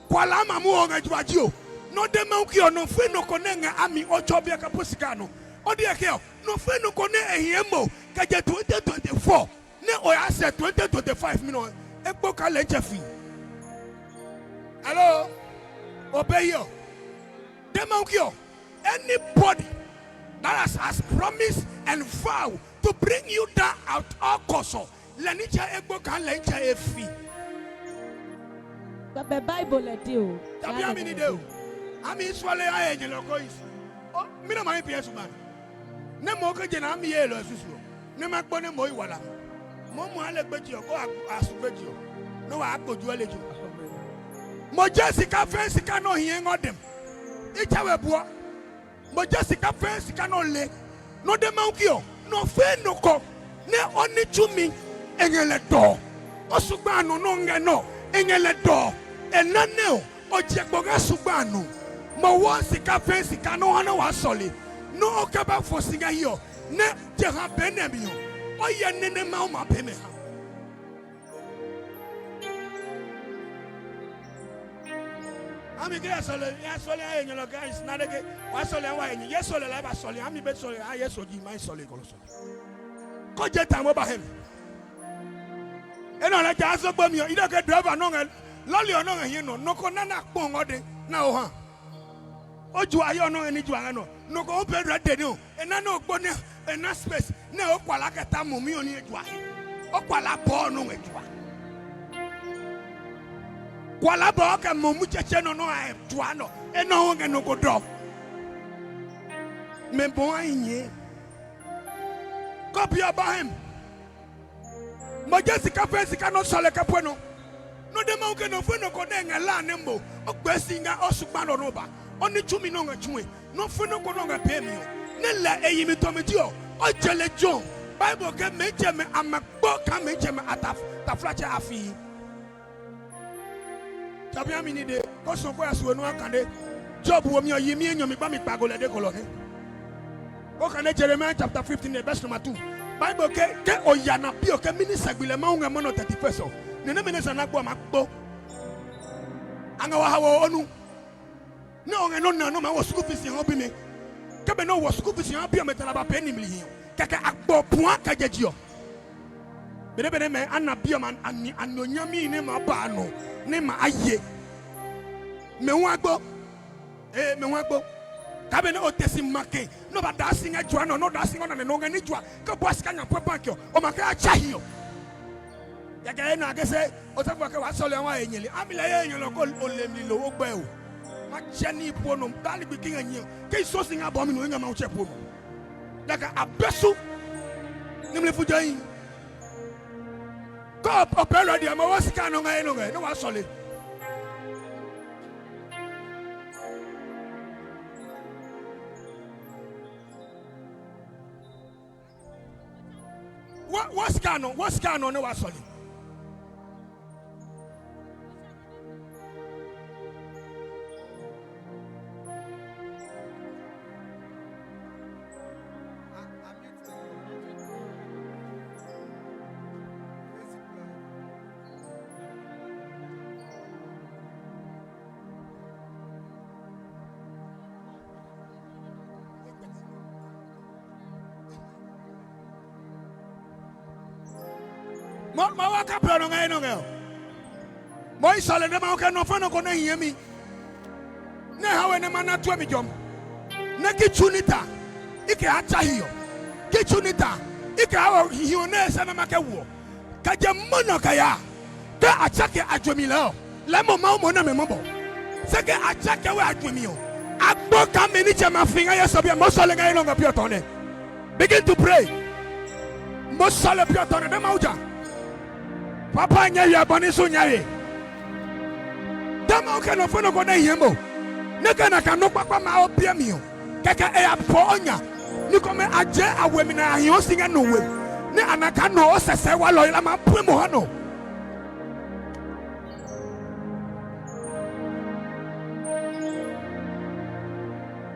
Kwala ma mu ɔ ngɛ jua jio. Nɔ de ma ki ɔ nɔ fue nɔ ko nɛ ngɛ ami o chɔ bia ka po sika nɔ. O de ke ɔ nɔ fue nɔ ko nɛ e hiɛ mo kɛ je twenty twenty-four. Nɛ o ya sɛ twenty twenty-five mi nɔ e kpo ka lɛ ntsɛ fi. Hello. O be here. Dema ukiɔ, anybody that has, has promised and vow to bring you down at all cost, lɛ nitsɛ egbo kaa lɛ nitsɛ efi. Bɛ Bible lɛ di o. Tabi ami ni de o. Ami Israel ya ye nyɛ lɔ ko isi. O mi na ma mi piɛ su ma. Ne mo ke je na ami ye lɔ susu. Ne ma kpo ne mo yi wala. Mo mo ale gbeji ɔ ko a su gbeji ɔ. No wa kpo ju ale ju. Mo je sika fe sika no hiɛ ngɔ dem. I cha we buɔ. Mo je sika fɛɛ sika nɛ o le, nɔ de Mawu ke ɔ, nɔ fɛɛ nɔ kɔ nɛ ɔ ní tsumi e ngɛ lɛ dɔ. O su gba a nɔ nɛ o ngɛ nɔ e ngɛ lɛ dɔ. E na nɛ ɔ, o je kpo ngɛ su gba a nɔ. Mo wo sika fɛɛ sika nɛ o ha nɛ waa sɔle, nɛ o kɛ ba fɔ si ngɛ hiɛ ɔ, nɛ je ha be nɛ mi ɔ, o hyɛ nɛ nɛ Mawu ma pee mɛ ha. Ami ke ya sɔle, ya sɔle a ye nyɔlɔ ke a yi sina de ke wa sɔle a wa ye nyi. Ye sɔle la ba sɔle, ami be sɔle a ye sɔ ji ma sɔle kɔlɔ sɔle. Ko je ta mo ba hem. E nɔ lɛ ja so gbo mi ɔ, i de ke driver nɔ ngɛ lɔli ɔ nɔ ngɛ hiɛ nɔ, nɔ ko na na kpɔ ngɔ de na o ha. O jua hiɛ ɔ nɔ ngɛ ni jua ngɛ nɔ. Nɔ ko o Pedro de ni o. E na nɛ o gbo nɛ e na space nɛ o kwala kɛ ta mumi ɔ ní e jua he. O kwala bɔɔ nɔ ngɛ jua. Kwala bɔɔ kɛ mumi tsɛtsɛ nɔ nɔ a jua nɔ. E nɔ hu ngɛ nɔ ko dɔ. Mɛ bɔɔ a yi nyɛɛ. Kɔpi ɔ ba hɛm. Mo je sika fɛ sika nɔ sɔle kɛ pue nɔ. Nɔ de Mawu ke nɔ fue nɔ ko nɛ ngɛ la nɛ mo, o gbɛ si nga o su gba nɔ nɔ ba. O ní tsumi nɔ ngɛ tsue. Nɔ fue nɔ ko nɔ ngɛ pee mi ɔ. Nɛ lɛ e yi mi tɔ mi ji ɔ, o je le jo. Bible ke mɛ tsɛ mɛ a ma kpo ka mɛ tsɛ mɛ a ta taflatsɛ a fi. Tsabi ami ni de, ko sɔn ko ya su enu akande. Job wo mi ɔ yi mi enyɔ mi gba mi kpago lɛ de kolɔ he. Ko kane Jeremiah chapter fifteen ne verse number two. Bible ke ke o ya na bi ɔ ke mini sɛgbi lɛ Mawu ngɛ mɔnɔ thirty first ɔ. Ne nɛ mɛ nɛ sa na gbo ma kpo. A ngɛ wa ha wo onu. Nɛ o ngɛ nɔ na nɔ ma wo school fees ha bi mi. Ke be nɛ o wo school fees ha bi ɔ mɛ tana ba pee nimli hi. Kɛkɛ a gbɔ puã kɛ je ji ɔ. Benɛ benɛ mɛ a na bi ɔmɛ a ni a nɔ nyami nɛ ma ba a nɔ nɛ ma a ye. Mɛ hu agbo. Ee, mɛ hu agbo. Ka benɛ o te si ma ke nɛ o ba daa si ngɛ jua nɔ nɛ o daa si ngɛ o nane nɔ ngɛ ní jua ke o bua sika nya pue banki ɔ, o ma kɛ ya tsa hiɔ. Kɛkɛ ye nɔ a ke se o sɛ fua ke waa sɔle ɔ wa ye nyɛli. Ami lɛ ye nyɛlɔ ko o le mli lo o gbɛ o. Ma tsɛ ní po nɔ ba ligbi ki ngɛ nyi ɔ. Ke i so si ngɛ abɔ mi nɔ i ngɛ ma o tsɛ po nɔ. Daga a bɛ su. Nimli fu jɛ yi. Kɔ o pɛ lɔ diɛ ma wo sika nɔ ngɛ ye nɔ ngɛ ne wa sɔle. Wo wo sika nɔ wo sika nɔ ne wa sɔle. Ma wa ka plɔ nɔ ngɛ nɔ ngɛ ɔ. Mɔ yi sɔle nɛ ma kɛ nɔ fɔ nɔ ko nɛ hiɛ mi. Nɛ ha we nɛ ma na tue mi jɔm. Nɛ ki tsu ni ta. I kɛ a tsa hiɔ. Ki tsu ni ta. I kɛ a wɔ hiɔ nɛ e sɛ nɛ ma kɛ wuɔ. Kɛ je mɔ nɔ kɛ ya. Ke a tsake a juɛmi lɛ ɔ, lɛɛ mo Mawu mo nɛ mɛ mɔbɔ. Se ke a tsake we a juɛmi ɔ, a gbo kaa mɛ nitsɛmɛ a fi ngɛ Yesu biɛ mo sɔle ngɛ ye nɔ ngɛ piɔ tɔ nɛ. Begin to pray. Mo sɔle piɔ tɔ nɛ nɛ Mawu ja. Papa nyɛ wiɛ bɔ ni su nya we. Dama o kɛ nɔ fo nɔ ko nɛ hiɛ mo. Ne kɛ na ka nɔ kpakpa ma o biɛ mi ɔ. Kɛkɛ e ya pɔ o nya. Ni komɛ a je a we mi na a hiɔ si ngɛ nɔ we. Ne a na ka nɔ o sɛsɛ wa lɔ yla ma pue mo ha nɔ.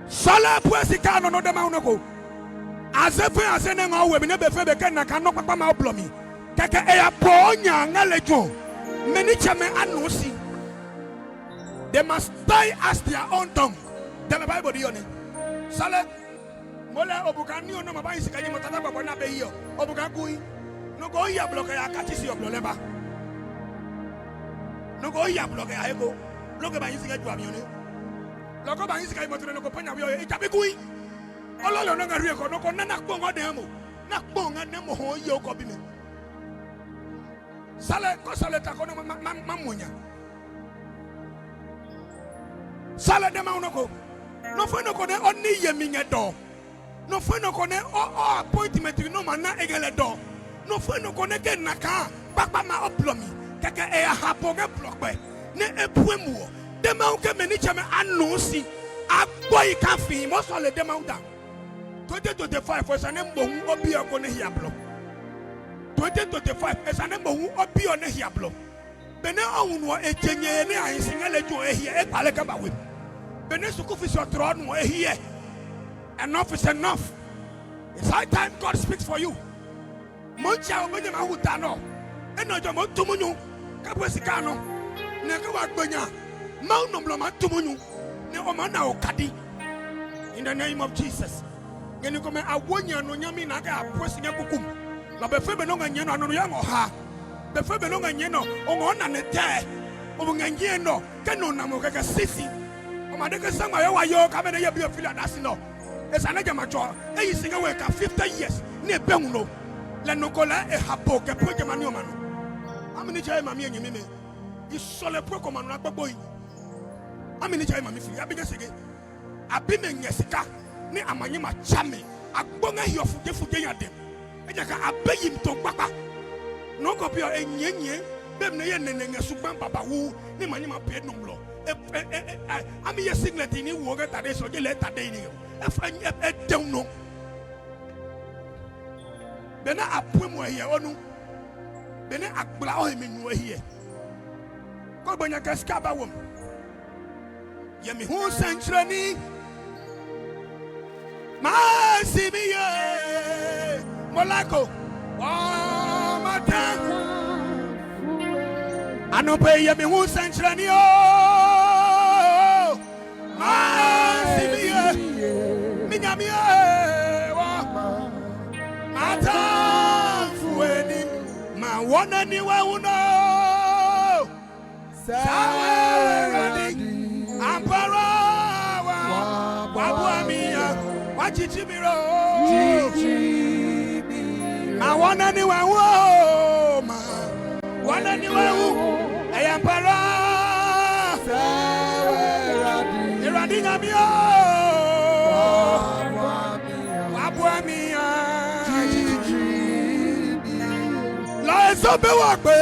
Sɔlɛ pue sika nɔ nɔ dɛ ma nɔ ko. A se fɛ a se ne ngɔ we mi ne be fɛ be kɛ na ka nɔ kpakpa ma o blɔ mi. Kɛkɛ e ya pɔ o nya ngɛ lejɛ ɔ. Mɛ nitsɛmɛ a nɔ si. They must die as their own tongue. Tɛmɛ Bible di yɔ ne. Sale. Mo lɛ obuka ni o nɔ ma ba yi sika yi mo tata gbɔgbɔ na be yi ɔ. Obuka kui. Nɔ ko ya blɔ kɛ ya ka ti si ɔ blɔ lɛ ba. Nɔ ko ya blɔ kɛ ya he ko. Blɔ kɛ ba yi sika jua mi ɔ ne. Lɔkɔ ba hi sika yi mɔtɔnɔ nɔ ko panya wiɔ i jabi kui. Ɔlɔ lɔ nɔ ngɛ ri ko nɔ ko nana kpo ngɔ dɛ mo. Na kpo ngɛ ne mo ho ye ko bi me. Sale ko sale ta ko nɔ ma ma ma mo nya. Sale de ma nɔ ko. No fo nɔ ko ne o ni ye mi ngɛ dɔ. Nɔ fue nɔ ko nɛ o o appointment nɔ ma na e ngɛ lɛ dɔ. Nɔ fue nɔ ko nɛ ke na kaa kpakpa ma o blɔ mi kɛkɛ e ya ha po ngɛ blɔ kpɛ nɛ e pue muɔ. De Mawu ke mɛ nitsɛmɛ a nuu si a gbɔyi ka fii mɔ sɔ le de Mawu da. Twenty twenty-five e sa nɛ mo hu o bi ɔ ko nɛ hia blɔ. Twenty twenty-five e sa nɛ mo hu o bi ɔ nɛ hia blɔ. Benɛ o hu nuɔ e je nyɛ he nɛ a hi si ngɛ lejɛ ɔ, e hyɛ e kpale kɛ ba we. Benɛ sukuu fi sɔ tlɔ nuɔ e hyɛ. Enough is enough. It's high time God speaks for you. Mo ntsɛ o benye ma hu ta nɔ. Enɛ ɔ jɔ mo tu munyu kɛ bue sika nɔ. Nɛ kɛ wa gbe nya Mawu nɔmlɔ ma tu munyu nɛ o maa na okadi. In the name of Jesus. Ngɛ ni komɛ a wo nyɛ nɔ nyami na kɛ a pue si nyɛ kukum. Lɔ be fe be nɔ ngɛ nyɛ nɔ a nɔ ya ngɔ ha. Be fe be nɔ ngɛ nyɛ nɔ o ngɔ na ne tɛ. O bu ngɛ nyɛ nɔ kɛ nɔ na mo kɛkɛ sisi. O ma de ke sangma yɛ wa yo ka be ne ye bi o fili adasi nɔ. E sa ne jama tsɔ e yi si ngɛ we ka fifty years ni e be hu no. Lɛ nɔ ko lɛ e ha po kɛ pue jama ni o ma nɔ. Ami ni tsɛ e ma mi e nyɛmi me. I sɔlɛ pue ko ma nɔ na gbogbo yi. Ami ni tsɛ e ma mi fili ya bi ngɛ sege. A bi mɛ ngɛ sika nɛ a ma nyɛ ma tsa mɛ. A gbo ngɛ hiɔ fuje fuje nya dɛ. Ejakaa a be yi mi tɔ kpakpa. Nɔ́ ko pe ɔ e nyɛɛ nyɛɛ be mi nɛ ye nɛnɛ ngɛ sugba babauu nɛ ma nyɛ ma pee nɔmlɔ. E e e e a mi ye singlet ni wo ngɛ tade sɔ je lɛ tade ni. E fa e e deu nɔ. Benɛ a pue muɔ hiɛ o nu. Benɛ a gbla o he mi nu o hiɛ. Ko gbe nya kɛ sika ba wo mi. Yɛmi hu sɛntsirɛni. Ma si mi ye. Molako. Ɔ ma ta. Anɔpe yɛmi hu sɛntsirɛni o. Ma si mi ye. Mi nyami ye. Wɔ. Ma ta fueni. Ma wɔna ni wa uno. Sawe radi ampara wa wa bua mi ya wa chichi mi ro. Ma wana ni wa wo ma wana ni wa wo. Aya ampara. Sawe radi. Iradi nyami o. Wa bua mi ya. La eso be wa gbe.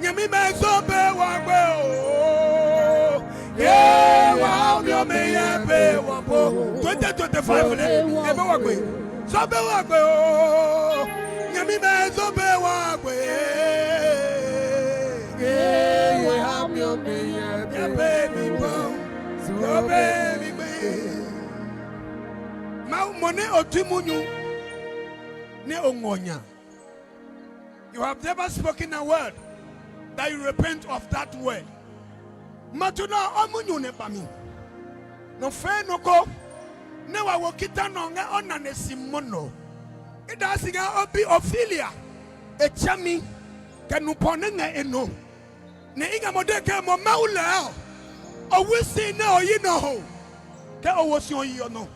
Nyɛmimɛ zo be wa gbe o. Ye wa mi ome yɛ be wa po. Twenty twenty-five ne e be wa gbe. Zo be wa gbe o. Nyɛmimɛ zo be wa gbe. Ye wa mi ome yɛ be mi po. Zo be mi gbe. Ma mo ne o tui munyu ne o ngɔ nya. You have never spoken a word that you repent of that word. Mato nɛ ɔ munyu nɛ ba mi. Nɔ fɛɛ nɔ ko nɛ wa wo kita nɔ ngɛ o nane si mo nɔ. I daa si ngɛ o bi Ofilia e tsɛ mi kɛ nu pɔ nɛ ngɛ e nɔ. Nɛ i ngɛ mo dee ke mo Mawu lɛɛ ɔ, o wi si nɛ o yi nɔ ho, ke o wo si o yi ɔ nɔ.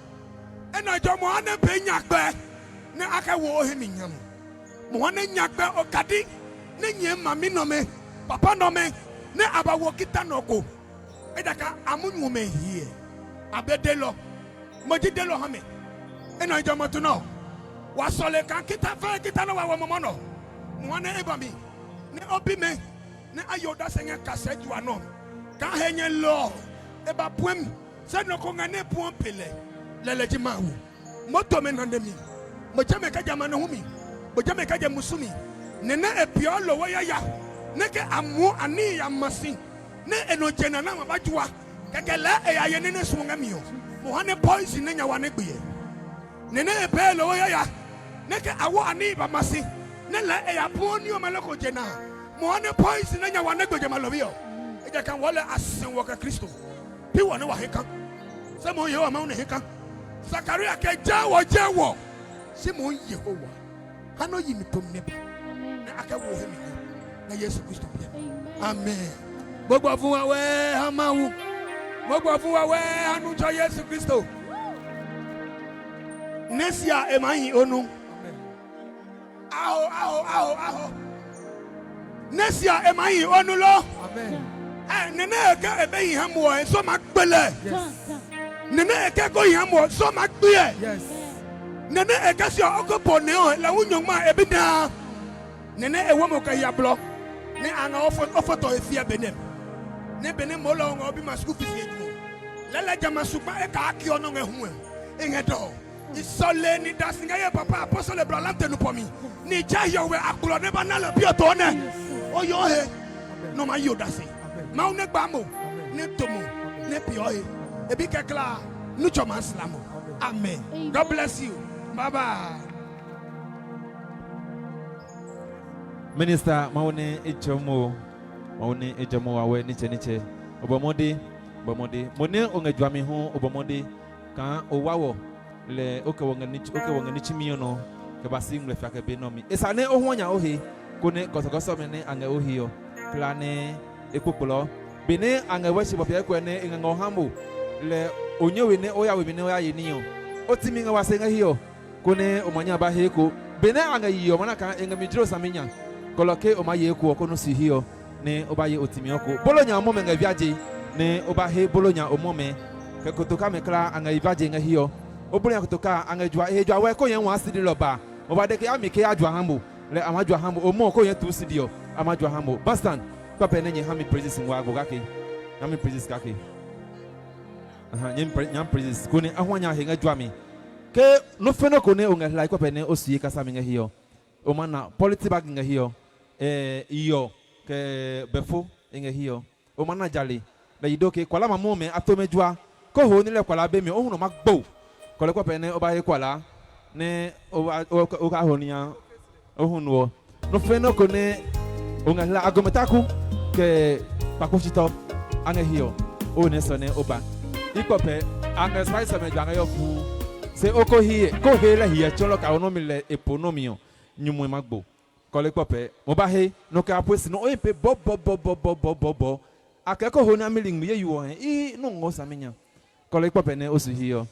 Enɛ ɔ jɔ mo ha nɛ pee nyakpɛ nɛ a kɛ wo o hɛ mi nya mo. Mo ha nɛ nyakpɛ okadi nɛ nyɛɛ mami nɔmɛ, papa nɔmɛ nɛ a ba wo kita nɔ ko. Ejakaa a munyu ɔmɛ hiɛ, a be delɔ. Mo ji delɔ ha mɛ. Enɛ ɔ jɔ mo to nɔ. Wa sɔle kaa kita fɛɛ kita nɛ wa wɔ mɔmɔ nɔ. Mo ha nɛ e ba mi nɛ o bi mɛ nɛ a yo odase ngɛ kasɛ jua nɔ. Kaa he nyɛ lɔ ɔ, e ba puɛ mi. Se nɔ ko ngɛ nɛ e puɔ pe lɛ. Lɛlɛ ji Mawu. Mo to mɛ nane mi. Mo je mɛ kɛ jamɛ a nɔ hu mi. Mo je mɛ kɛ jɛ musu mi. Nɛ nɛ e peeɔ lowo yaya nɛ ke a muɔ a níhi ya ma si nɛ e nɔ je na nɛ a ma ba jua. Kɛkɛ lɛɛ e ya ye nɛ nɛ suɔ ngɛ mi ɔ. Mo ha nɛ poison nɛ nya wa nɛ gbiɛ. Nɛ nɛ e pee lowo yaya nɛ ke a wo a níhi ba ma si nɛ lɛɛ e ya puɔ ní ɔmɛ loko je na. Mo ha nɛ poison nɛ nya wa nɛ gbe jamɛ a lɔwi ɔ. Ejakaa wɔɔ lɛ a sɛu wɔ kɛ Kristo. Pi wɔ nɛ wa he ka. Se mo Yehowa Mawu nɛ he ka. Zakaria kɛ ja wɔ jɛ wɔ. Se mo Yehowa. Ha nɔ yi mi po mi nɛ ba. Nɛ a kɛ wo he mi nɛ. Nɛ Yesu Kristo biɛ. Amen. Gbogbo a fun wa wɛ ha Mawu. Mo gbɔ fu wawɛ ha nu tsɔ Yesu Kristo. Nɛ sia e maa hi o nu. Aho, aho, aho, aho. Nɛ sia e maa hi o nu lo. Amen. Ɛ, nɛ nɛ e ke e be hi ha muɔ e so ma kpe lɛ. Yes. Nɛ nɛ e ke ko hi ha muɔ so ma kpe ɛ. Yes. Nɛ nɛ e ke sia o ko po nɛ ɔ la wu nyɔngma e bi na. Nɛ nɛ e wo mo kɛ ya blɔ. Nɛ a ngɛ o fo o fo tɔ e fia be nɛ. Nɛ be nɛ mo lɔ ngɛ o bi ma school fees e ju. Lɛlɛ jama sugba e ka ki ɔ nɔ ngɛ hu ɛ. E ngɛ dɔ. I sɔle ni da si ngɛ ye papa apostole blalante nupɔ mi. Ni ja hiɔwe akplɔ ne ba na lɛ biɔ tɔ nɛ. O yo he. No ma yo da si. Mawu ne gba mo. Ne to mo. Ne piɔ he. E bi kɛ kla. Nu tsɔ ma sla mo. Amen. God bless you. Bye bye. Minister, Mawu ne i tsɔ mo. Mawu ne i tsɔ mo wa we niche niche. O bɔ mɔdi. O bɔ mɔdi. Mo ne o ngɛ juami hu o bɔ mɔdi. Kaa o wa wɔ. Lɛ o kɛ wɔ ngɛ ni o kɛ wɔ ngɛ ni tsimi ɔ nɔ kɛ ba si ngmlɛ fia kɛ be nɔ mi. E sa nɛ o huɔ nya o he, konɛ kɔsɔkɔsɔ mɛ nɛ a ngɛ o he ɔ, kpla nɛ e kpokplɔ. Benɛ a ngɛ wɛ si bɔ piɛ kuɛ nɛ e ngɛ ngɔ ha mo, lɛ o nyɛ we nɛ o ya we mi nɛ o ya ye ní ɔ. O ti mi ngɛ wa se ngɛ he ɔ, konɛ o ma nya ba he eko. Benɛ a ngɛ yi ɔ, ma na kaa e ngɛ mi jlo saminya. Kɔlɔ ke o maa ye eko ɔ, konɛ o si he ɔ, nɛ o ba ye o timi ɔ ko. Bolonya ɔ mɔmɛ ngɛ via je, nɛ o ba he bolonya o mɔmɛ, kɛ kotoka mɛ kulaa a ngɛ yi va je ngɛ hiɛ ɔ. O bolonya kotoka a ngɛ jua, e he jua wɛ ko nyɛ ngua sidi lɔ ba. Mo ba de ke a mi ke a jua ha mo, lɛ a maa jua ha mo, o mɔ ko nyɛ tuu sidi ɔ, a maa jua ha mo. Bastan, kpapɛ nɛ nyɛ ha mi praises ngua go kake. Ha mi praises kake. Aha, nyɛ mi pre- nyɛ ha mi praises, koni a huã nya he ngɛ jua mi. Ke nɔ́ fe nɔ́ ko nɛ o ngɛ hlae kpapɛ nɛ o sue kasa mi ngɛ hiɛ ɔ, o ma na pɔliti bagi ngɛ hiɛ ɔ, eh, iyɔ, kɛ bɛfo e ngɛ hiɛ ɔ. O ma na jale, lɛ yi do ke kwala ma mɔ mɛ a to mɛ jua, ko ho ní lɛ kwala be mi, o huno ma gbo. Kɔlɛ kpɔpɛ nɛ o ba he kwala, nɛ o ba- o o ka ho nia, o hu nuɔ. Nɔ́ fe nɔ́ ko nɛ o ngɛ hla agɔmɛtaku, kɛ kpakpo tsitɔ a ngɛ hiɛ ɔ, o nɛ sɔ nɛ o ba. I kpɔpɛ a ngɛ sai sɔmɛ jua ngɛ yɔ fuu. Se o ko hiɛ ko he lɛ hiɛ tsɔlɔ ka o nɔ́ mi lɛ e po nɔ́ mi ɔ, nyumu ma gbo. Kɔle kpɔ pɛ, mo ba he, nɔ kɛ a pue si nɔ o yi pe bɔ bɔ bɔ bɔ bɔ bɔ bɔ bɔ. A kɛ ko ho nya mi li ngmi ye yu ɔ hɛ, ii nɔ ngɔ saminya. Kɔle kpɔ pɛ nɛ o su hi ɔ.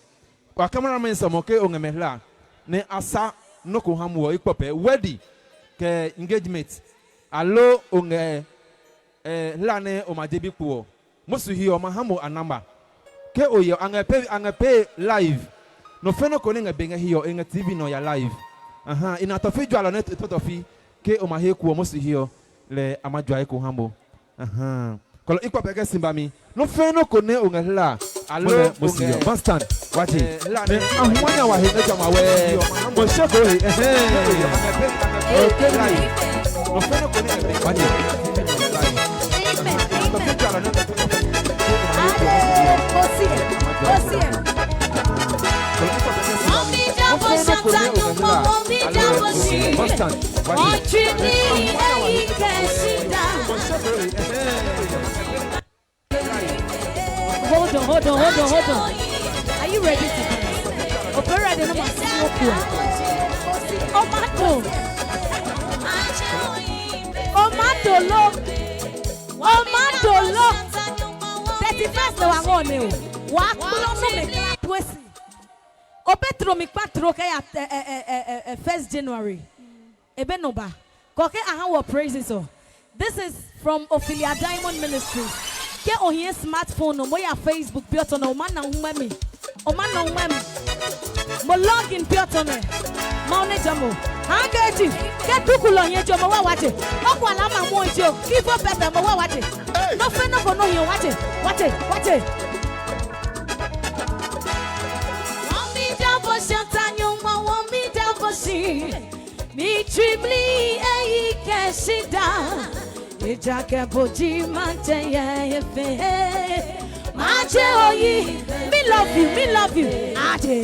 Wa kamera mɛ sɔmɔ ke o ngɛ mɛ hla, nɛ a sa nɔ ko ha mu ɔ i kpɔ pɛ, wedding, kɛ engagement, alo o ngɛ eh, hla nɛ o ma je bi kpo ɔ. Musu he ɔ ma ha mo a namba. Ke o yɛ a ngɛ pe a ngɛ pe live. Nɔ fɛnɛ ko nɛ ngɛ be ngɛ he ɔ e ngɛ T V nɔ ya live. Aha, i na tɔfi jua lɔ nɛ tɔtɔfi. Ke o ma he ku ɔ musu he ɔ lɛ a ma jua eko ha mo. Aha. Kɔlɔ i kpɔ pɛ kɛ simba mi. Nɔ fɛnɛ ko nɛ o ngɛ hla. Alo o ngɛ Boston. Waje. Hla nɛ a hu nya wa he nɛ jama wɛ. Mo se ko he. Ɛhɛn. Okay. Nɔ fɛnɛ ko nɛ ngɛ be ngɛ he ɔ. Amen. Amen. Amen. Hold on, hold on, hold on, hold on. Are you ready to dance? Opera de no must see you. Omato. Omato lo. Omato lo. Thirty-first na wa ngɔ ne o. Wa kplo no me kla twesi. Obetro mi kpatro kɛ ya eh, eh, eh, eh, eh, eh, first January. Ebe no ba. Kɔke aha wɔ praises o. This is from Ophelia Diamond Ministries. Ke o hie smartphone no mo ya Facebook bi oto no o ma na hu mi. O ma na hu mi. Mo log in bi oto ne. Ma o ne jamo. Ha ke ji. Ke duku lo hie jo mo wa wache. O kwa la ma mo jo. Ki fo pepe mo wa wache. No fe no ko no hie wache. Wache. Wache. Wami da bo shanta nyuma wami da bo shi. Mi trimli eyi kɛ shida. Ejackɛ bo ji ma je yɛ ye fe. Ma je oyi. Mi love you, mi love you. Aje.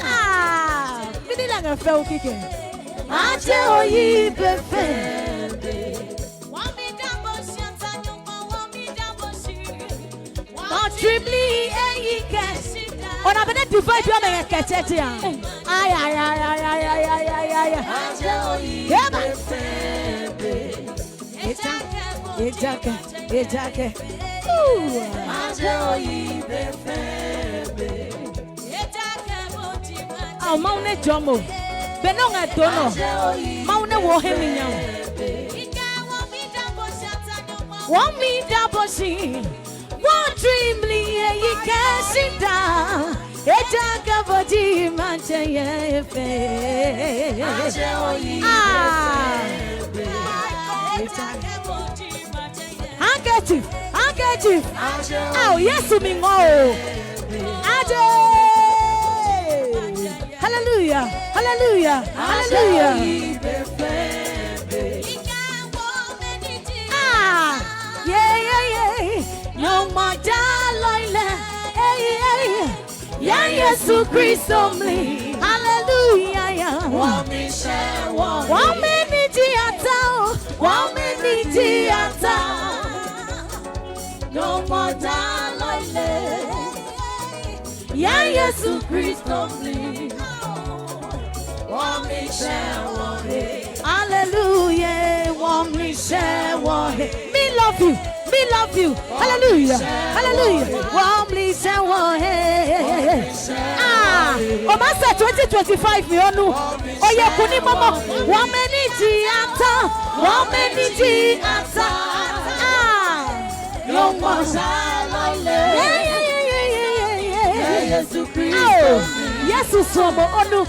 Ah, mi ni la nga fɛ o kike. Ma je oyi be fe. Wami da bo shanta nyuma wami da bo shi. Contribly eyi kɛ. Ona bene divide yo me kɛ church ya. Ay, ay, ay, ay. Yeba. Ejackɛ, ejackɛ, ejackɛ. Ao, Mawu nɛ jɔ mo. Benɛ o ngɛ do nɔ, Mawu nɛ wo hɛ mi nya. Wɔmi da bɔ shi, wɔtui mli he yi kɛ shi da. Ejakaa bɔ ji matsɛ yɛ fɛ. Ah. Handkerchief, handkerchief. Ao, Yesu mi ngɔ o. Aje. Hallelujah, hallelujah, hallelujah. Ah, yeah, yeah, yeah. Nyɔngma ja lɔi lɛ. Hey, hey. Ya Yesu Kristo mli. Hallelujah, ya. Wɔmi sɛ wɔ. Wɔmi ni ji ata o. Wɔmi ni ji ata. Nyɔngma ja lɔi lɛ. Ya Yesu Kristo mli. Wɔmi sɛ wɔ he. Hallelujah, wɔmi sɛ wɔ he. Me love you, me love you. Hallelujah, hallelujah. Wɔmi sɛ wɔ he. Ah, o ma sɛ twenty twenty-five mi onu. Oye kuni mama. Wɔmi ni ji ata. Wɔmi ni ji ata. Ah. Nyɔngma. Yeah, yeah, yeah, yeah, yeah, yeah, yeah. Ao, Yesu suɔmɔ onu.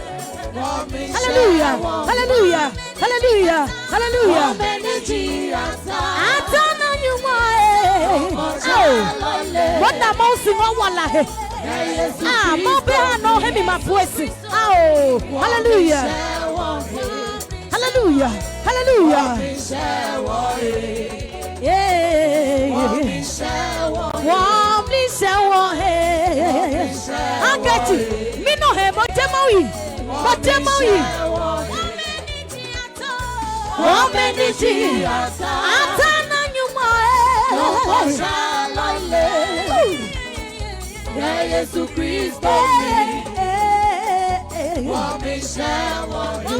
Hallelujah, hallelujah, hallelujah, hallelujah. Ata na nyuma e. Ao, mo na mo si mo wala he. Ah, mo be ha no he mi ma fuesi. Ao, hallelujah. Hallelujah. Hallelujah. Ee. Wɔmi sɛ wɔ he. Akɛti, mi nɔ he mo je Mawu yi. Mo je Mawu yi. Wɔmi ni ji ata na nyuma e. Yɛ Yesu Kristo mi. Wɔmi sɛ wɔ he.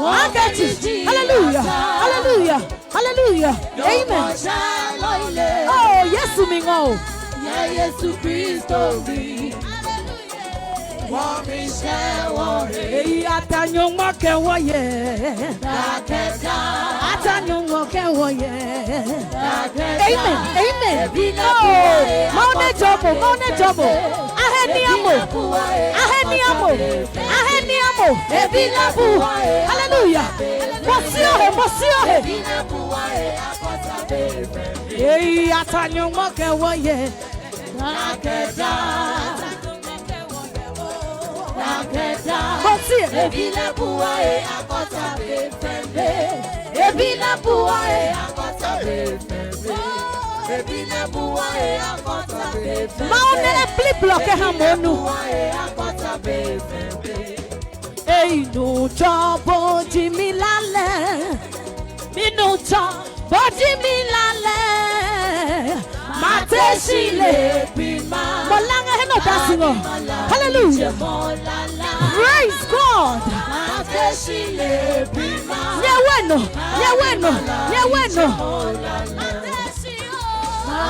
Akɛti. Hallelujah. Hallelujah. Hallelujah. Amen. Oh, Yesu mi ngɔ o. Yɛ Yesu Kristo mi. Wɔmi sɛ wɔ he. Eyi ata nyɔngma kɛ wɔ yɛ. Ata nyɔngma kɛ wɔ yɛ. Amen. Amen. Oh, Mawu nɛ jɔ mo, Mawu nɛ jɔ mo. Ahe ni amo. Ahe ni amo. Ahe ni amo. Ebi na bu. Hallelujah. Mo sio he, mo sio he. Ei, ata nyɔngma kɛ wɔ yɛ. Mo sio. Ebi na bua e akɔta be fɛmɛ. Ebi na bua e akɔta be fɛmɛ. Mawu nɛ e bli blɔ kɛ ha mo nu. Bua e akɔta be fɛmɛ. Ei, nu tsɔ bo ji mi lalɛ. Mi nu tsɔ bo ji mi lalɛ. Mate si le bi ma. Mo la nga he no da si ngo. Hallelujah. Praise God. Mate si le bi ma. Nye weno, nye weno, nye weno.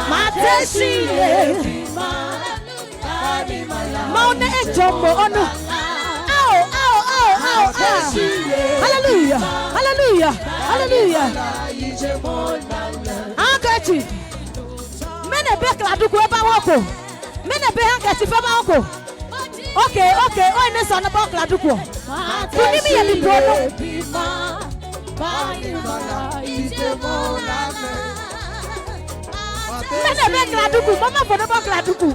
Mate si le bi ma. Mawu nɛ e jɔ mo onu. Ao, ao, ao, ao, ao. Hallelujah. Hallelujah. Hallelujah. Akɛti. Mɛnɔ be kladuku ɛ ba wɔ ko. Mɛnɔ be handkerchief ɛ ba wɔ ko. Okay, okay. Oi ne sɔ nɔ bɔ kladuku ɔ. Kuni mi yɛ mi po nɔ. Mɛnɔ be kladuku, mama fɔ nɔ bɔ kladuku.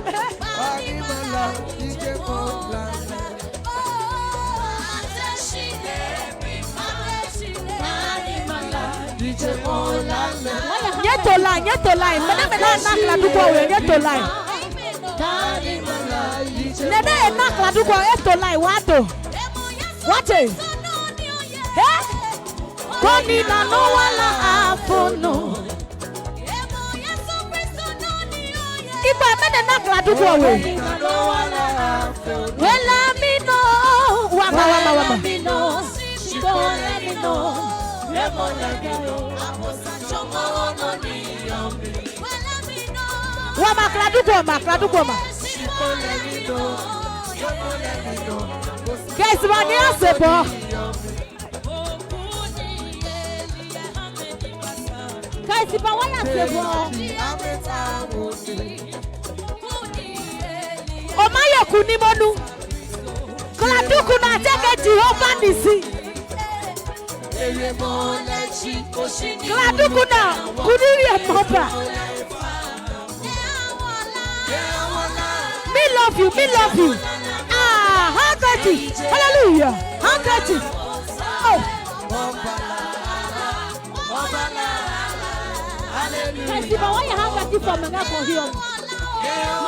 Nyɛ to line, nyɛ to line. Mɛnɛ mɛnɛ na kladuku ɔ we, nyɛ to line. Nɛnɛ e na kladuku ɔ, e to line, wa to. Wa te. He? Koni na no wala a fo no. Igba mɛnɛ na kladuku ɔ we. Wela mi no. Wa ma, wa ma, wa ma. Wa ma kladuku ɔ ma, kladuku ɔ ma. Guys, ba ni a se bɔ. Guys, ba wa ya se bɔ. O ma yɛ ku ni mo nu. Kladuku na je ke Jehovah Nissi. Kladuku na kudiri e mɔ ba. Me love you, me love you. Ah, handkerchief. Hallelujah. Handkerchief. Oh. Kasi ba wa ya handkerchief for me nga ko hiyo.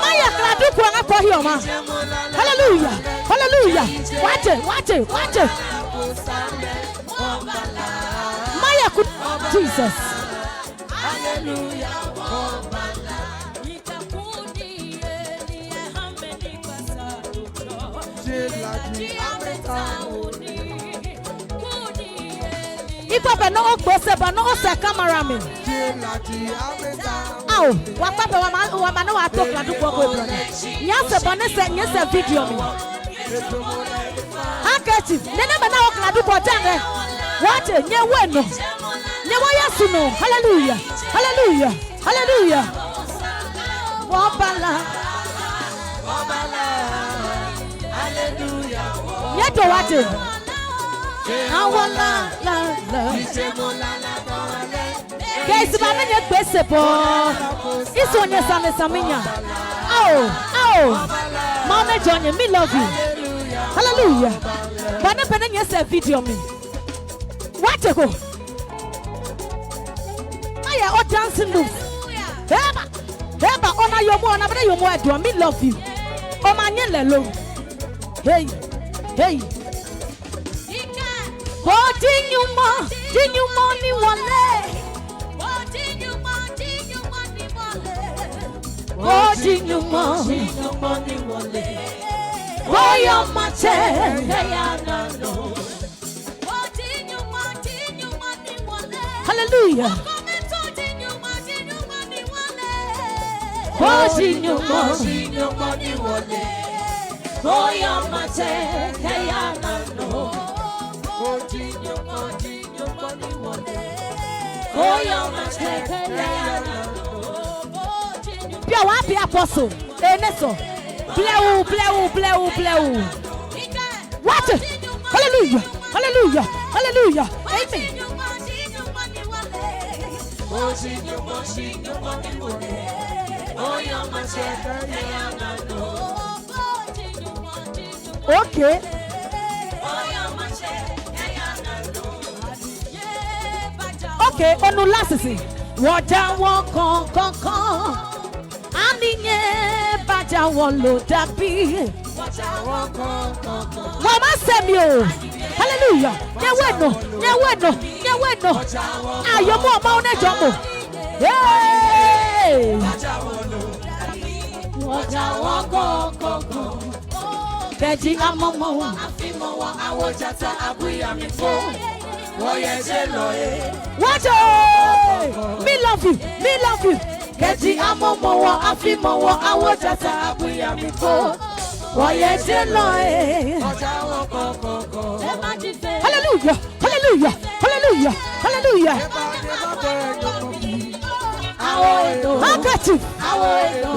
Ma ya kladuku nga ko hiyo ma. Hallelujah. Hallelujah. Wache, wache, wache. Ma ya ku Jesus. Ikɔ bɛ nɔ o gbo se bɔ nɔ o sɛ kamera mi. Ao, wa kpa pɛ wa ma wa ma nɔ wa to kladuku ɔ ko blɔ nɛ. Nya se bɔ ne sɛ nyɛ sɛ video mi. Handkerchief nɛ nɛ mɛ na o kladuku ɔ ja ngɛ. Wa je nyɛ we nɔ. Nyɛ wo Yesu nɔ. Hallelujah. Hallelujah. Hallelujah. Wɔbala. Nyɛ to wa je. Awala la la. Guys, ba me nyɛ gbe se bɔ. Iso nyɛ same same nya. Ao, ao. Ma me jɔ nyɛ, me love you. Hallelujah. Ba ne pɛ ne nyɛ sɛ video mi. Wa je ko. Aya o dancing moves. Eba, eba, ona yomo, ona bere yomo e do, me love you. O ma nye le lo. Hey, hey. Wo ji nyumo, ji nyumo ni wole. Wo ji nyumo, ji nyumo ni wole. Wo ji nyumo, ji nyumo ni wole. Wo yo ma che, he ya na no. Hallelujah. Pia wa pia apostle. Eneso. Bleu, bleu, bleu, bleu. What? Hallelujah. Hallelujah. Hallelujah. Amen. Okay. Okay, onu lasisi. Wɔ ja wɔ kɔnkɔnkɔn. Ani nyɛ ba ja wɔ lo dabi. Wa ma sɛ mi o. Hallelujah. Nyɛ we nɔ, nyɛ we nɔ, nyɛ we nɔ. Ayo mu ɔma wo ne jɔ mo. Hey! Kɛji amɔmɔ wa. Wajo! Me love you, me love you. Kɛji amɔmɔ wɔ afi mɔ wɔ awo jata abuyami ko. Wɔyɛ je lɔ e. Hallelujah, hallelujah, hallelujah, hallelujah. Handkerchief.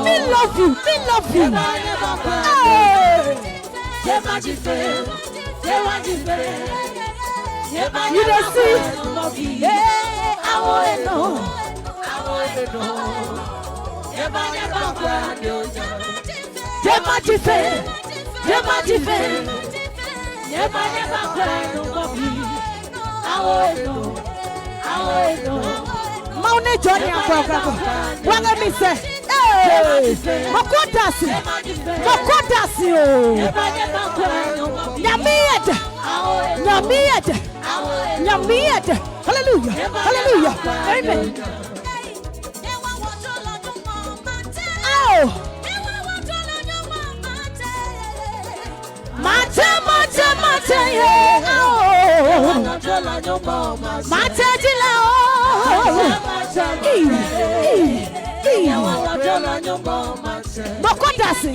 Me love you, me love you. Hey. You dey see? Hey, awo eno. Jema jife, jema jife, jema jema kura no kopi. Awo eno, awo eno. Mawu ne jɔ ni akɔ kaka. Wa ga mi sɛ. Ee, mɔkɔ dasi, mɔkɔ dasi o. Nyami yɛ dɛ, nyami yɛ dɛ, nyami yɛ dɛ. Hallelujah, hallelujah, amen. Ao. Mate, mate, mate, ye. Ao. Mate, jila, o. Ii, ii. Mɔkɔ da si.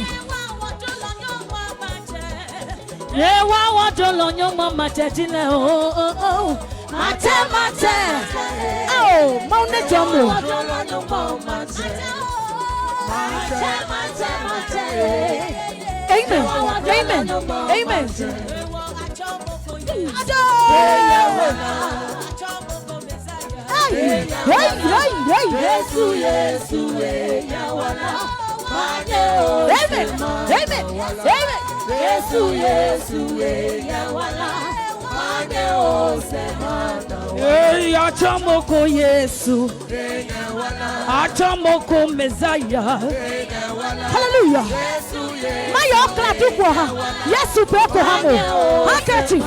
Ye wa wɔdolɔ nyɔngma matsɛ ji lɛ oo. Matsɛ, matsɛ. Ao, Mawu nɛ jɔ mo. Amen. Amen. Amen. Hey, hey, hey, hey. Yesu, Yesu, e ya wala. Amen. Amen. Amen. Yesu, Yesu, e ya wala. Ei, a tsɔ mo ko Yesu. A tsɔ mo ko Messiah. Hallelujah. Ma yɔ kla du ko ha. Yesu pe ko ha mo. Handkerchief.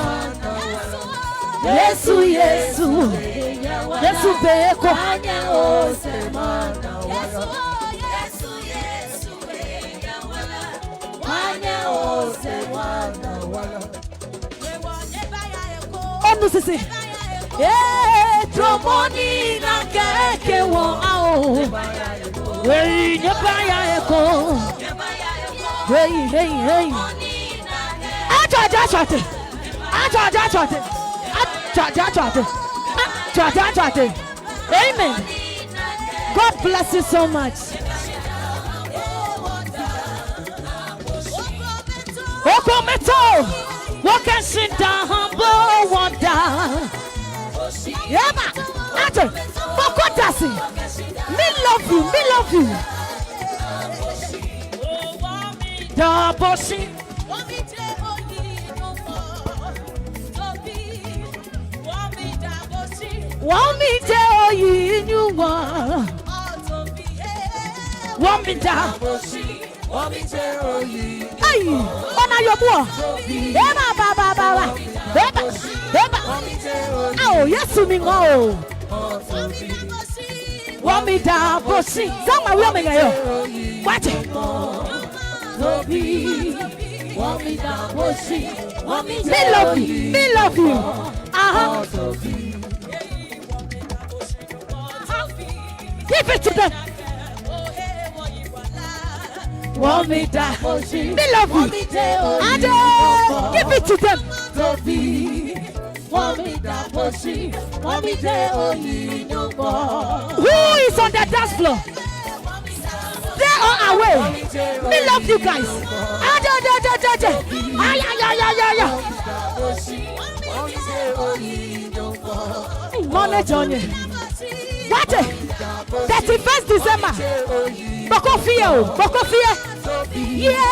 Yesu, Yesu. Yesu pe ko. Onu sisi. Ee, tromoni na kɛkɛ wɔ ao. Wei, nyɛ ba ya eko. Wei, hei, hei. Atsɔ, atsɔ, atsɔ te. Atsɔ, atsɔ, atsɔ te. Atsɔ, atsɔ, atsɔ te. Atsɔ, atsɔ, atsɔ te. Amen. God bless you so much. Okometo, wo kɛ si da ha bo wo da. Yeba, ate, boko dasi. Me love you, me love you. Da bosi. Wa mi je oyi nyuwa. Wa mi da. Ai, ona yo buo. Eba, ba, ba, ba, ba. Eba, eba. Ao, Yesu mi ngɔ o. Wa mi da bosi. Zama wi o mi ngɛ yo. Wache. Me love you. Me love you. Aha. Give it to them. Wa mi da. Me love you. Ade, give it to them. Who is on the dance floor? There or away? Me love you guys. Ade, ade, ade, ade, ade. Ay, ay, ay, ay, ay, ay. Mɔne jɔnyɛ. Wate. Thirty-first December. Boko fie o. Boko fie. Yeah.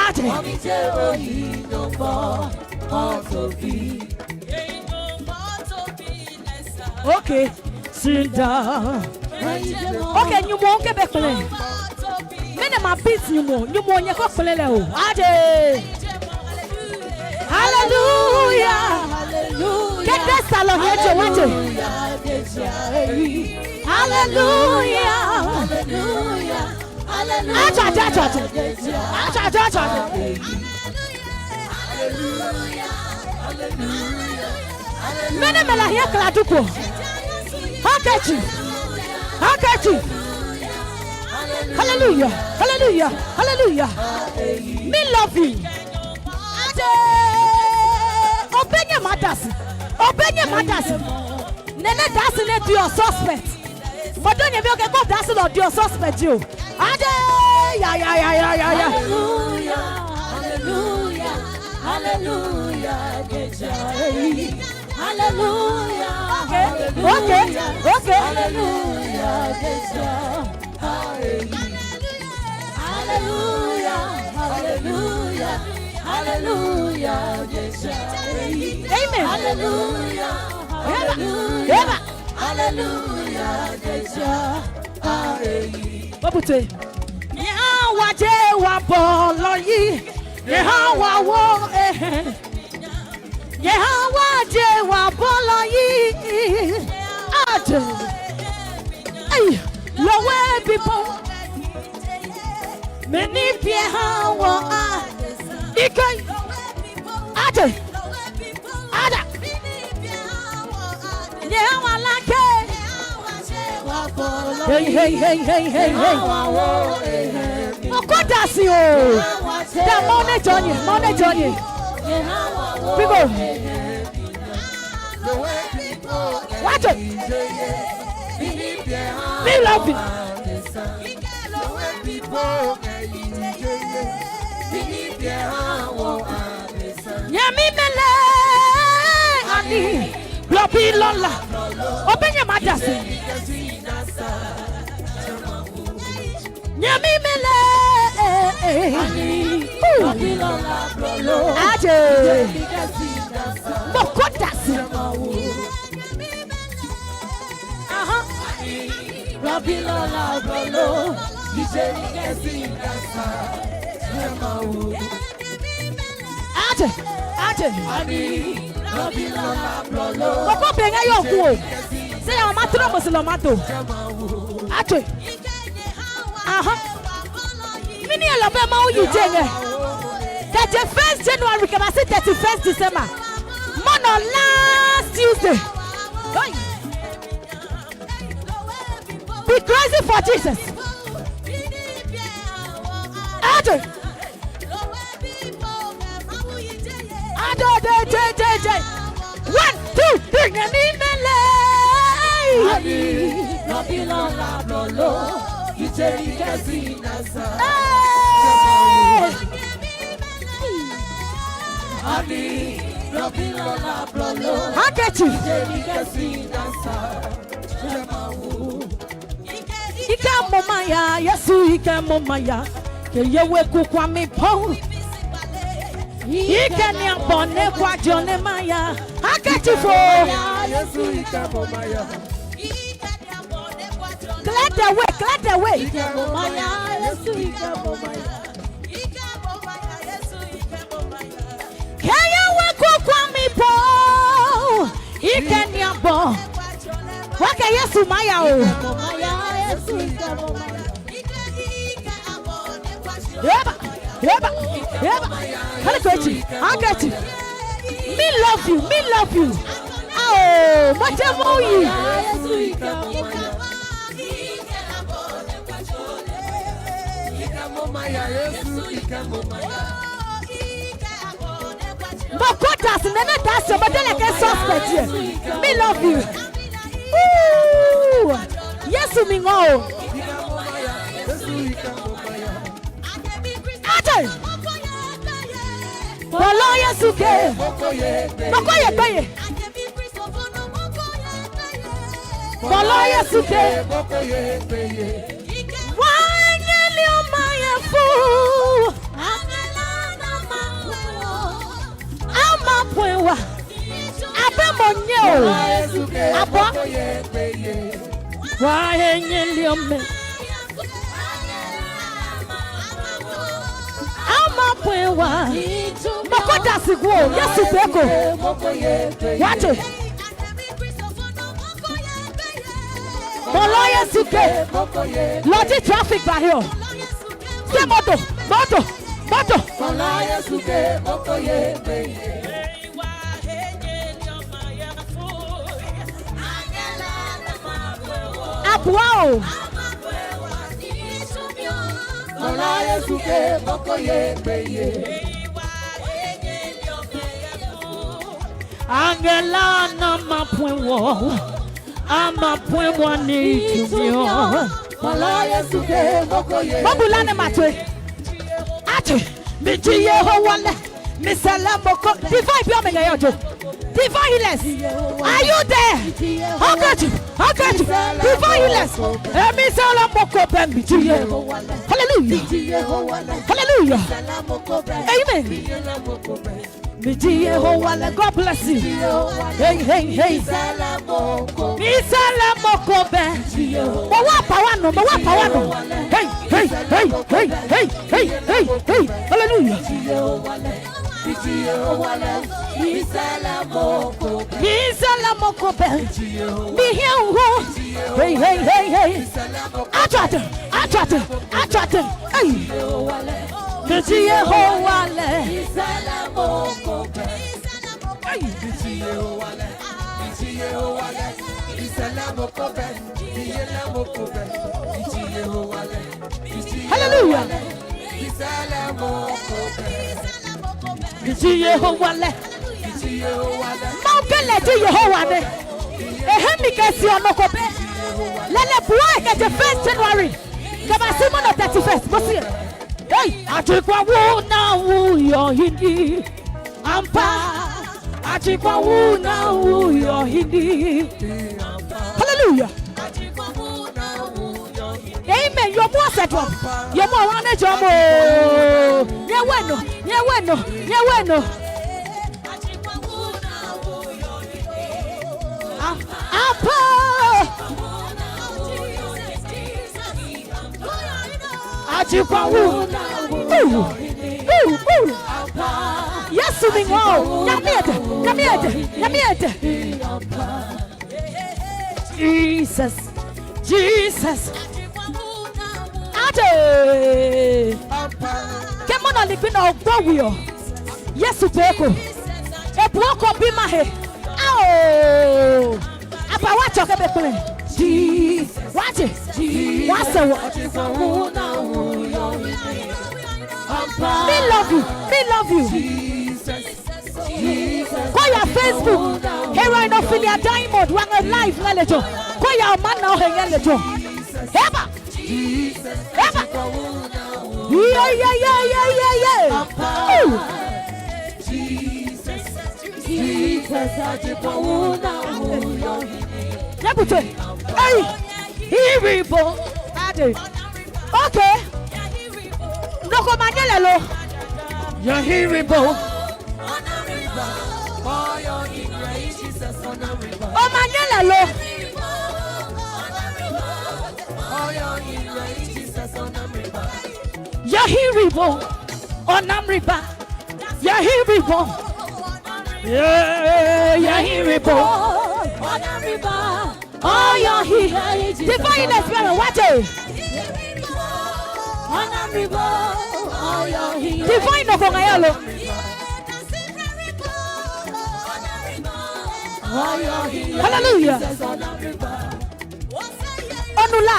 Ade. Okay. Sit down. Okay, nyumo ke be kple. Mene ma beat nyumo, nyumo nye ko kple le o. Ade. Hallelujah. Hallelujah. Ke te salon ye je waje. Hallelujah. Hallelujah. Acha, acha, acha, acha. Acha, acha, acha, acha. Mene me la hiɛ kla du ko. Handkerchief. Handkerchief. Hallelujah. Hallelujah. Hallelujah. Me love you. Ade. Obenye madasi. Obenye madasi. Nene dasi ne do your suspect. Modo nyɛmi oke kɔ dasi lɔ dio suspect ji o. Ade ya ya ya ya ya ya. Hallelujah, hallelujah, hallelujah, hallelujah. Okay, okay, okay. Hallelujah, hallelujah, hallelujah, hallelujah. Amen. Hallelujah, hallelujah. Hallelujah, Jesu. Aye. Obute. Yehowa je wa bɔlɔ yi. Yehowa wo ehe. Yehowa je wa bɔlɔ yi. Ade. Ei, lowe bipo. Meni pie ha wo a. Ike. Ade. Ada. Yehowa lake. Hey, hey, hey, hey, hey, hey. Okota si o. Da mo ne Johnny, mo ne Johnny. Pigo. Watch it. Me love it. Nyɛmi mɛlɛ ani blɔ bi lɔla. Obi nyɛ ma da si. Nyɛmi mɛlɛ. Aje. Bɔkɔ da si. Aha. Aje, aje. Bɔkɔ be ngɛ yo ku o. Se ya ma trɔ mo si lɔ ma to. Aje. Aha. Mini yɛ lɔ bɛ Mawu yi je ngɛ. Thirty-first January kɛ ba si thirty-first December. Mɔnɔ last Tuesday. Oi. Be crazy for Jesus. Aje. Ado de je je je. One, two, three. Nyɛmi mɛlɛ. Ani, nɔbi lɔ la blɔ lo. Ije ike si na sa. Hey! Ani, nɔbi lɔ la blɔ lo. Handkerchief. Ije ike si na sa. Ike mo maya, Yesu ike mo maya. Ke ye we ku kwa mi po. Ike ni abɔ ne kwa jo ne maya. Handkerchief o. Yesu ike mo maya. Clear the way, clear the way. Ike mo maya, Yesu ike mo maya. Ke ye we ku kwa mi po. Ike ni abɔ. Wa ke Yesu maya o. Ike mo maya, Yesu ike mo maya. Eba, eba, eba. Handkerchief, handkerchief. Me love you, me love you. Oh, mo je mo yi. Mo kotas nene dasi mo dele ke suspect ye. Me love you. Ooh, Yesu mi ngɔ o. Ate. Bɔlɔ Yesu ke. Bɔkɔ ye gbeye. Bɔlɔ Yesu ke. Wa nyɛli o ma ye fu. Ama pue wa. Abe mo nye o. Abɔ. Wa he nyɛli ɔmɛ. Ama pue wa. Mɔkɔ da si gu o. Yesu pe ko. Wate. Bɔlɔ Yesu ke. Lɔji traffic ba hiɔ. Se moto, moto, moto. Bɔlɔ Yesu ke. Abua o. Mɔla Yesu ke bɔkɔ ye gbeye. Angela na ma pue wɔ. A ma pue wɔ ni tumi ɔ. Mɔla Yesu ke bɔkɔ ye. Mɔbula ne ma tue. Ate, mi ji Yehowa lɛ. Mi sɛ lɛ moko. Divine bi ɔ mi ngɛ yɛ jo. Divine healers. Are you there? Handkerchief. Handkerchief. Divine healers. Emi sɛ lɛ moko bɛ mi ji Yehowa lɛ. Hallelujah. Hallelujah. Amen. Mi ji Yehowa lɛ. God bless you. Hey, hey, hey. Mi sɛ lɛ moko bɛ. Mo wa pa wa nɔ, mo wa pa wa nɔ. Hey, hey, hey, hey, hey, hey, hey, hey. Hallelujah. Mi sɛ lɛ moko bɛ. Mi hiɛ wo. Hey, hey, hey, hey. Atsɔ ate, atsɔ ate, atsɔ ate. Hey. Mi ji Yehowa lɛ. Hey. Hallelujah. Iti Yehowa lɛ. Mawu ke lɛ ji Yehowa nɛ. E hɛ mi kɛ si ɔ nɔ ko be. Lɛlɛ bua e kɛ je first January. Kɛ ba si munɔ thirty first. Mo si. Hey, atikwa wu na wu yɔ hindi. Ampa, atikwa wu na wu yɔ hindi. Hallelujah. Amen. Your more set up. Your more one jumbo. Nyɛ wɛ nɔ, nyɛ wɛ nɔ, nyɛ wɛ nɔ. Ampa. Atikwa wu. Yesu mi ngɔ. Nyamiete, nyamiete, nyamiete. Jesus, Jesus. Ade. Ke mo na ligbi na ogbo wi ɔ. Yesu pe ko. E buo ko bi ma he. Ao. Apa wa chɔ ke be kple. Jesus. Wa che. Wa se wo. Me love you. Me love you. Kɔ ya Facebook. Heroine Ophelia Diamond wa ngɛ live ngɛ lejɛ ɔ. Kɔ ya o ma na o he ngɛ lejɛ ɔ. Heba. Heba. Yeah, yeah, yeah, yeah, yeah, yeah. Ooh. Jesus, I just wanna hold your hand. Deputy. Hey. Here we go. Ade. Okay. Noko ma nyɛ lɛ lo. Your here we go. O ma nyɛ lɛ lo. Your here we go. Onamriba. Your here we go. Yeah, your here we go. Divine experience, watch it. Divine no konga yalo. Hallelujah. Onula.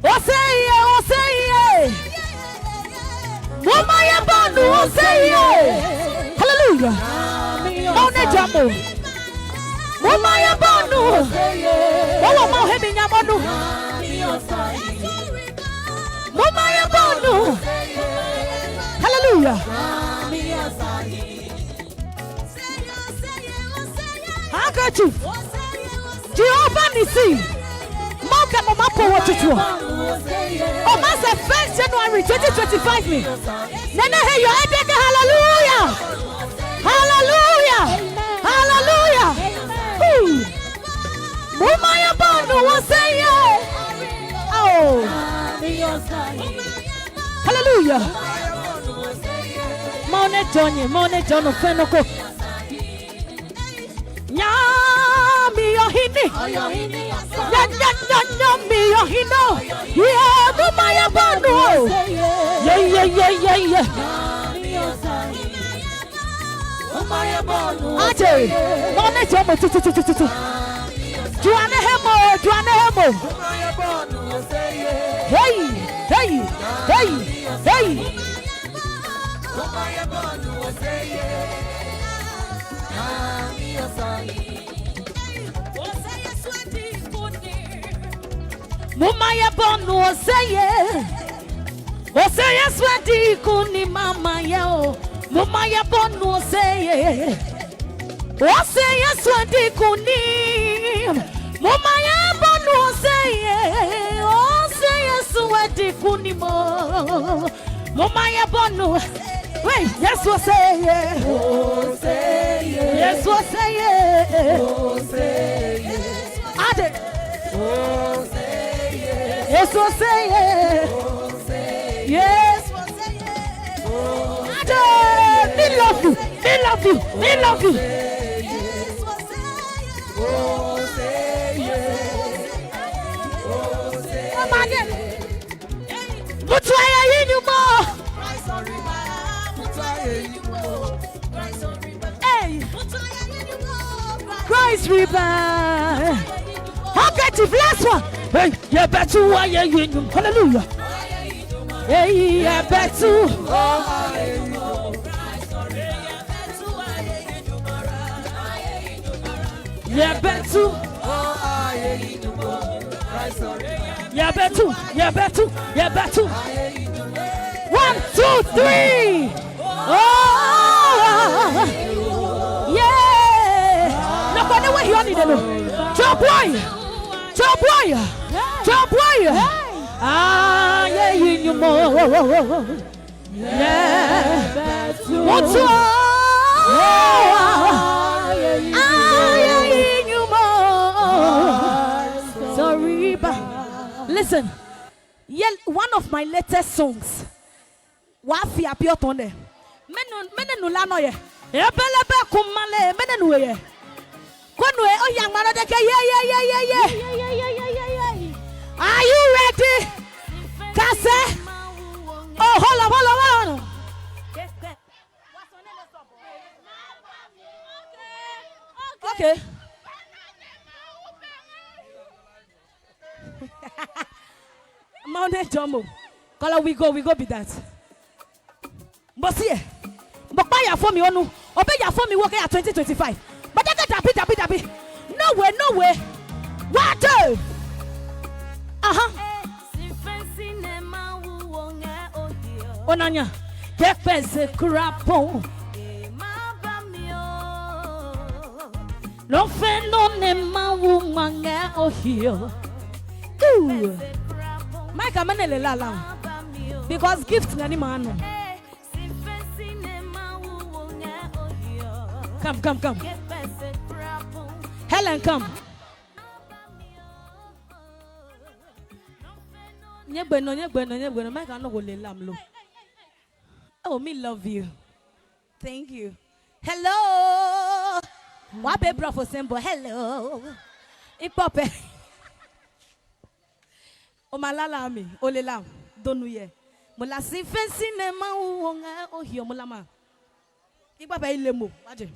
Oseye, oseye. Mo ma ye bɔnu oseye. Hallelujah. Mo ne jamo. Mo ma ye bɔnu. Mo wo mo he mi nya bɔnu. Mo ma ye bɔnu. Hallelujah. Handkerchief. Jehovah Nissi. Mo kɛ mo ma po wo tutu. O ma sɛ first January twenty twenty-five mi. Nene he yo ede ke hallelujah. Hallelujah. Hallelujah. Ooh. Mo ma ye bɔnu oseye. Oh. Hallelujah. Mo ne jɔ nye, mo ne jɔ no fɛ no ko. Nyami yo hini. Nya, nya, nya, nyami yo hino. Ye, mo ma ye bɔnu. Ye, ye, ye, ye, ye. Aje, mo ne jɔ mo tu, tu, tu, tu, tu, tu. Juane he mo, juane he mo. Hey, hey, hey, hey. Mo ma ye bɔnu oseye. Oseye suɛ di ku ni mama ye o. Mo ma ye bɔnu oseye. Oseye suɛ di ku ni. Mo ma ye bɔnu oseye. Oseye suɛ di ku ni mo. Mo ma ye bɔnu. Wei, Yesu oseye. Yesu oseye. Ade. Yesu oseye. Yes. Ade. Me love you. Me love you. Me love you. Come again. Mutua ya yi nyumo. Hey. Christ Reaper. Handkerchief, last one. Hey, yɛbɛtu wa ye yi nyum. Hallelujah. Hey, yɛbɛtu. Yɛbɛtu. Yɛbɛtu, yɛbɛtu, yɛbɛtu. One, two, three. Oh, yeah. Nɔ ko nɛ wa hiɔ ni de no. Job wai. Job wai. Job wai. Ah, ye yi nyumo. Yeah. What's up? Ah, ye yi nyumo. Sorry, but listen. Yeah, one of my latest songs. Wa fi apio tɔn dɛ. Mɛnu mɛnu la nɔ yɛ. Ebelebe kuma le mɛnu nu yɛ. Konu e o ya ngma nɔ de ke ye ye ye ye ye. Are you ready? Kase. Oh, hold on, hold on, hold on. Okay. Mawu nɛ jɔ mo. Kɔlɔ we go, we go be that. Mo si ɛ. Mo kpa ya fɔ mi onu. Obe ya fɔ mi wo kɛ ya twenty twenty-five. Mo de ke dabi dabi dabi. No way, no way. What do? Aha. Onanya. Ke pese kura pon. Nɔ fɛ nɔ nɛ Mawu ngma ngɛ o hiɔ. Ooh. Mike, amene le la la. Because gift ngɛ ni ma no. Come, come, come. Helen, come. Nyegbe no, nyegbe no, nyegbe no. Mike, ano go le lam lo. Oh, me love you. Thank you. Hello. Wa be bro for sembo. Hello. Ipope. O ma la la mi. O le la. Donu ye. Mo la si fensi ne ma wo nga o hio mo la ma. Ipope ile mo. Waje.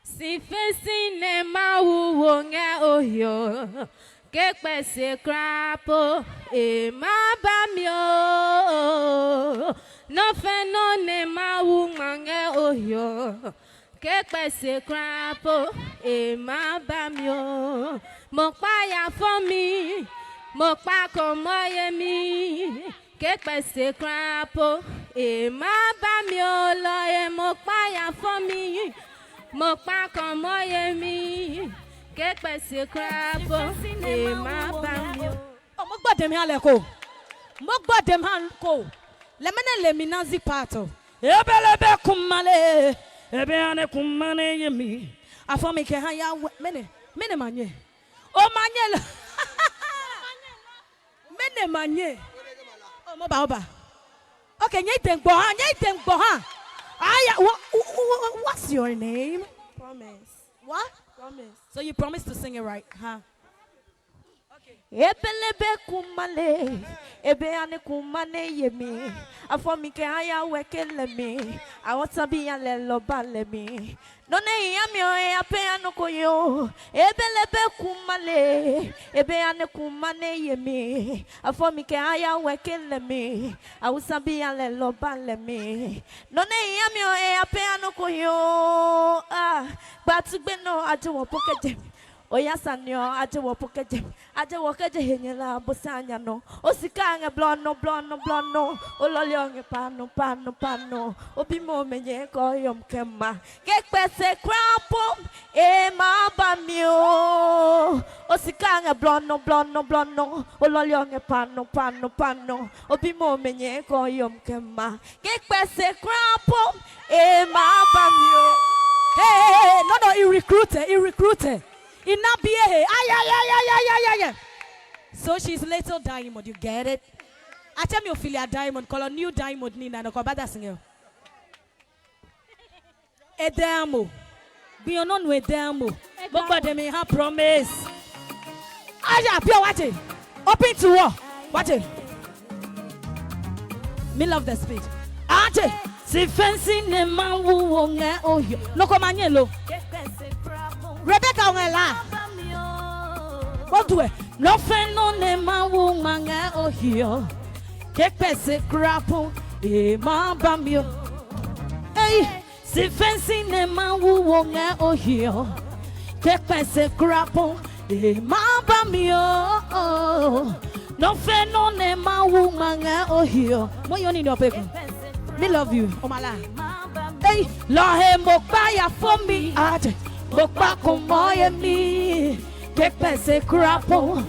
Si fesi nɛ Mawu wo ngɛ o hiɔ, ke kpɛ se kura po, e ma ba mi o. Nɔ fɛ nɔ nɛ Mawu ngma ngɛ o hiɔ, ke kpɛ se kura po, e ma ba mi o. Mo kpa ya fɔ mi, mo kpa kɔmɔ yemi. Ke kpɛ se kura po, e ma ba mi o lɔ e mo kpa ya fɔ mi, mo kpa kɔmɔ yemi. Ke kpɛ se kura po, e ma ba mi o. Mo gbɔ dem ha lɛ ko. Mo gbɔ dem ha ko. Lɛ mɛ nɛ le mi na zi pa tɔ. Ebelebe kuma le. Ebe ane kuma ne yemi. Afɔ mi kɛ ha ya wɛ mɛnɛ mɛnɛ ma nyɛ. O ma nyɛ lɛ. Mɛnɛ ma nyɛ. O mo ba o ba. Okay, nyɛ tɛ gbɔ ha, nyɛ tɛ gbɔ ha. Aya, what's your name? Promise. What? Promise. So you promise to sing it right, huh? Ebelebe kuma le, ebe ane kuma ne yemi. Afɔ mi kɛ aya wɛ ke lɛ mi. Awɔ tabi ya lɛ lɔ ba lɛ mi. Nɔ nɛ hia mi ɔ he a pɛ ya nɔ ko yo. Ebelebe kuma le, ebe ane kuma ne yemi. Afɔ mi kɛ aya wɛ ke lɛ mi. Awusa bi ya lɛ lɔ ba lɛ mi. Nɔ nɛ hia mi ɔ he a pɛ ya nɔ ko yo. Ah, gba tugbe nɔ a je wɔ po kɛ jɛ. Oya sane ɔ, a je wɔ po kɛ jɛ. A je wɔ kɛ je he nyɛ la bo sa nya nɔ. O sika a ngɛ blɔ nɔ blɔ nɔ blɔ nɔ. O lɔli ɔ ngɛ pa nɔ pa nɔ pa nɔ. O bi mo mɛ nyɛ kɔ yɔm kɛ ma. Ke kpɛ se kura po, e ma ba mi o. O sika a ngɛ blɔ nɔ blɔ nɔ blɔ nɔ. O lɔli ɔ ngɛ pa nɔ pa nɔ pa nɔ. O bi mo mɛ nyɛ kɔ yɔm kɛ ma. Ke kpɛ se kura po, e ma ba mi o. Hey, hey, hey, hey, no, no, he recruited, he recruited. He not be a hey. Ay, ay, ay, ay, ay, ay, ay, ay. So she's little diamond, you get it? I tell me, Ophelia diamond, call a new diamond, Nina, no, call bada single. Edemo. Gbion no no edemo. Mo gbade mi ha promise. Aya, pure wache. Open to war. Wache. Me love the speech. Ache. Si fancy ne man wu wo nge ohio. No ko manye lo. Rebecca nge la. Duɛ, nɔ fɛ nɔ nɛ Mawu ngma ngɛ o hiɔ. Ke kpɛ se kura po, e ma ba mi o. Ei, si fɛn si nɛ Mawu wo ngɛ o hiɔ. Ke kpɛ se kura po, e ma ba mi o. Nɔ fɛ nɔ nɛ Mawu ngma ngɛ o hiɔ. Mo yo ni dɔ pe ko. Mi love you, o ma la. Ei, lɔ he mo kpa ya fo mi. Ate, mo kpa ko mo ye mi. Ke kpɛ se kura po.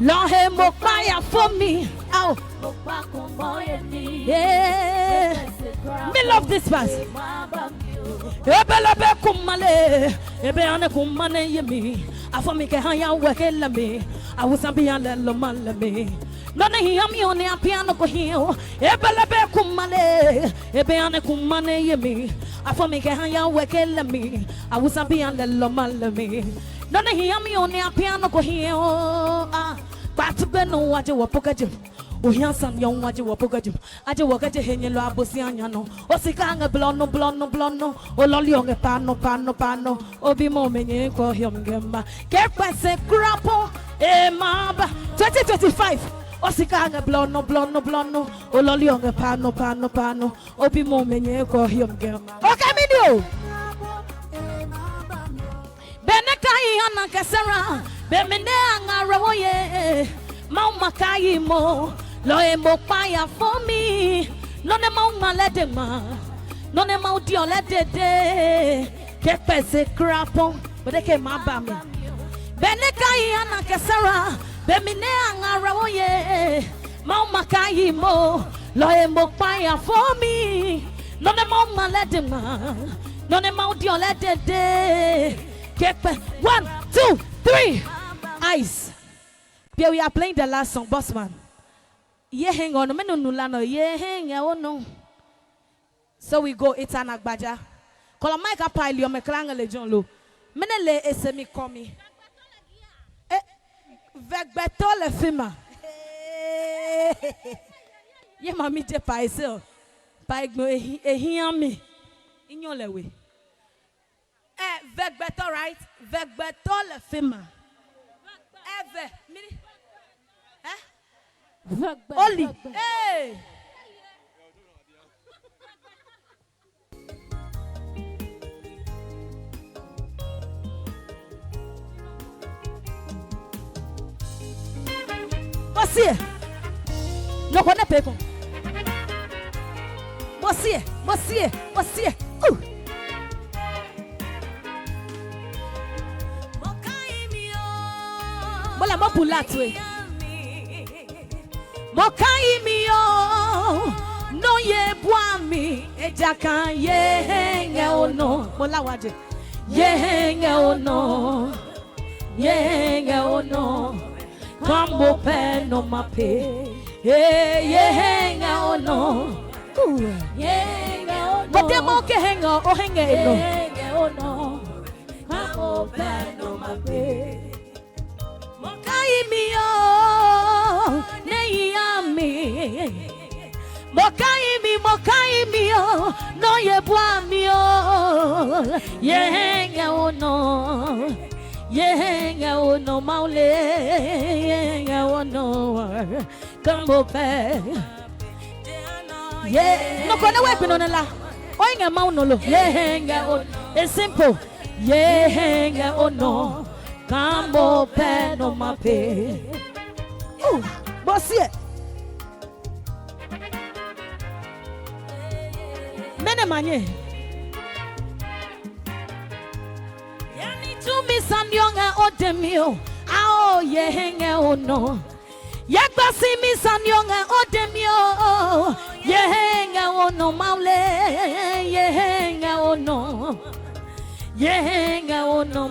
Lɔ he mo kpa ya fo mi. Ao. Yeah. Mi love this verse. Ebelebe kumale, ebe ane kumane ye mi. Afɔ mi kɛ ha ya wɛ ke lɛ mi. Awusa bi ya lɛ lɔ ma lɛ mi. Nɔ ne hi ha mi ɔ ne a pia nɔ ko hi o. Ebelebe kumale, ebe ane kumane ye mi. Afɔ mi kɛ ha ya wɛ ke lɛ mi. Awusa bi ya lɛ lɔ ma lɛ mi. Nɔ ne hi ha mi ɔ ne a pia nɔ ko hi o. Ah, kpatugbe no wa je wɔ pokajem. Ohia sane ɔ wa je wɔ pokajem. A je wɔ kɛ je henyɛlɔ Abosianya nɔ. O sika ngɛ blɔ nɔ, blɔ nɔ, blɔ nɔ. O lɔli ɔ ngɛ pa nɔ, pa nɔ, pa nɔ. O bi mɔ mɛ nyɛ kɔ hiɔm ngɛ ma. Kɛ kpɛ se kura po, e ma ba. Twenty twenty-five. O sika ngɛ blɔ nɔ, blɔ nɔ, blɔ nɔ. O lɔli ɔ ngɛ pa nɔ, pa nɔ, pa nɔ. O bi mɔ mɛ nyɛ kɔ hiɔm ngɛ ma. O kɛ mi ni o. Benɛ ka yi Hana kɛ Sara, be mi nɛ a nga rɛ wo ye. Mawu ma ka yi mo, lɔ e mo kpa ya fo mi. Nɔ nɛ Mawu ngma lɛ de ngma, nɔ nɛ Mawu diɔ lɛ dede. Ke kpɛ se kura po, bo de ke ma ba mi. Benɛ ka yi Hana kɛ Sara, be mi nɛ a nga rɛ wo ye. Mawu ma ka yi mo, lɔ e mo kpa ya fo mi. Nɔ nɛ Mawu ngma lɛ de ngma, nɔ nɛ Mawu diɔ lɛ dede. Ke kpɛ. One, two, three. Eyes. Pia, we are playing the last song, boss man. Ye hɛngɛ o nɔ, mɛnɔ nu la nɔ, ye hɛngɛ o nɔ. So we go, it's an agbaja. Kɔlɔ Mike a pai li ɔmɛ kla ngɛ lejɛ ɔ lo. Mɛnɔ le e se mi kɔ mi. E, vɛgbɛtɔ lɛ fi ma. Ye ma mi je pai se o. Pai gbo e hi, e hi a mi. I nyɔ lɛ we. Eh, vɛgbɛtɔ, right? Vɛgbɛtɔ lɛ fi ma. Ɛvɛ, miri. Eh? Vɛgbɛ, Oli. Vɛgbɛ. Hey. Mo sie. Nɔ ko nɛ pee ko. Mo sie, mo sie, mo sie. Uh. Mo la mo bu la tue. Mo kai mi o, nɔ ye bua mi, ejakaa ye hɛ ngɛ o nɔ. Mo la waje. Ye hɛ ngɛ o nɔ, ye hɛ ngɛ o nɔ, kaa mo pɛ nɔ ma pe. Ee, ye hɛ ngɛ o nɔ, ye hɛ ngɛ o nɔ. Mo te mo ke hɛ ngɛ o, o hɛ ngɛ e nɔ. Ye hɛ ngɛ o nɔ, kaa mo pɛ nɔ ma pe. Mo kai mi o, nɛ yi ya mi. Mo kai mi, mo kai mi o, nɔ ye bua mi o. Ye hɛ ngɛ o nɔ, ye hɛ ngɛ o nɔ, Mawu le, ye hɛ ngɛ o nɔ. Kambo pɛ. Ye, nɔ ko nɛ wɛ gbi nɔ nɛ la. O yi ngɛ Mawu nɔ lo. Ye hɛ ngɛ o. It's simple. Ye hɛ ngɛ o nɔ. Kambo pɛ nɔ ma pe. Uh, bɔ sie. Mɛnɛ ma nyɛ. Yani tumi sami o ngɛ o dɛ mi o. Ao ye hɛ ngɛ o nɔ. Ye gba si mi sani o ngɛ o dɛ mi o. Ye hɛ ngɛ o nɔ Mawu le. Ye hɛ ngɛ o nɔ. Ye hɛ ngɛ o nɔ.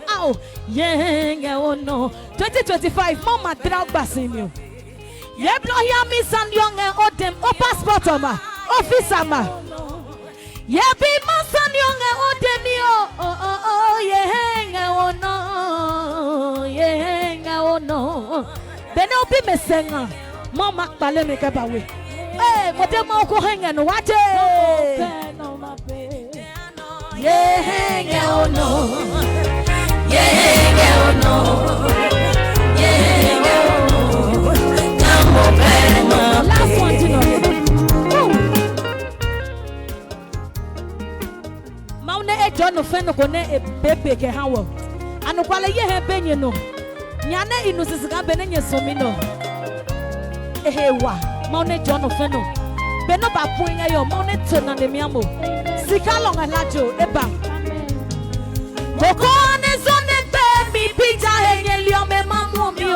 Ao. Ye hɛ ngɛ o nɔ. Twenty twenty-five, mo ma dra o gba si mi o. Ye blɔ hia mi sani o ngɛ o dɛ mi. O passport ɔ ma. O visa ma. Ye bi ma sani o ngɛ o dɛ mi o, o, o, o, ye hɛ ngɛ o nɔ, ye hɛ ngɛ o nɔ. Benɛ o bi mɛ sɛ nga, mɔ ma kpale mi kɛ ba we. Ee, mo de ma o ko hɛ ngɛ no wa je. Ye hɛ ngɛ o nɔ. Last one, Tino. Mawu nɛ e jɔɔ nɔ fɛ nɔ ko nɛ e peepe kɛ ha wɔ. Anɔkuale ye hɛ be nyɛ nɔ. Nya nɛ i nu sisi kaa benɛ nyɛ suɔmi nɔ. E he wa, Mawu nɛ jɔɔ nɔ fɛ nɔ. Be nɔ ba pue ngɛ yɔ, Mawu nɛ to na nɛ miamo. Sika lɔ ngɛ hla jo, e ba. Moko ne zo ne gbe mi pija he nyɛ liɔ me ma muɔ mi o.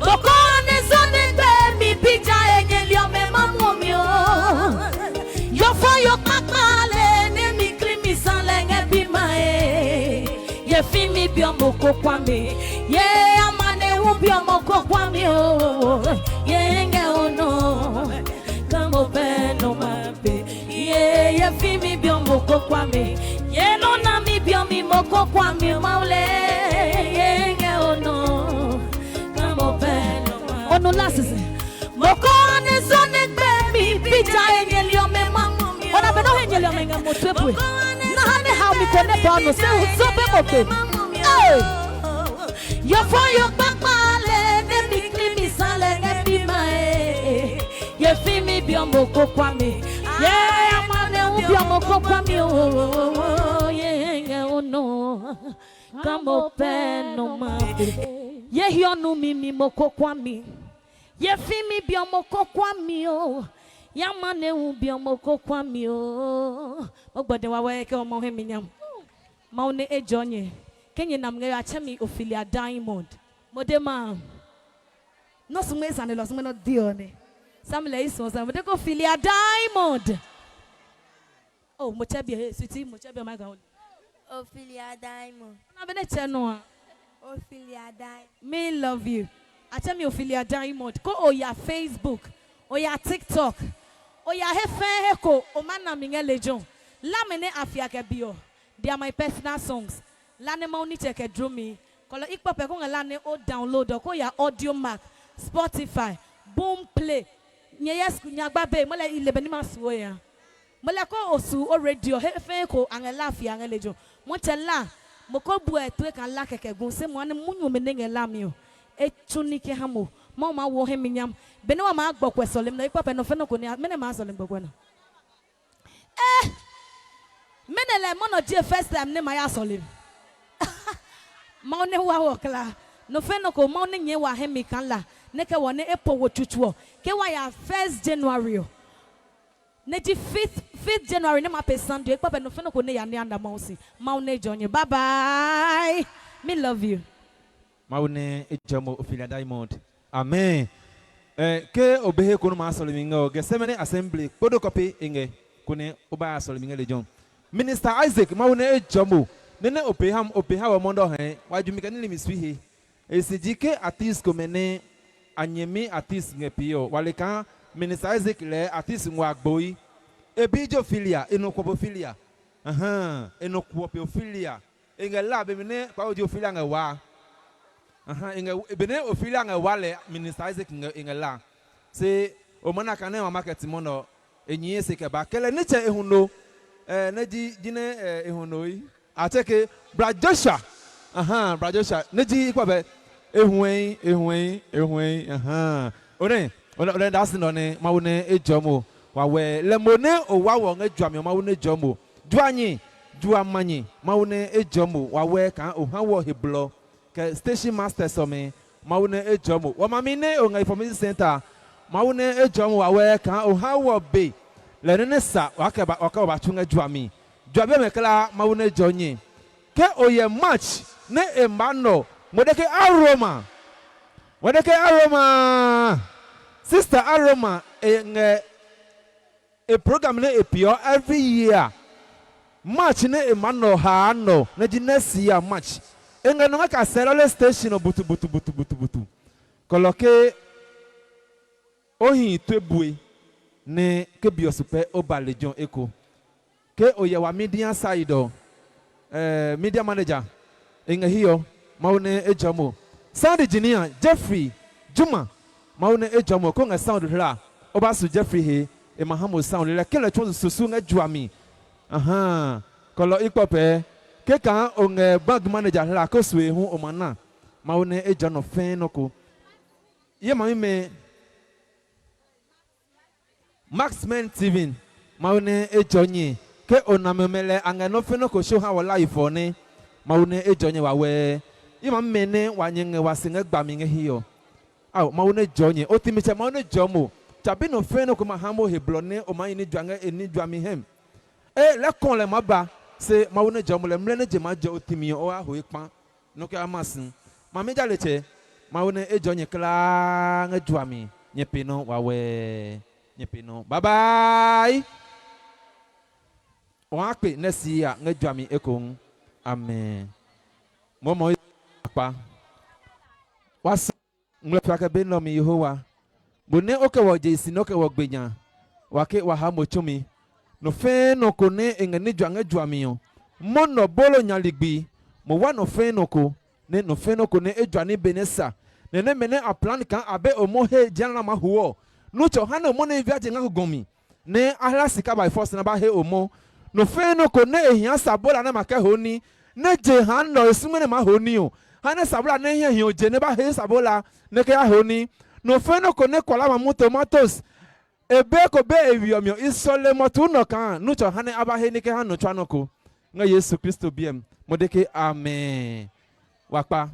Moko ne zo ne gbe mi pija he nyɛ liɔ me ma muɔ mi o. Yo fɔ yo kpakpa le ne mi kli mi sa lɛ ngɛ bi ma e. Ye fi mi biɔ mo ko kwa mi. Ye ama ne wu biɔ mo ko kwa mi o. Ye ngɛ o nɔ. Ka mo pɛ nɔ ma pe. Ye ye fi mi biɔ mo ko kwa mi. Ye nɔ na mi biɔ mi mo ko kwa mi o ma le. Ye ngɛ o nɔ. Ka mo pɛ nɔ ma. Onu la sisi. Moko ne zo ne gbe mi pija e nyɛ liɔ me ma. Ona be no he nyɛ liɔ me ngɛ mo tue pue. Na ha ne ha mi ko ne bɔ no se zo be mo pe. Hey! Yo fɔ yo kpakpa le ne mi kli mi sa lɛ ngɛ bi ma e. Ye fi mi biɔ mo ko kwa mi. Ye ama ne wu biɔ mo ko kwa mi o. Ye ngɛ o nɔ. Ka mo pɛ nɔ ma. Ye hiɔ nu mi mi mo ko kwa mi. Ye fi mi biɔ mo ko kwa mi o. Ya ma ne wu biɔ mo ko kwa mi o. Mo gbɔdɛ wa wɛ kɛ o mo he mi nyam. Mawu ne e jɔ nyɛ. Ke nyɛ nam ngɛ ya chɛ mi Ophelia Diamond. Mo de ma. No sungbe sane lɔ sungbe no di o ne. Samle isu o sane. Mo de ko Ophelia Diamond. Oh, mo chɛ bi he sweetie, mo chɛ bi o my God. Ophelia Diamond. Na be ne chɛ no a. Ophelia Diamond. Me love you. A chɛ mi Ophelia Diamond. Ko o ya Facebook, o ya TikTok, o ya he fɛɛ he ko, o ma na mi ngɛ lejɛ ɔ. La me nɛ a fia kɛ bi ɔ. They are my personal songs. La nɛ Mawu nitsɛ kɛ dro mi. Kɔlɔ i kpɔ pɛ ko ngɛ la nɛ o download ɔ, ko ya Audio Mack, Spotify, Boom Play. Nyɛ yɛ sku nya gba be, mo lɛ i le be ni ma su o ya. Mo lɛ ko o su o radio he fɛɛ ko a ngɛ la fi a ngɛ lejɛ ɔ. Mo tsɛ la, mo ko buɛ tue kaa la kɛkɛ gu se mo ane munyu me nɛ ngɛ la mi ɔ. E tsu ní kɛ ha mo. Mawu maa wo he mi nyam. Benɛ wa maa gbɔkuɛ sɔlemi nɔ, i kpɔ pɛ nɔ fɛ nɔ ko nɛ mɛnɛ maa sɔlemi gbɔkuɛ nɔ. Eh! Mɛnɛ lɛ mɔnɔ je first time nɛ ma ya sɔlemi. Mawu nɛ wa wɔ kla. Nɔ fɛ nɔ ko Mawu nɛ nyɛɛ wa hɛ mi kaa la. Nɛ kɛ wɔ nɛ e po wo tsutsu ɔ. Ke wa ya first January ɔ. Nɛ ji fifth, fifth January nɛ ma pɛ Sunday, e kpa pɛ nɔ fɛ nɔ ko nɛ ya nɛ ana Mawu si. Mawu nɛ jɔ nyɛ. Bye bye. Me love you. Mawu nɛ e jɔ mo Ophelia Diamond. Amen. Eh, ke o be he ko nɔ ma sɔlemi ngɛ o Gethsemane assembly kpodo kɔpe e ngɛ ko nɛ o ba sɔlemi ngɛ lejɛ. Minister Isaac, Mawu nɛ e jɔ mo. Nɛ nɛ o pe ha o pe ha wɔ mɔndɔ hɛ. Wa ju mi kɛ ni mi sui he. E si ji ke artist komɛ nɛ a nyɛmi artist ngɛ pee ɔ, wa le kaa Minister Isaac lɛɛ artist ngua gboi. E bi jo Ophelia, e nɔ kuɔ po Ophelia. Ahaa, e nɔ kuɔ pe Ophelia. E ngɛ la be mi nɛ kpa wo ji Ophelia ngɛ waa. Ahaa, e ngɛ be nɛ Ophelia ngɛ waa lɛ Minister Isaac ngɛ e ngɛ la. Se o ma na kaa nɛ mama kɛ timɔ nɔ, e nyɛɛ se kɛ ba. Kɛlɛ nitsɛ e hu no. Ɛ nɛ ji jinɛ ɛ e hu no yi. A tsɛ ke bra Joshua. Ahaa, bra Joshua. Nɛ ji i kpɔ bɛ. Ehuɛi, ehuɛi, ehuɛi. Ahaa. O nɛ, o nɛ, o nɛ da si nɔ nɛ Mawu nɛ e jɔ mo. Wa wɛ lɛ mo nɛ o wa wɔ ngɛ jua mi ɔ Mawu nɛ jɔ mo. Jua nyi, jua ma nyi. Mawu nɛ e jɔ mo. Wa wɛ kaa o ha wɔ he blɔ. Kɛ station masters ɔmɛ. Mawu nɛ e jɔ mo. Wa ma mi nɛ o ngɛ information center. Mawu nɛ e jɔ mo. Wa wɛ kaa o ha wɔ be. Lɛ nɛ nɛ sa wa kɛ ba wa kɛ wa ba tsu ngɛ jua mi. Jua bi ɔmɛ kla Mawu nɛ jɔ nyɛ. Ke o yɛ match nɛ e ma nɔ, mo de ke Aroma. Mo de ke Aroma. Sister Aroma e ngɛ e program nɛ e peeɔ every year. Match nɛ e ma nɔ haa nɔ nɛ ji next year match. E ngɛ nɔ ngɛ ka sɛ lɔle station ɔ butu butu butu butu butu. Kɔlɔ ke o hi tue bue nɛ ke bi ɔ su pɛ o ba lejɛ ɔ eko. Ke o yɛ wa media side ɔ, eh, media manager, e ngɛ hiɛ ɔ, Mawu nɛ e jɔ mo. Sound engineer, Jeffrey Juma, Mawu nɛ e jɔ mo, ko ngɛ sound hla, o ba su Jeffrey he, e ma ha mo sound lɛ ke lɛ tsuo susu ngɛ jua mi. Ahaa, kɔlɔ i kpɔ pɛɛ. Ke kaa o ngɛ bank manager hla ko sue hu o ma na. Mawu nɛ e jɔ nɔ fɛɛ nɔ ko. Ye ma mi mɛ Max Men Steven, Mawu nɛ e jɔ nyɛ. Ke o na mɛ mɛ lɛ a ngɛ nɔ fɛɛ nɔ ko sho ha wɔ layi fɔ nɛ. Mawu nɛ e jɔ nyɛ wawɛɛ. Ye ma mi mɛ nɛ wa nyɛ ngɛ wa se ngɛ gbami ngɛ hiɛ ɔ. Ao, Mawu nɛ jɔ nyɛ. O timi tsɛ Mawu nɛ jɔ mo. Tsa bi nɔ fɛɛ nɔ ko ma ha mo he blɔ nɛ o maa yi ní jua ngɛ e ní juami hɛm. E lɛɛ kɔ̃ lɛ maa ba, se Mawu nɛ jɔ mo lɛ mlɛ nɛ je maa jɛ o timi ɔ, o ha ho e kpa. Nɔ kɛ a ma si. Mami jaletsɛ, Mawu nɛ e jɔ nyɛ kulaa ngɛ juami. Nyɛ pe nɔ wawɛɛ. Nyɛ pe nɔ. Bye bye. O ha kpe nɛ si ya ngɛ juami ekohu. Amen. Mɔmɔ akpa. Wa sa ngmlɛfia kɛ be nɛ ɔ mi Yehowa, bo nɛ o kɛ wɔ je si nɛ o kɛ wɔ gbe nya, wa ke wa ha mo tsumi. Nɔ fɛɛ nɔ ko nɛ e ngɛ ní jua ngɛ juami ɔ, mɔ nɔ bolo nya ligbi, mo wa nɔ fɛɛ nɔ ko, nɛ nɔ fɛɛ nɔ ko nɛ e jua ní be nɛ sa, nɛ nɛmɛ nɛ a plani kaa a be o mɔ he jehanɛ maa huɔ ɔ, nu tsɔ ha nɛ o mɔ nɛ e via je ngɛ gugɔ mi, nɛ a hla sika ba fɔ si nɛ a ba he o mɔ. Nɔ fɛɛ nɔ ko nɛ e hia sabola nɛ ma kɛ ho ní, nɛ je haa nɔ e sume nɛ maa ho ní ɔ, ha nɛ sabola nɛ hiɛ hi ɔ je nɛ ba he sabola nɛ kɛ ya ho ní. Nɔ fɛɛ nɔ ko nɛ kwala ma mu tomatos e be ko be e we ɔ mi ɔ, i sɔle mɔtu nɔ kaa nu tsɔ ha nɛ a ba he ní kɛ ha nɔ tsuanɔ ko. Ngɛ Yesu Kristo biɛ mi, mo de ke, Amɛɛ. Wa kpa.